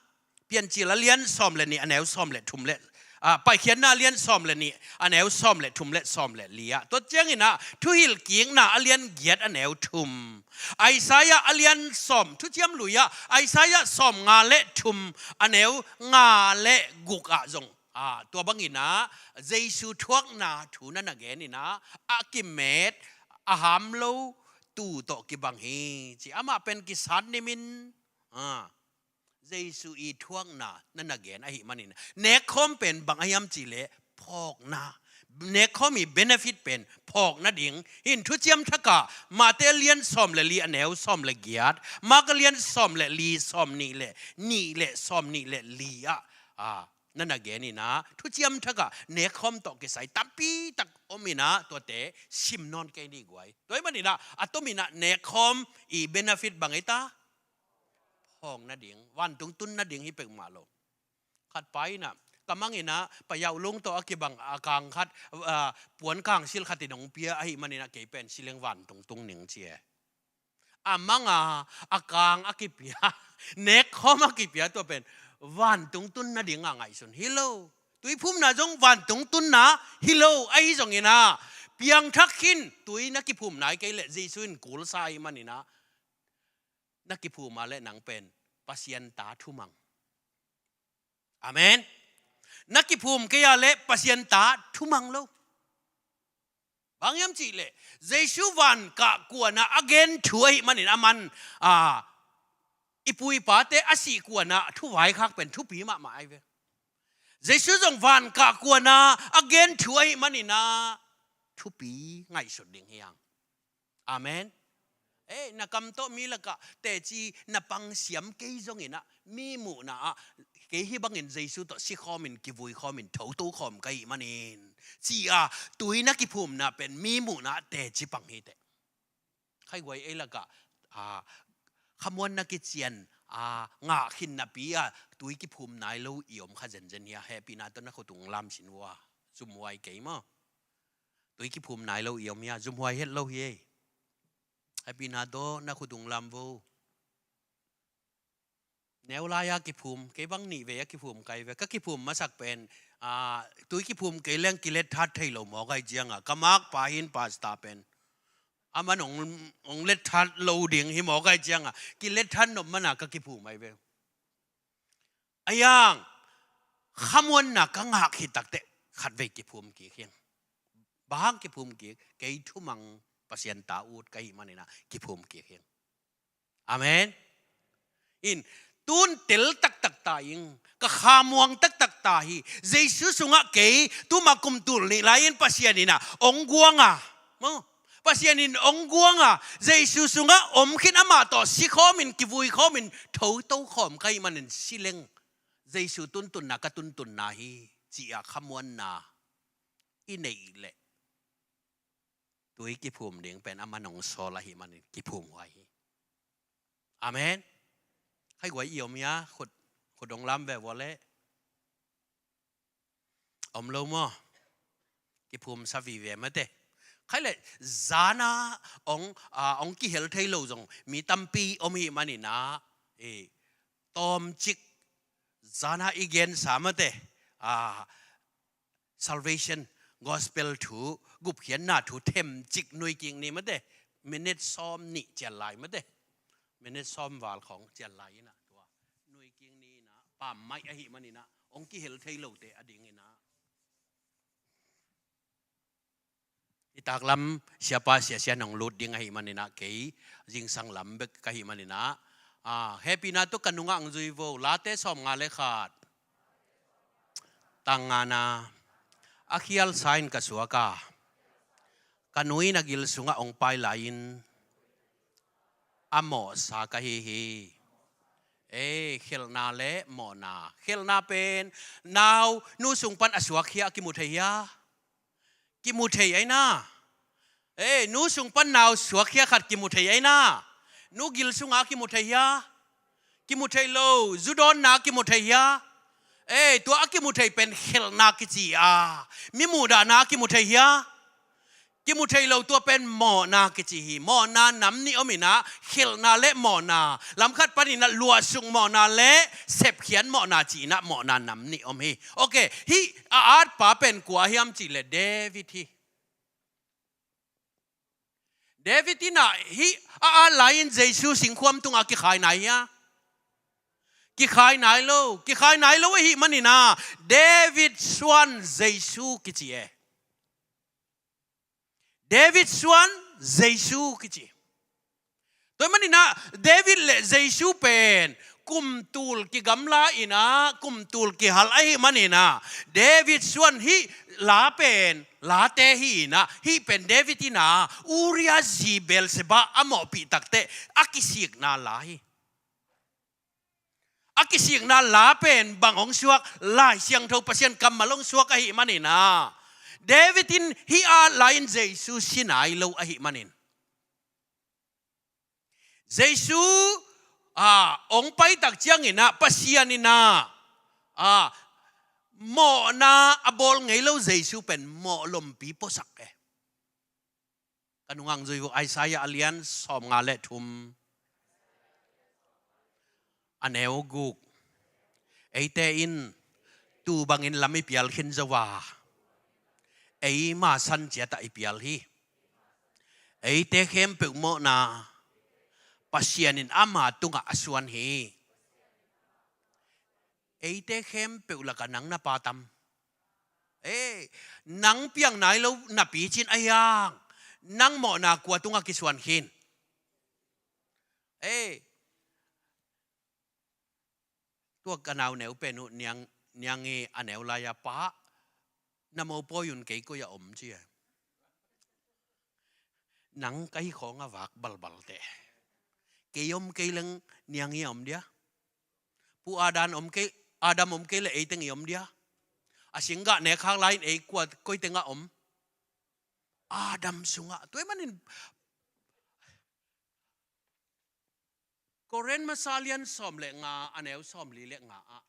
Piancil a lian sawm le nih a neu sawm le thum le, a, Paikhiatna a lian sawm le nih a neu sawm le thum le sawm le li ah, tua ciangin ah Thuhilhkikna a lian giat a neu thum, Isaiah a lian sawm, Thuciam Lui ah Isaiah sawmnga le thum a neu nga le guk ah zong, a, tua bangin ah Jesu thuakna thu na na gen in ah, a kimet, a ham lo tu tawh kibang hi ci. Amah pen kisat nimin, a, Jesu i thuakna na na gen ahih manin, nekkhawm pen bang a hiam cih leh phawkna. Nekkhawm i benefit pen phawkna ding. Hih in Thuciam Thak ah Mate a lian sawm le li a neu sawm le giat, Mark a lian sawm le li sawm nih le nih le sawm nih le li ah, a, na na gen in ah, Thuciam Thak ah nekkhawm tawh kisai tampi tak om in ah, tuate sim nawn kei ni guai. Tua ahih manin ah, a tom in ah nekkhawm i benefit bang ei ta? Phawkna ding, vantung tunna ding hi peuhmah lo. Khat pa in ah, ka mang in ah, Pau Yau Lung tawh a kibang a kang khat, a, puan kangsil khat in hong pia ahih manin ah kei pen si leng vantung tung ning ci e. A mang a, a kang a kipia, nekkhawm a kipia tua pen vantung tunna ding a ngaihsun hi lo. Tuiphumna zong vantung tunna hi lo, ahi zongin ah, piangthak khin, tui na kiphum nai kei leh Jesu in kulsa ahih manin ah, na kiphum a leh nang pen Pasian ta thumang. Amen. Na kiphum kei a leh Pasian ta thumang lo. Bang hiam cih leh, Jesu van kah kuan ah a gen thu ahih manin a man, a, i pu i pate a sih kuan ah thu vaikhak pen thupi mahmah ahi ve. Jesu zong van kah kuan ah a gen thu ahih manin ah thupi ngaihsut ding hi hang. Amen. Eh, na kam tawh mi lakah teci na pang siam kei zongin ah, mi muhna ah, kei hih bangin Jesu tawh sikhawmin, kivuikhawmin, thotokhawm ka hih manin, ci-a tui na kiphumna pen mi muhna ah teci pang hi teh. Khaiguai ei lakah, a, khamuanna kician, a, ngah khin napi-a tui kiphum nai lo i om kha zenzen hi a, hehpihna tawh na khut ung lam sin vua. Zumhuai kei maw. Tui kiphum nai lo i om hi a, zumhuai het lo hi ei. Hehpihna tawh na khut ung lam vo. Neu lai-a kiphum, kei bang nih vei a kiphum kai ve. Ka kiphum masak pen, a, tui kiphum kei leng kilet that thei lo mawk ahi cianga, ka makpa hin pasta pen, aman hong, hong let that lo ding hi mawk ahi cianga, kilet that nop mana ka kiphum ahi ve. A yang, khamuanna ka ngah khit takteh khatvei kiphum kik hi ing. Bang hang kiphum kik, kei thumang Pasian ta ut ka hih maninah kiphum kik hi ing. Amen. In, tun tel taktak ta ing, ka khamuang taktak ta hi. Jesu sungah kei tuma kum tul nih lai-in Pasian inah ong guanga, maw? Pasian in ong guanga, Jesu sungah om khin, amah tawh si khawmin, kivui khawmin, thoto khawm ka hih manin si leng, Jesu tuntunna ka tuntunna hi, ci-a khamuanna i neih leh, tui kiphum ding pen aman ong sawl ahih manin kiphum huai hi. Amen. Khaiguai i om hia, khut, khut ong lam ve vua leh. Om lo maw? Kiphum sa vive mate. Khaih leh zana ong, a, ong kihel thei lo zong mi tampi om hih maninah, e, tawmcik zana i gensa mate, a, salvation gospel thu, gupkhiatna thu themcik nuikik ni mate. Minute sawm nih cian lai mate. Minute sawm val khawng cian lai inah tua nuikik ni inah pammaih ahih maninah ong kihel thei lote ading inah, i taklam siapa siasia nong lut ding ahih maninah, kei zingsang lam bek ka hih maninah, a, hehpihna tawh ka nungah ang zui vo. Late sawmnga le khat, tang ngana, a khialsa in ka suak a, ka nu in a gil sungah ong pai lai-in a mawhsa ka hi hi. E, khelhna le mawhna. Khelhna pen nau nu sung pan a suak hia, a kimu thei hia? Kimu thei aina. Ei, nu sung pan nau suakkhia khat kimu thei ei na. Nu gil sungah kimu thei hia? Kimu thei lo. Zu dawnna kimu thei hia? Ei, tua a kimu thei pen khelhna kici a, mi muhdahna kimu thei hia? Kimu thei lo. Tua pen mawhna kici hi. Mawhna nam nih om inah, khelhna le mawhna. Lamkhat paninah luahsuk mawhna le sepkhiat mawhna ci-inah mawhna nam nih om hi. Ok, hih a atpa pen kua hiam cihleh David hi. David inah hih a at lai-in Jesu singkhuam tungah kikhai nai hia? Kikhai nai lo. Kikhai nai lo ahih maninah David suan Jesu kici e. David suan Jesu kici. Tua ahih maninah David le Jesu pen kumtul kigamla inah, kumtul kihal ahih maninah David suan hih la pen late hi inah, hih pen David inah Uriah zi Bathsheba a mawhpih takteh a kisikna la hi. A kisikna la pen bang hong suak? Lai Siangtho Pasian kammal hong suak ahih maninah David in hih at lai-in Jesu si nai lo ahih manin, Jesu a hong paitak cianginah Pasian inah a mawhna a bawl ngei lo Jesu pen mawhlompi puasak e. Ka nungah zui uh Isaiah a lian sawmnga le thum, a neu guk. Eite in tuu bangin lam i pial khin zo a, eima san ciatah i pial hi. Eite khempeuh mawhna Pasian in ama tungah a suan hi. Eite khempeuh lakah nang na pa tam? Ei, nang piang nai lo na picin a hiang, nang mawhna kua tungah kisuan khin? Ei, tua ka nau neu pen uh niang, niang i a neu lai-a, pa, na mopawi un, kei koi a om, ci a. Nang ka hi khawng a vak balbal teh. Kei om kei leng niang i a om dia? Pu Adam om kei, Adam om kei le ei teng i om dia? A singgah nek khak lai-in ei kua, koi tengah om? Adam sungah. Tua ahih manin Korin masa lian sawm le nga, a neu sawmli le nga ah,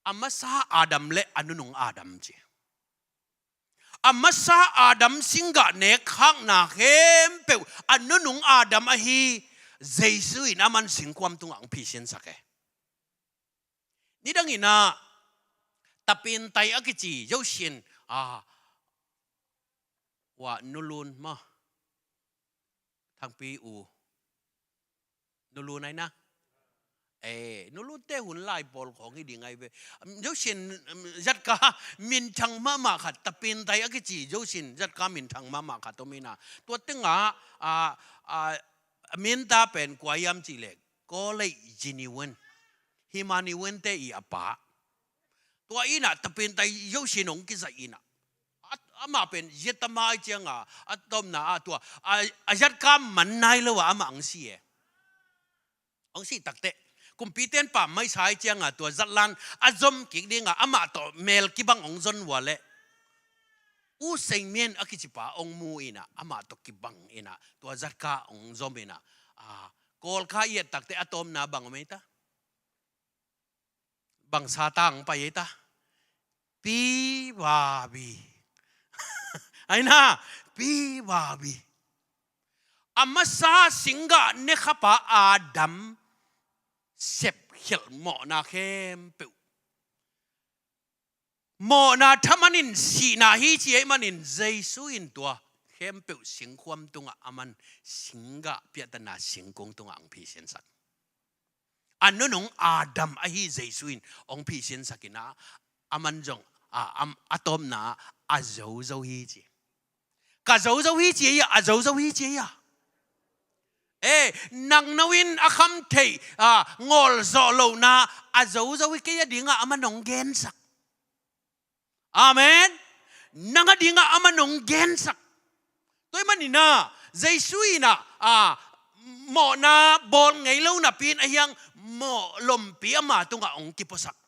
a masa Adam le a nunung Adam ci. A masa Adam singgah nek khakna khempeuh a nunung Adam ahi Jesu in aman singkhuam tungah hong phisinsak e. Nidang inah tapintai a kici Josin, a, wa nulun ma, Thangpi u, nulun ai na. Eh, nulunte hun lai pawl khawng hi ding ai ve. Josin, um, zatka minthang mahmah khat, tapintai a kici Josin zatka minthang mahmah khat om inah, tua tengah, a, a, minta pen kua hiam cihleh, College Genuine, Himani Wente i a pa. Tua inah tapintai Josin hong kizaih inah, a, amah pen ziatama ai cianga, a tawpna ah tua, a, a zatka man nai lo ah amah hong si e. Hong sih takteh kumpite in pammaih sa ai cianga, tua zatlan a zom kik dinga amah tawh mel kibang hong zon uh a leh, U Seng Mien a kicipa hong mu inah, amah tawh kibang inah, tua zatka hong zom inah, a, Kawlkha i et takteh a tawpna bang om ei ta? Bang sa tang pai ei ta? Pi Vabi. Ai na, Pi Vabi. A masa singgah nekhapa Adam sepkhelh mawhna khempeuh, mawhna thaman in sihna hi ci ahih manin Jesu in tua khempeuh singkhuam tungah aman singgah piahtana singkung tungah hong phisinsak. A nunung Adam ahi Jesu in hong phisinsak inah, aman zong, a, am, a tawpna a zozo hi ci. Ka zozo hi ci a, a zozo hi ci a. Eh, nang no in a kham theih, a, ngawlzawh lohna a zozo hi, kei a dingah aman hong gensak. Amen. Nang a dingah aman hong gensak. Tua ahih maninah Jesu inah, a, mawhna bawl ngei lo napi in a hiang mawhlompi ama tungah hong kipuasak.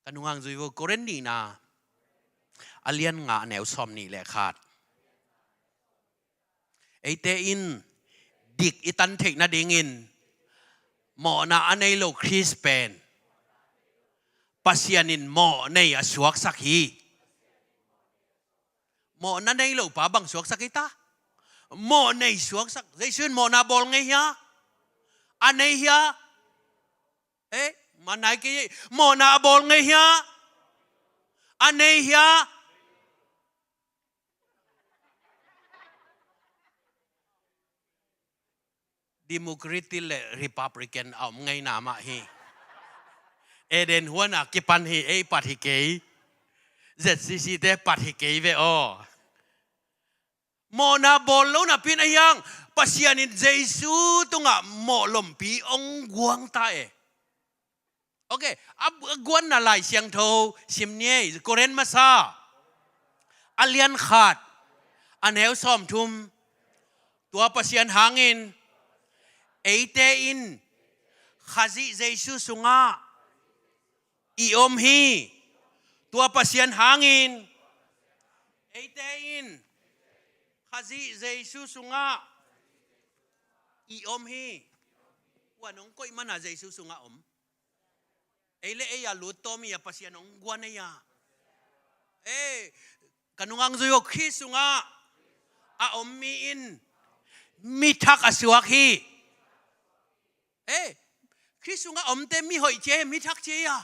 Ka nungang zui vo, Korin nihna a lian nga, a neu sawmnih le khat. Eite in dik i tan theih nadingin mawhna a nei lo Khrist pen Pasian in mawh nei a suaksak hi. Mawhna nei lo pa bang suaksak hi ta? Mawh nei suaksak. Jesu in mawhna bawl ngei hia? A nei hia? Eh, manai kei, mawhna a bawl ngei hia? A nei hia? Democratic le Republican a om ngeina mah hi. Eden huana kipan hi, ei pat hi kei. Z C C te pat hi kei ve aw. Mawhna bawl lo napi in a hiang, Pasian in Jesu tungah mawh lompi ong guang ta e. Ok, a, a guanna Lai Siangtho sim ni ei, Korin masa a lian khat, a neu sawmthum. Tua Pasian hangin eite in Khazih Jesu sungah i om hi. Tua Pasian hangin eite in Khazih Jesu sungah i om hi. Kua nong koih mana Jesu sungah om? Ei le ei a lut tawm hi a, Pasian hong guan ei a. Eh, ka nungak zui aw, Khrist sungah a om mi in mi thak a suak hi. Eh, Khrist sungah omte mi hoih ci a, mi thak ci a.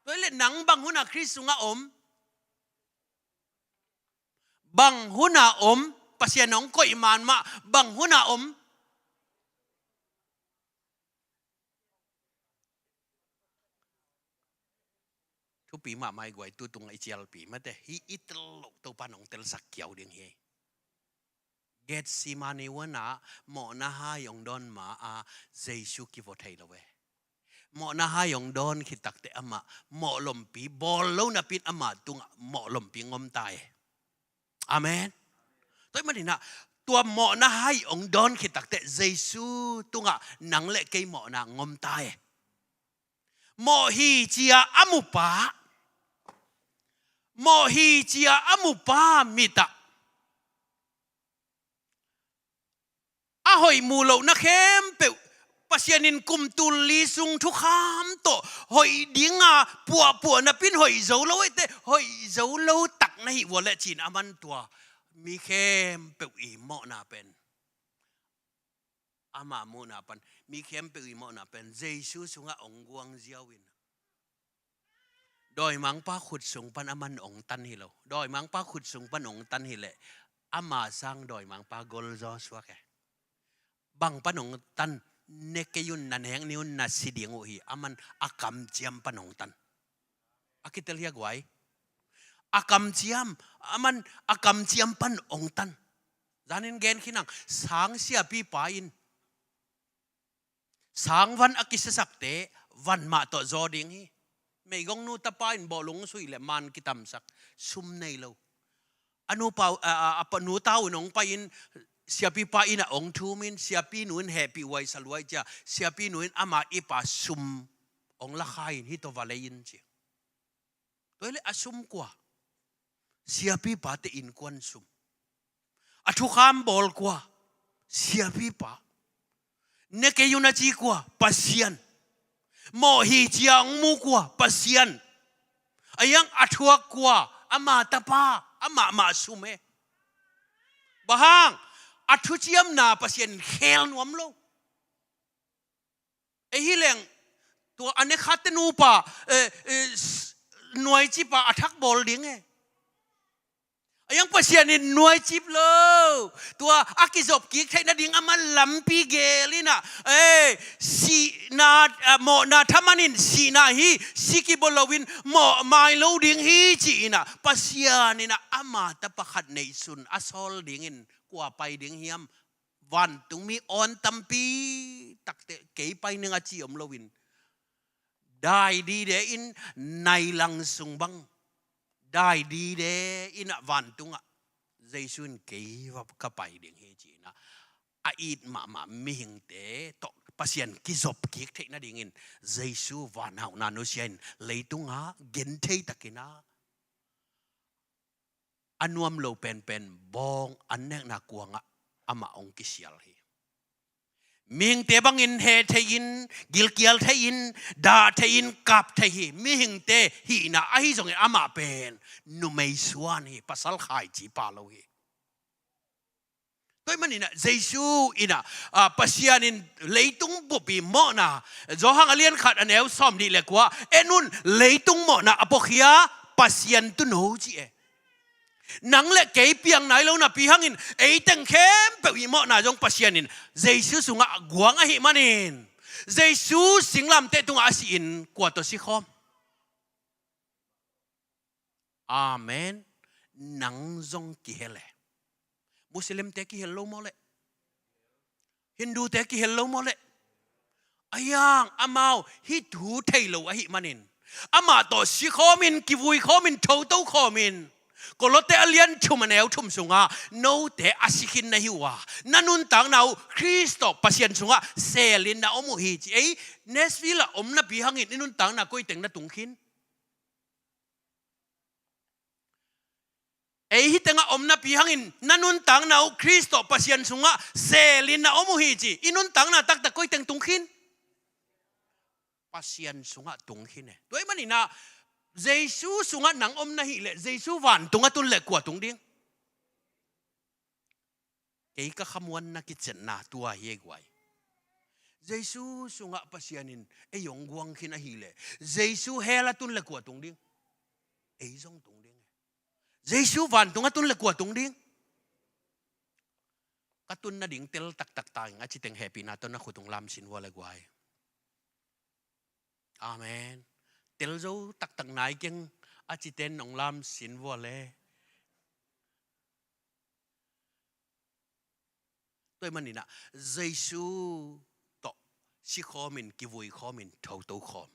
Tua hi leh nang bang hunah Khrist sungah om? Bang hunah om? Pasian hong koih man mah bang hunah om? Thupi mahmah hi guai, tu tungah i cialpi mate. Hih i tel loh Topa in hong telsak kiau ding hi. Gethsemane huanah mawhna hai hong dawn ma-a Jesu kivo thei lo e. Mawhna hai hong dawn khit takteh amah mawh lompi bawl lo napi in amah tungah mawh lompi ngom ta e. Amen. Tua ahih maninah tua mawhna hai hong dawn khit takteh Jesu tungah nang le kei mawhna ngom ta e. Mawh hi ci-a a mupa, mawh hi ci-a a mupa mitah a hoih mu lohna khempeuh, Pasian in kum tul li sung thukham tawh hoih dinga puahpuah napi in hoih zo lo eite, hoih zo lo tak na hih vua le cin a man tua mi khempeuh i mawhna pen, ama muhna pan, mi khempeuh i mawhna pen Jesu sungah hong guang ziau in. Dawimangpa khut sung pan a man hong tan hi lo. Dawimangpa khut sung pan hong tan hi leh ama sang dawimangpa golzaw suak e. Bang pan hong tan? Ne kei un, na nek ni un, na si ding uh hi. A man a kamciam pan hong tan. A kitel hia guai? A kamciam, a man a kamciam pan hong tan. Zanin gen khin ang, sang siapipa in sang van a kisasakte van mah tawh zaw ding hi. Meigongnu tapa in bawhlung sui le man kitamsak, sum nei lo. A nupa, a, a, a pa, nu tau in hong pai in, siapipa in a hong thum in, siapi nu in hehpih huai sa luai cia, siapi nu in ama ipa sum hong la khai in, hih tawh va lei in ci. Tua hi leh a sum kua? Siapipate innkuan sum. A thukham bawl kua? Siapipa. Ne kei un a ci kua? Pasian. Mawh hi cia hong mu kua? Pasian. A hiang a thuak kua? Ama tapa. Amah mah sum e. Bang hang? A thuciamna Pasian khel nuam lo. Ei hi leng tua a ne khatte nupa, eh, eh, s-, nuaicipa a thak bawl ding e. A hiang Pasian in nuaicip lo. Tua a kizop kik theih nading a man lampi gel in ah, eh, sihna, ah, mawhna thaman in sihna hi, si kibawl lo in mawh mai lo ding hi ci in ah, Pasian in ah ama tapa khat neihsun a sawl ding in kua pai ding hiam? Vantungmi awn tampi takte kei pai ning a ci om lo in, dai dide in nai lang sung bang, dai dide in ah vantungah Jesu in kei va ka pai ding hi ci in ah, a it mahmah mihingte tawh Pasian kizop kik theih nadingin Jesu vanhauhna nusia in leitungah genthei takin ah a nuam lo penpen bawng an nekna kuangah amah hong kisial hi. Mihingte bangin heh thei-in, gilkial thei-in, dah thei-in, kap thei hi. Mihingte hihna ahi zongin amah pen numei suan hi, pasal khaici pha lo hi. Tua ahih manin ah Jesu in ah, ah, Pasian in leitung bup i mawhna, Johan a lian khat a neu sawmnih le kua, en un, leitung mawhna a puakhia Pasian tuuno ci e. Nang le kei piang nai lo napi hangin, ei teng khempeuh i mawhna zong Pasian in Jesu sungah guang ahih manin, Jesu singlamteh tungah a si-in kua tawh sikhawm? Amen. Nang zong kihel e. Muslimte kihel lo maw le? Hindute kihel lo maw le? Ayang, amau hih thu thei lo ahih manin, amah tawh sikhawmin, kivuikhawmin, thotokhawmin, Kolose a lian thum a neu thum sungah, note a si khin na hi uh a, na nuntakna uh Khrist tawh Pasian sungah selin na om uh hi ci. Ei Nashville ah om napi hangin i nuntakna koi teng na tung khin? Ei hih tengah om napi hangin na nuntakna uh Khrist tawh Pasian sungah selin na om uh hi ci. I nuntakna taktak koi teng tung khin? Pasian sungah tung khin e. Tua ahih manin ah Jesu sungah nang om na hih leh, Jesu vantung a tun leh kua tung ding? Kei ka khamuanna kicianna tua hi ei guai. Jesu sungah Pasian in ei hong guang khin ahih leh, Jesu hell a tun leh kua tung ding? Ei zong tung ding e. Jesu vantung a tun leh kua tung ding? Ka tun nading tel taktak ta ing a ci teng hehpihna tawh na khut hong lamsin vua le guai. Amen. Tel zo taktak nai keng a ci ten hong lamsin vua le. Tua ahih manin ah Jesu tawh sikhawmin, kivuikhawmin, thotokhawm.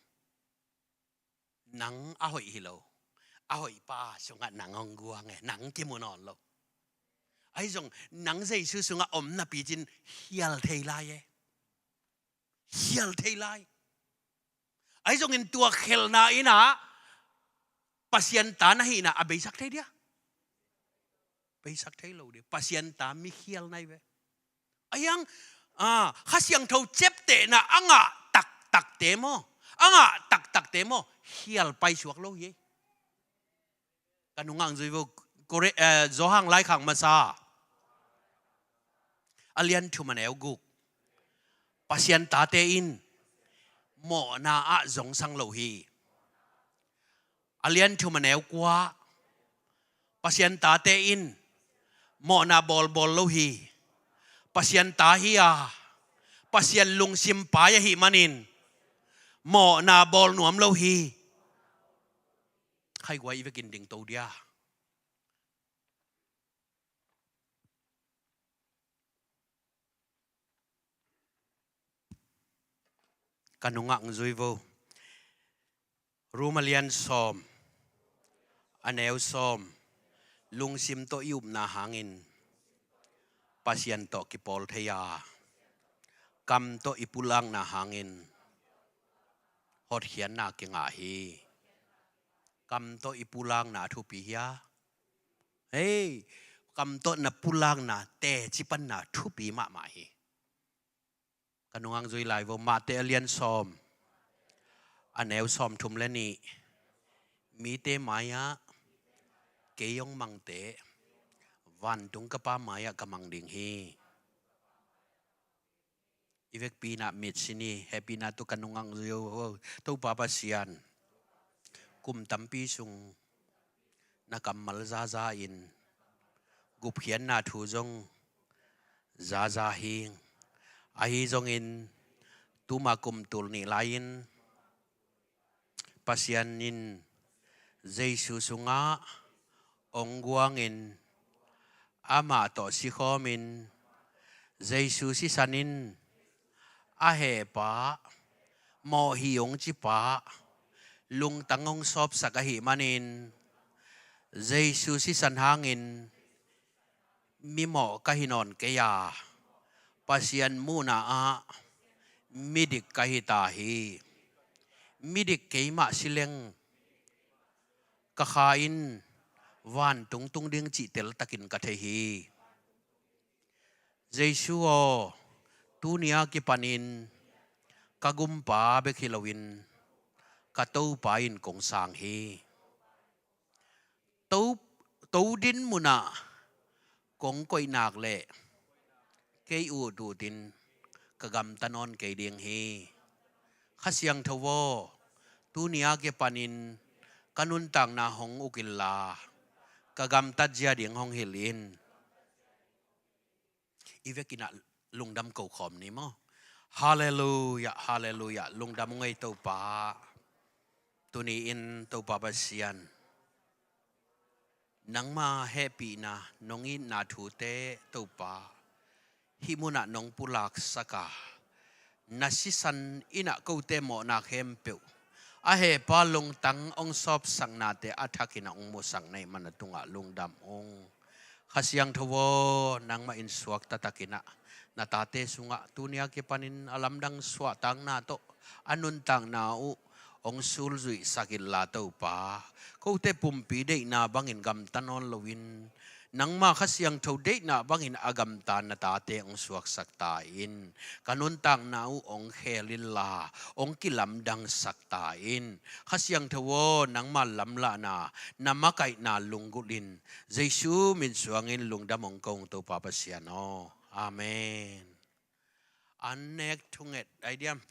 Nang a hoih hi lo, a hoih pa sungah nang hong guang e, nang kimu nawn lo. Ahi zong nang Jesu sungah om napi cin khial thei lai e. Khial thei lai. Ahi zongin tua khelna in ah Pasian ta na hihna a beisak thei dia? Beisak thei lo dia. Pasian ta mi khial na hi ve. Ayang, ah, Kha Siangtho ciaptehna a ngah taktakte maw, a ngah taktakte maw, khial paisuak lo hi. Ka nungak zui vo. Kore-, eh, Johan laikhak masa a lian thum a neu guk. Pasian tate in mawhna ah zongsang lo hi. A lian thum a neu kua. Pasian tate in mawhna bawlbawl lo hi. Pasian ta hi a, Pasian lungsim pai ahih manin mawhna bawl nuam lo hi. Khaiguai i vekin dingto dia? Ka nungak zui vo. Rom a lian sawm a neu sawm. Lungsim tawh i upna hangin Pasian tawh kipawl thei a, kam tawh i pulakna hangin hotkhiatna kingah hi. Kam tawh i pulakna a thupi hia? Hei, kam tawh na pulakna teci panna thupi mahmah hi. Ka nungak zui lai vo. Mate a lian sawm a neu sawmthum le nih. Mite mai-ah kei hong mangte, vantung ka Pa mai-ah ka mang ding hi. I vekpi-in ah mitsi ni, hehpihna tawh ka nungak zui vo. Topa Pasian, kum tampi sung na kammal zaza in, gupkhiatna thu zong zaza hi. Ahi zongin tuma kum tul nih lai-in Pasian in Jesu sungah hong guangin, amah tawh sikhawmin, Jesu sisan in a hehpa, mawh hi hong cipa, lungtang hong sawpsak ahih manin, Jesu sisan hangin mimawh ka hi nawn kei a, Pasian muhna-ah midik ka hi ta hi. Midik kei mah si leng ka kha in vantung tung ding cih teltakin ka thei hi. Jesu aw, tuni a kipanin ka gumpa bek hi loin ka Topa in kong sang hi. To, to din munah kong koihnak le kei ut utin ka gamta nawn kei ding hi. Kha Siangtho aw, tuni a kipanin ka nuntakna hong uk inla ka gamtat zia ding hong hilh in. I vekin ah lungdam ko khawm ni maw? Halleluiah, halleluiah. Lungdam ung ei Topa. Tuni in Topa Pasian, nangma hehpihna, nong itna thute Topa, hih munah nong pulaksak a, na sisan in ah kote mawhna khempeuh a hehpa lungtang hong sawpsaknate a thakin ah hong musak na hih man a tungah lungdam ung. Kha Siangtho aw, nangmah in suakta takin ah na tate sungah tuni a kipanin a lamdang suahtakna tawh a nuntakna uh hong sulzuihsak inla Topa, kote pumpi deihna bangin gamta nawn loin, nangma Kha Siangtho deihna bangin a gamta na tate hong suaksak ta in. Ka nuntakna uh hong khel inla hong kilamdangsak ta in. Kha Siangtho aw, nangma lamlahna, na makaihna lunggulh in. Jesu min suangin lungdam hong ko ung Topa Pasian aw. Amen. An nek thunget ai diam.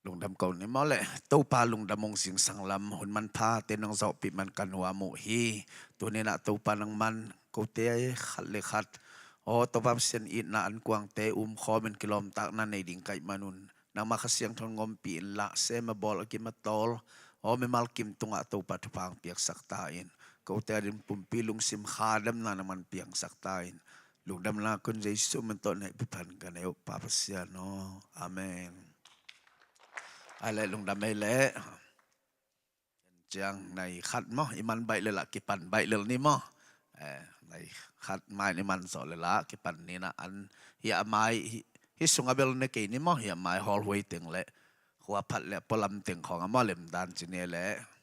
Lungdam ko ni maw le? Topa lungdam ung, singsang lam hun manphate nong zawhpih man ka nuam uh hi. Tuni in ah Topa nangman kote khat le khat, aw Topa Pasian, itna ankuangte umkhawmin kilawmtatna nei ding ka hih manun nangma Kha Siangtho in ngompih inla, sem a bawl a kim a tawl, aw mimal kim tungah Topa thupha hong piaksak ta in. Kote ading pumpi lungsim khadamna nangman piangsak ta in. Lungdamna kun Jesu min tawh na hehpih phan ka nei uh Pa Pasian aw. Amen. Ai le lungdam ei le. Ciang nai khat maw, i man baih le lah kipan baih lel ni maw? Eh, nai khat mai ni man sawh le lah kipan ni na an. Hi a mai, hi, hi sung a bel ne kei ni maw, hi a mai hall huai teng le khua phat le pualam teng khawng a maw, lemdan ci ni le.